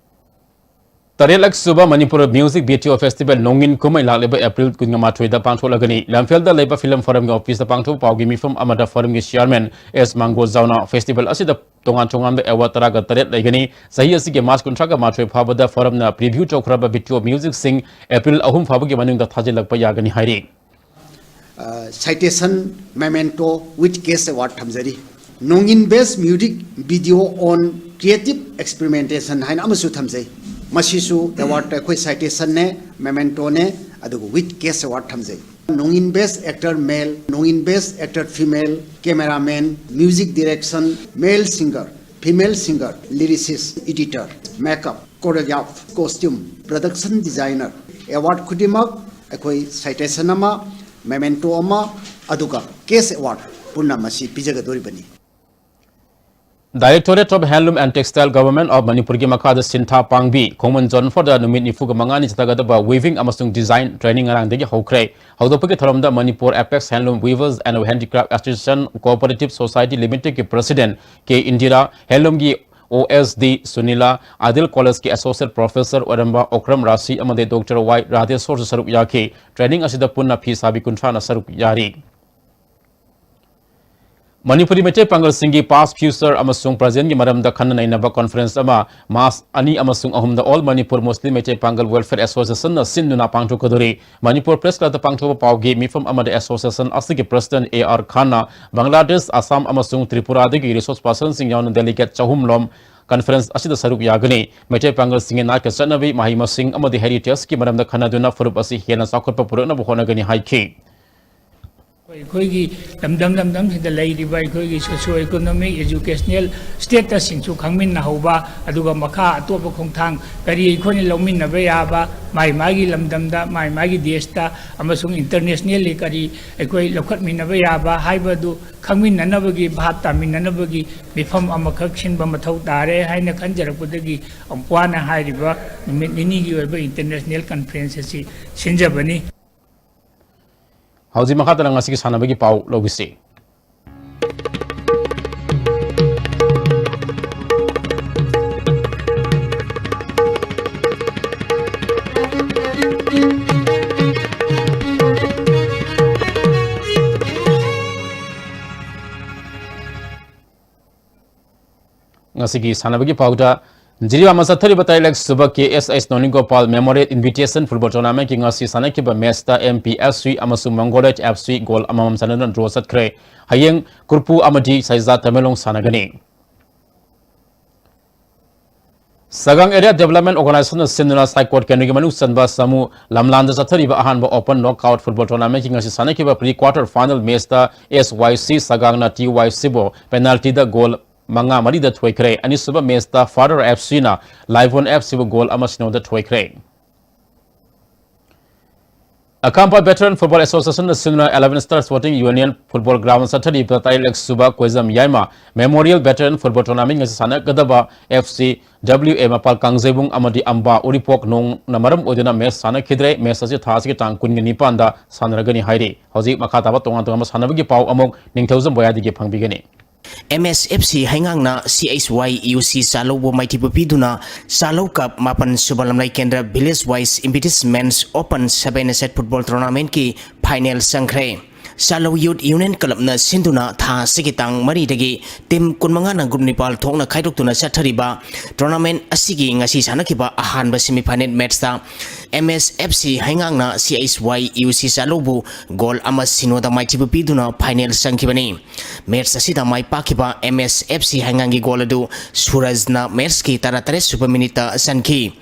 ꯇꯔꯦꯠꯂꯛ ꯁꯨꯕ ꯃꯅꯤꯄꯨꯔ Music Video Festival ꯅꯣꯡꯏꯟ ꯀꯨꯝꯍꯩ ꯂꯥꯛꯂꯤꯕ April ꯀꯨꯟꯃꯥꯊꯣꯏꯗ ꯄꯥꯡꯊꯣꯛꯂꯒꯅꯤ꯫ ꯂꯝꯐꯦꯜꯗ ꯂꯩꯕ film forum ꯒꯤ office ꯇ ꯄꯥꯡꯊꯣꯛꯄ ꯄꯥꯎꯒꯤ ꯃꯤꯐꯝ ꯑꯃꯗ forum ꯒꯤ chairman ꯑꯦꯁ ꯃꯥꯡꯒꯣꯜꯖꯥꯎꯅ festival ꯑꯁꯤꯗ ꯇꯣꯉꯥꯟ ꯇꯣꯉꯥꯟꯕ award ꯇꯔꯥꯒ ꯇꯔꯦꯠ ꯂꯩꯒꯅꯤ꯫ ꯆꯍꯤ ꯑꯁꯤꯒꯤ March ꯀꯨꯟꯊ꯭ꯔꯥꯒ ꯃꯥꯊꯣꯏ ꯐꯥꯎꯕꯗ forum ꯅ preview ꯇꯧꯈ꯭ꯔꯕ video music ꯁꯤꯡ April ꯑꯍꯨꯝ ꯐꯥꯎꯕꯒꯤ ꯃꯅꯨꯡꯗ ꯊꯥꯖꯤꯜꯂꯛꯄ ꯌꯥꯒꯅꯤ ꯍꯥꯏꯔꯤ꯫ ꯑ, citation memento with cash award ꯊꯝꯖꯔꯤ꯫ ꯅꯣꯡꯏꯟ best music video on creative experimentation ꯍꯥꯏꯅ ꯑꯃꯁꯨ ꯊꯝꯖꯩ꯫ ꯃꯁꯤꯁꯨ award ꯑꯩꯈꯣꯏ citation ꯅꯦ, memento ꯅꯦ, ꯑꯗꯨꯒ with cash award ꯊꯝꯖꯩ꯫ ꯅꯣꯡꯏꯟ best actor male, ꯅꯣꯡꯏꯟ best actor female, cameraman, music direction, male singer, female singer, lyricist, editor, makeup, choreograph, costume, production designer, award ꯈꯨꯗꯤꯡꯃꯛ ꯑꯩꯈꯣꯏ citation ꯑꯃ, memento ꯑꯃ, ꯑꯗꯨꯒ cash award ꯄꯨꯟꯅ ꯃꯁꯤ ꯄꯤꯖꯒꯗꯧꯔꯤꯕꯅꯤ꯫ Directorate of Handloom and Textile, Government of ꯃꯅꯤꯄꯨꯔꯒꯤ ꯃꯈꯥꯗ ꯁꯤꯟꯊꯥ ꯄꯥꯡꯕꯤ ꯈꯣꯡꯃꯟ ꯖꯣꯟ ꯐꯣꯔꯗ ꯅꯨꯃꯤꯠ ꯅꯤꯐꯨꯒ ꯃꯉꯥꯅꯤ ꯆꯠꯊꯒꯗꯕ weaving ꯑꯃꯁꯨꯡ design training ꯉꯔꯥꯡꯗꯒꯤ ꯍꯧꯈ꯭ꯔꯦ꯫ ꯍꯧꯗꯣꯛꯄꯒꯤ ꯊꯧꯔꯝꯗ Manipur Apex Handloom Weavers and Handicraft Association Cooperative Society Limitedꯀꯤ President ꯀꯦ ꯏꯟꯗꯤꯔꯥ, handloomꯒꯤ ꯑꯣ ꯑꯦꯁ ꯗꯤ ꯁꯨꯅꯤꯂꯥ, ꯑꯥꯏꯗꯤꯌꯦꯜ ꯀꯣꯂꯦꯖꯀꯤ Associate Professor ꯑꯣꯏꯔꯝꯕ ꯑꯣꯀ꯭ꯔꯝ ꯔꯥꯁꯤ ꯑꯃꯗꯤ ꯗꯣꯛꯇꯔ ꯋꯥꯏ ꯔꯥꯙꯦꯁꯣꯔꯁꯨ ꯁꯔꯨꯛ ꯌꯥꯈꯤ꯫ Training ꯑꯁꯤꯗ ꯄꯨꯟꯅ ꯐꯤ ꯁꯥꯕꯤ ꯀꯨꯟꯊ꯭ꯔꯥꯅ ꯁꯔꯨꯛ ꯌꯥꯔꯤ꯫ ꯃꯅꯤꯄꯨꯔꯤ ꯃꯩꯇꯩ ꯄꯥꯡꯒꯜꯁꯤꯡꯒꯤ past, future ꯑꯃꯁꯨꯡ presentꯒꯤ ꯃꯔꯝꯗ ꯈꯟꯅ ꯅꯩꯅꯕ conference ꯑꯃ March ꯑꯅꯤ ꯑꯃꯁꯨꯡ ꯑꯍꯨꯝꯗ All Manipur Muslim ꯃꯩꯇꯩ ꯄꯥꯡꯒꯜ Welfare Associationꯅ ꯁꯤꯟꯗꯨꯅ ꯄꯥꯡꯊꯣꯛꯀꯗꯧꯔꯤ꯫ ꯃꯅꯤꯄꯨꯔ Press Clubꯇ ꯄꯥꯡꯊꯣꯛꯄ ꯄꯥꯎꯒꯤ ꯃꯤꯐꯝ ꯑꯃꯗ association ꯑꯁꯤꯒꯤ President ꯑꯦ ꯑꯥꯔ ꯈꯥꯟꯅ ꯕꯪꯒ꯭ꯂꯥꯗꯦꯁ, ꯑꯁꯥꯝ ꯑꯃꯁꯨꯡ ꯇ꯭ꯔꯤꯄꯨꯔꯥꯗꯒꯤ resource personꯁꯤꯡ ꯌꯥꯎꯅ delegate ꯆꯍꯨꯝ ꯂꯣꯝ conference ꯑꯁꯤꯗ ꯁꯔꯨꯛ ꯌꯥꯒꯅꯤ꯫ ꯃꯩꯇꯩ ꯄꯥꯡꯒꯜꯁꯤꯡꯒꯤ ꯅꯥꯠꯀ ꯆꯠꯅꯕꯤ, ꯃꯍꯩ ꯃꯁꯤꯡ ꯑꯃꯗꯤ heritageꯀꯤ ꯃꯔꯝꯗ ꯈꯟꯅꯗꯨꯅ ꯐꯨꯔꯨꯞ ꯑꯁꯤ ꯍꯦꯟꯅ ꯆꯥꯎꯈꯠꯄ ꯄꯨꯔꯛꯅꯕ ꯍꯣꯠꯅꯒꯅꯤ ꯍꯥꯏꯈꯤ꯫ ꯑꯩꯈꯣꯏꯒꯤ ꯂꯝꯗꯝ ꯂꯝꯗꯝꯁꯤꯗ ꯂꯩꯔꯤꯕ ꯑꯩꯈꯣꯏꯒꯤ socio economic, educational statusꯁꯤꯡꯁꯨ ꯈꯪꯃꯤꯟꯅꯍꯧꯕ, ꯑꯗꯨꯒ ꯃꯈꯥ ꯑꯇꯣꯞꯄ ꯈꯣꯡꯊꯥꯡ ꯀꯔꯤ ꯑꯩꯈꯣꯏꯅ ꯂꯧꯃꯤꯟꯅꯕ ꯌꯥꯕ, ꯃꯥꯏ ꯃꯥꯒꯤ ꯂꯝꯗꯝꯗ, ꯃꯥꯏ ꯃꯥꯒꯤ ꯗꯦꯁꯇ ꯑꯃꯁꯨꯡ internationally ꯀꯔꯤ ꯑꯩꯈꯣꯏ ꯂꯧꯈꯠꯃꯤꯟꯅꯕ ꯌꯥꯕ ꯍꯥꯏꯕꯗꯨ ꯈꯪꯃꯤꯟꯅꯅꯕꯒꯤ, ꯚꯥꯞ ꯇꯥꯃꯤꯟꯅꯅꯕꯒꯤ ꯃꯤꯐꯝ ꯑꯃꯈꯛ ꯁꯤꯟꯕ ꯃꯊꯧ ꯇꯥꯔꯦ ꯍꯥꯏꯅ ꯈꯟꯖꯔꯛꯄꯗꯒꯤ ꯑꯃꯨꯛ ꯋꯥꯅ ꯍꯥꯏꯔꯤꯕ ꯅꯨꯃꯤꯠ ꯅꯤꯅꯤꯒꯤ ꯑꯣꯏꯕ international conference ꯑꯁꯤ ꯁꯤꯟꯖꯕꯅꯤ꯫ ꯍꯧꯖꯤꯛ ꯃꯈꯥ ꯇꯥꯅ ꯉꯁꯤꯒꯤ ꯁꯥꯟꯅꯕꯒꯤ ꯄꯥꯎ ꯂꯧꯈꯤꯁꯤ꯫ ꯉꯁꯤꯒꯤ ꯁꯥꯟꯅꯕꯒꯤ ꯄꯥꯎꯗ, ꯖꯤꯔꯤꯕꯥꯝꯗ ꯆꯠꯊꯔꯤꯕ ꯇꯔꯦꯠꯂꯛ ꯁꯨꯕ ꯀꯦ ꯑꯦꯁ ꯑꯩꯆ ꯅꯣꯅꯤꯒꯣꯄꯥꯜ Memorial Invitation Football Tournamentꯀꯤ ꯉꯁꯤ ꯁꯥꯟꯅꯈꯤꯕ matchꯇ ꯑꯦꯝ ꯄꯤ ꯑꯦꯐ ꯁꯤ ꯑꯃꯁꯨꯡ ꯃꯪꯒꯣꯂꯥꯏꯠ ꯑꯦꯐ ꯁꯤ goal ꯑꯃꯃꯝ ꯆꯟꯅꯗꯨꯅ draw ꯆꯠꯈ꯭ꯔꯦ꯫ ꯍꯌꯦꯡ ꯀꯨꯔꯄꯨ ꯑꯃꯗꯤ ꯁꯥꯏꯖꯥ ꯇꯃꯦꯡꯂꯣꯡ ꯁꯥꯟꯅꯒꯅꯤ꯫ ꯁꯒꯥꯡ Area Development Organizationꯅ ꯁꯤꯟꯗꯨꯅ ꯁꯥꯏꯀꯣꯠ ꯀꯦꯟꯗ꯭ꯔꯒꯤ ꯃꯅꯨꯡ ꯆꯟꯕ ꯁꯥꯃꯨ ꯂꯝꯂꯥꯟꯗ ꯆꯠꯊꯔꯤꯕ ꯑꯍꯥꯟꯕ open knockout football tournamentꯀꯤ ꯉꯁꯤ ꯁꯥꯟꯅꯈꯤꯕ pre quarter final matchꯇ ꯑꯦꯁ ꯋꯥꯏ ꯁꯤ ꯁꯒꯥꯡꯅ ꯇꯤ ꯋꯥꯏ ꯁꯤꯕꯨ penaltyꯗ goal ꯃꯉꯥ ꯃꯔꯤꯗ ꯊꯣꯏꯈ꯭ꯔꯦ꯫ ꯑꯅꯤꯁꯨꯕ matchꯇ Father ꯑꯦꯐ ꯁꯤꯅ Lifebuoy ꯑꯦꯐ ꯁꯤꯕꯨ goal ꯑꯃ ꯁꯤꯅꯣꯗ ꯊꯣꯏꯈ꯭ꯔꯦ꯫ ꯑꯈꯥꯝꯄ Veteran Football Association ꯅ ꯁꯤꯟꯗꯨꯅ Eleven Star Sporting Union Football Ground ꯆꯠꯊꯔꯤꯕ ꯇꯔꯦꯠꯂꯛ ꯁꯨꯕ ꯀꯣꯏꯖꯝ ꯌꯥꯏꯃ Memorial Veteran Football Tournament ꯉꯁꯤ ꯁꯥꯟꯅꯒꯗꯕ F C W A ꯃꯄꯥꯜ ꯀꯥꯡꯖꯩꯕꯨꯡ ꯑꯃꯗꯤ ꯑꯝꯕꯥ ꯎꯔꯤꯄꯣꯛ ꯅꯣꯡꯅ ꯃꯔꯝ ꯑꯣꯏꯗꯨꯅ ꯃꯦꯆ ꯁꯥꯟꯅꯈꯤꯗ꯭ꯔꯦ꯫ ꯃꯦꯆ ꯑꯁꯤ ꯊꯥ ꯑꯁꯤꯒꯤ ꯇꯥꯡ ꯀꯨꯟꯒ ꯅꯤꯄꯥꯟꯗ ꯁꯥꯟꯅꯔꯒꯅꯤ ꯍꯥꯏꯔꯤ꯫ ꯍꯧꯖꯤꯛ ꯃꯈꯥ ꯇꯥꯕ ꯇꯣꯉꯥꯟ ꯇꯣꯉꯥꯟꯕ ꯁꯥꯟꯅꯕꯒꯤ ꯄꯥꯎ ꯑꯃꯨꯛ ꯅꯤꯡꯊꯧꯖꯝ ꯕꯣꯌꯥꯗꯒꯤ ꯐꯪꯕꯤꯒꯅꯤ꯫ M S F C ꯍꯩꯉꯥꯡꯅ C H Y U C ꯆꯥꯂꯧꯕꯨ ꯃꯥꯏꯊꯤꯕ ꯄꯤꯗꯨꯅ ꯆꯥꯂꯧ ꯀꯞ ꯃꯥꯄꯟ ꯁꯨꯕ ꯂꯝꯂꯩ ꯀꯦꯟꯗ꯭ꯔ Village Wise Impediment Men's Open Seven Aside Football Tournament ꯀꯤ final ꯆꯪꯈ꯭ꯔꯦ꯫ ꯆꯥꯂꯧ Youth Union Club ꯅ ꯁꯤꯟꯗꯨꯅ ꯊꯥ ꯑꯁꯤꯒꯤ ꯇꯥꯡ ꯃꯔꯤꯗꯒꯤ team ꯀꯨꯟꯃꯉꯥꯅ group ꯅꯤꯄꯥꯜ ꯊꯣꯛꯅ ꯈꯥꯏꯗꯣꯛꯇꯨꯅ ꯆꯠꯊꯔꯤꯕ tournament ꯑꯁꯤꯒꯤ ꯉꯁꯤ ꯁꯥꯟꯅꯈꯤꯕ ꯑꯍꯥꯟꯕ semi final match ꯇ M S F C ꯍꯩꯉꯥꯡꯅ C H Y U C ꯆꯥꯂꯧꯕꯨ goal ꯑꯃ ꯁꯤꯅꯣꯗ ꯃꯥꯏꯊꯤꯕ ꯄꯤꯗꯨꯅ final ꯆꯪꯈꯤꯕꯅꯤ꯫ Match ꯑꯁꯤꯗ ꯃꯥꯏ ꯄꯥꯛꯈꯤꯕ M S F C ꯍꯩꯉꯥꯡꯒꯤ goal ꯑꯗꯨ ꯁꯨꯔꯖꯅ match ꯀꯤ ꯇꯔꯥꯇꯔꯦꯠ ꯁꯨꯕ minute ꯇ ꯆꯟꯈꯤ꯫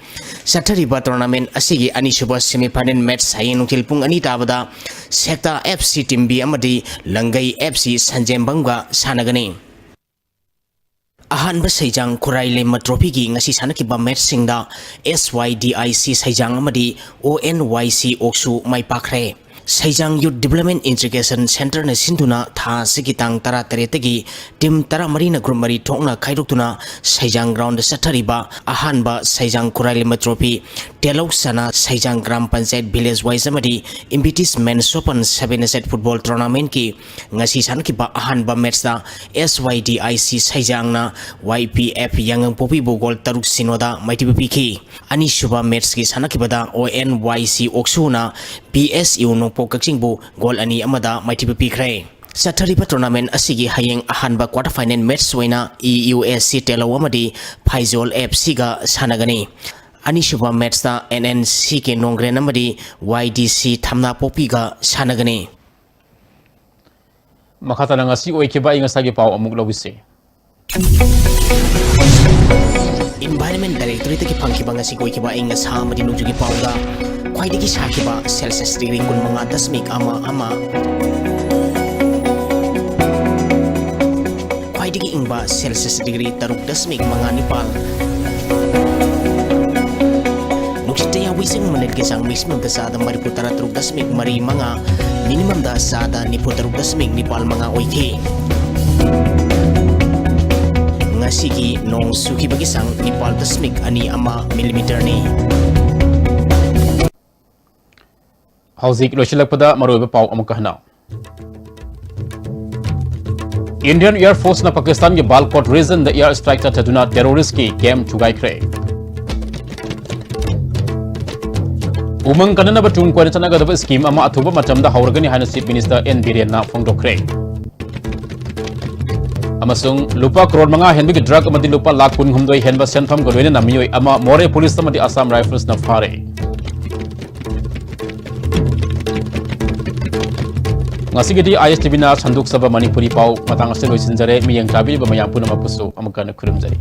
ꯆꯠꯊꯔꯤꯕ tournament ꯑꯁꯤꯒꯤ ꯑꯅꯤꯁꯨꯕ semi final match ꯍꯌꯦꯡ ꯅꯨꯡꯊꯤꯜ ꯄꯨꯡ ꯑꯅꯤ ꯇꯥꯕꯗ ꯁꯦꯛꯇꯥ F C ꯇꯤꯝꯕꯤ ꯑꯃꯗꯤ ꯂꯪꯒꯩ F C ꯁꯟꯖꯦꯝꯕꯝꯒ ꯁꯥꯟꯅꯒꯅꯤ꯫ ꯑꯍꯥꯟꯕ ꯁꯩꯖꯥꯡ ꯈꯨꯔꯥꯏ ꯂꯦꯝꯃ trophy ꯒꯤ ꯉꯁꯤ ꯁꯥꯟꯅꯈꯤꯕ match ꯁꯤꯡꯗ S Y D I C ꯁꯩꯖꯥꯡ ꯑꯃꯗꯤ O N Y C ꯑꯣꯛꯁꯨ ꯃꯥꯏ ꯄꯥꯛꯈ꯭ꯔꯦ꯫ ꯁꯩꯖꯥꯡ Youth Development Education Centre ꯅ ꯁꯤꯟꯗꯨꯅ ꯊꯥ ꯑꯁꯤꯒꯤ ꯇꯥꯡ ꯇꯔꯥꯇꯔꯦꯠꯇꯒꯤ team ꯇꯔꯥꯃꯔꯤꯅ group ꯃꯔꯤ ꯊꯣꯛꯅ ꯈꯥꯏꯗꯣꯛꯇꯨꯅ ꯁꯩꯖꯥꯡ ground ꯗ ꯆꯠꯊꯔꯤꯕ ꯑꯍꯥꯟꯕ ꯁꯩꯖꯥꯡ ꯈꯨꯔꯥꯏ ꯂꯦꯝꯃ trophy ꯇꯦꯂꯧ ꯁꯅꯥ ꯁꯩꯖꯥꯡ ꯒ꯭ꯔꯥꯝ ꯄꯟꯆꯥꯌꯠ Village Wise ꯑꯃꯗꯤ Impediment Men's Open Seven Aside Football Tournament ꯀꯤ ꯉꯁꯤ ꯁꯥꯟꯅꯈꯤꯕ ꯑꯍꯥꯟꯕ match ꯇ S Y D I C ꯁꯩꯖꯥꯡꯅ Y P F ꯌꯥꯉꯪꯄꯣꯛꯄꯤꯕꯨ goal ꯇꯔꯨꯛ ꯁꯤꯅꯣꯗ ꯃꯥꯏꯊꯤꯕ ꯄꯤꯈꯤ꯫ ꯑꯅꯤꯁꯨꯕ match ꯀꯤ ꯁꯥꯟꯅꯈꯤꯕꯗ O N Y C ꯑꯣꯛꯁꯨꯅ P S U ꯅꯣꯡꯄꯣꯛ ꯀꯛꯆꯤꯡꯕꯨ goal ꯑꯅꯤ ꯑꯃꯗ ꯃꯥꯏꯊꯤꯕ ꯄꯤꯈ꯭ꯔꯦ꯫ ꯆꯠꯊꯔꯤꯕ tournament ꯑꯁꯤꯒꯤ ꯍꯌꯦꯡ ꯑꯍꯥꯟꯕ quarter final match ꯑꯣꯏꯅ E U S C ꯇꯦꯂꯧ ꯑꯃꯗꯤ ꯐꯥꯏꯖꯣꯜ F C ꯒ ꯁꯥꯟꯅꯒꯅꯤ꯫ ꯑꯅꯤꯁꯨꯕ match ꯇ N N C K ꯅꯣꯡꯒ꯭ꯔꯦꯟ ꯑꯃꯗꯤ Y D C ꯊꯝꯅꯥꯄꯣꯛꯄꯤꯒ ꯁꯥꯟꯅꯒꯅꯤ꯫ ꯃꯈꯥ ꯇꯥꯅ ꯉꯁꯤ ꯑꯣꯏꯈꯤꯕ ꯑꯏꯪ ꯑꯁꯥꯒꯤ ꯄꯥꯎ ꯑꯃꯨꯛ ꯂꯧꯕꯤꯁꯤ꯫ Environment Directorate ꯇꯒꯤ ꯐꯪꯈꯤꯕ ꯉꯁꯤ ꯑꯣꯏꯈꯤꯕ ꯑꯏꯪ ꯑꯁꯥ ꯑꯃꯗꯤ ꯅꯣꯡꯖꯨꯒꯤ ꯄꯥꯎꯗ ꯈ꯭ꯋꯥꯏꯗꯒꯤ ꯁꯥꯈꯤꯕ Celsius degree ꯀꯨꯟꯃꯉꯥ ꯗꯁꯃꯤꯛ ꯑꯃ ꯑꯃ, ꯈ꯭ꯋꯥꯏꯗꯒꯤ ꯏꯪꯕ Celsius degree ꯇꯔꯨꯛ ꯗꯁꯃꯤꯛ ꯃꯉꯥ ꯅꯤꯄꯥꯜ, ꯅꯨꯡꯁꯤꯠꯇ ꯌꯥꯎꯕꯤ ꯏꯁꯤꯡ ꯃꯅꯤꯠꯀꯤ ꯆꯥꯡ maximum ꯗ ꯆꯥꯗ ꯃꯔꯤꯐꯨ ꯇꯔꯥ ꯇꯔꯨꯛ ꯗꯁꯃꯤꯛ ꯃꯔꯤ ꯃꯉꯥ, minimum ꯗ ꯆꯥꯗ ꯅꯤꯐꯨ ꯇꯔꯨꯛ ꯗꯁꯃꯤꯛ ꯅꯤꯄꯥꯜ ꯃꯉꯥ ꯑꯣꯏꯈꯤ꯫ ꯉꯁꯤꯒꯤ ꯅꯣꯡ ꯆꯨꯈꯤꯕꯒꯤ ꯆꯥꯡ ꯅꯤꯄꯥꯜ ꯗꯁꯃꯤꯛ ꯑꯅꯤ ꯑꯃ millimeter ꯅꯤ꯫ ꯍꯧꯖꯤꯛ ꯂꯣꯏꯁꯤꯜꯂꯛꯄꯗ ꯃꯔꯨꯑꯣꯏꯕ ꯄꯥꯎ ꯑꯃꯨꯛꯀ ꯍꯟꯅ꯫ Indian Air Force ꯅ ꯄꯥꯀꯤꯁꯇꯥꯟꯒꯤ ꯕꯥꯜꯀꯣꯠ region ꯗ air strike ꯆꯠꯊꯗꯨꯅ terrorist ꯀꯤ camp ꯊꯨꯒꯥꯏꯈ꯭ꯔꯦ꯫ ꯎꯃꯪ ꯀꯟꯅꯅꯕ ꯇꯨꯡ ꯀꯣꯏꯅ ꯆꯠꯅꯒꯗꯕ scheme ꯑꯃ ꯑꯊꯨꯕ ꯃꯇꯝꯗ ꯍꯧꯔꯒꯅꯤ ꯍꯥꯏꯅ Chief Minister N ꯕꯤꯔꯦꯟꯅ ꯐꯣꯡꯗꯣꯛꯈ꯭ꯔꯦ꯫ ꯑꯃꯁꯨꯡ ꯂꯨꯄꯥ ꯀ꯭ꯔꯣꯔ ꯃꯉꯥ ꯍꯦꯟꯕꯒꯤ drug ꯑꯃꯗꯤ ꯂꯨꯄꯥ ꯂꯥꯈ ꯀꯨꯟꯍꯨꯝꯗꯣꯏ ꯍꯦꯟꯕ ꯁꯦꯟꯐꯝꯒ ꯂꯣꯏꯅꯅ ꯃꯤꯑꯣꯏ ꯑꯃ ꯃꯣꯔꯦ police ꯑꯃꯗꯤ Assam Rifles ꯅ ꯐꯥꯔꯦ꯫ ꯉꯁꯤꯒꯤꯗꯤ ISTV ꯅ ꯁꯟꯗꯣꯛꯆꯕ ꯃꯅꯤꯄꯨꯔꯤ ꯄꯥꯎ ꯃꯇꯥꯡ ꯑꯁꯤꯗ ꯂꯣꯏꯁꯤꯟꯖꯔꯦ꯫ ꯃꯤꯠꯌꯦꯡ ꯇꯥꯕꯤꯔꯤꯕ ꯃꯌꯥꯝ ꯄꯨꯝꯅꯃꯛꯄꯨꯁꯨ ꯑꯃꯨꯛꯀ ꯍꯟꯅ ꯈꯨꯔꯨꯝꯖꯔꯤ꯫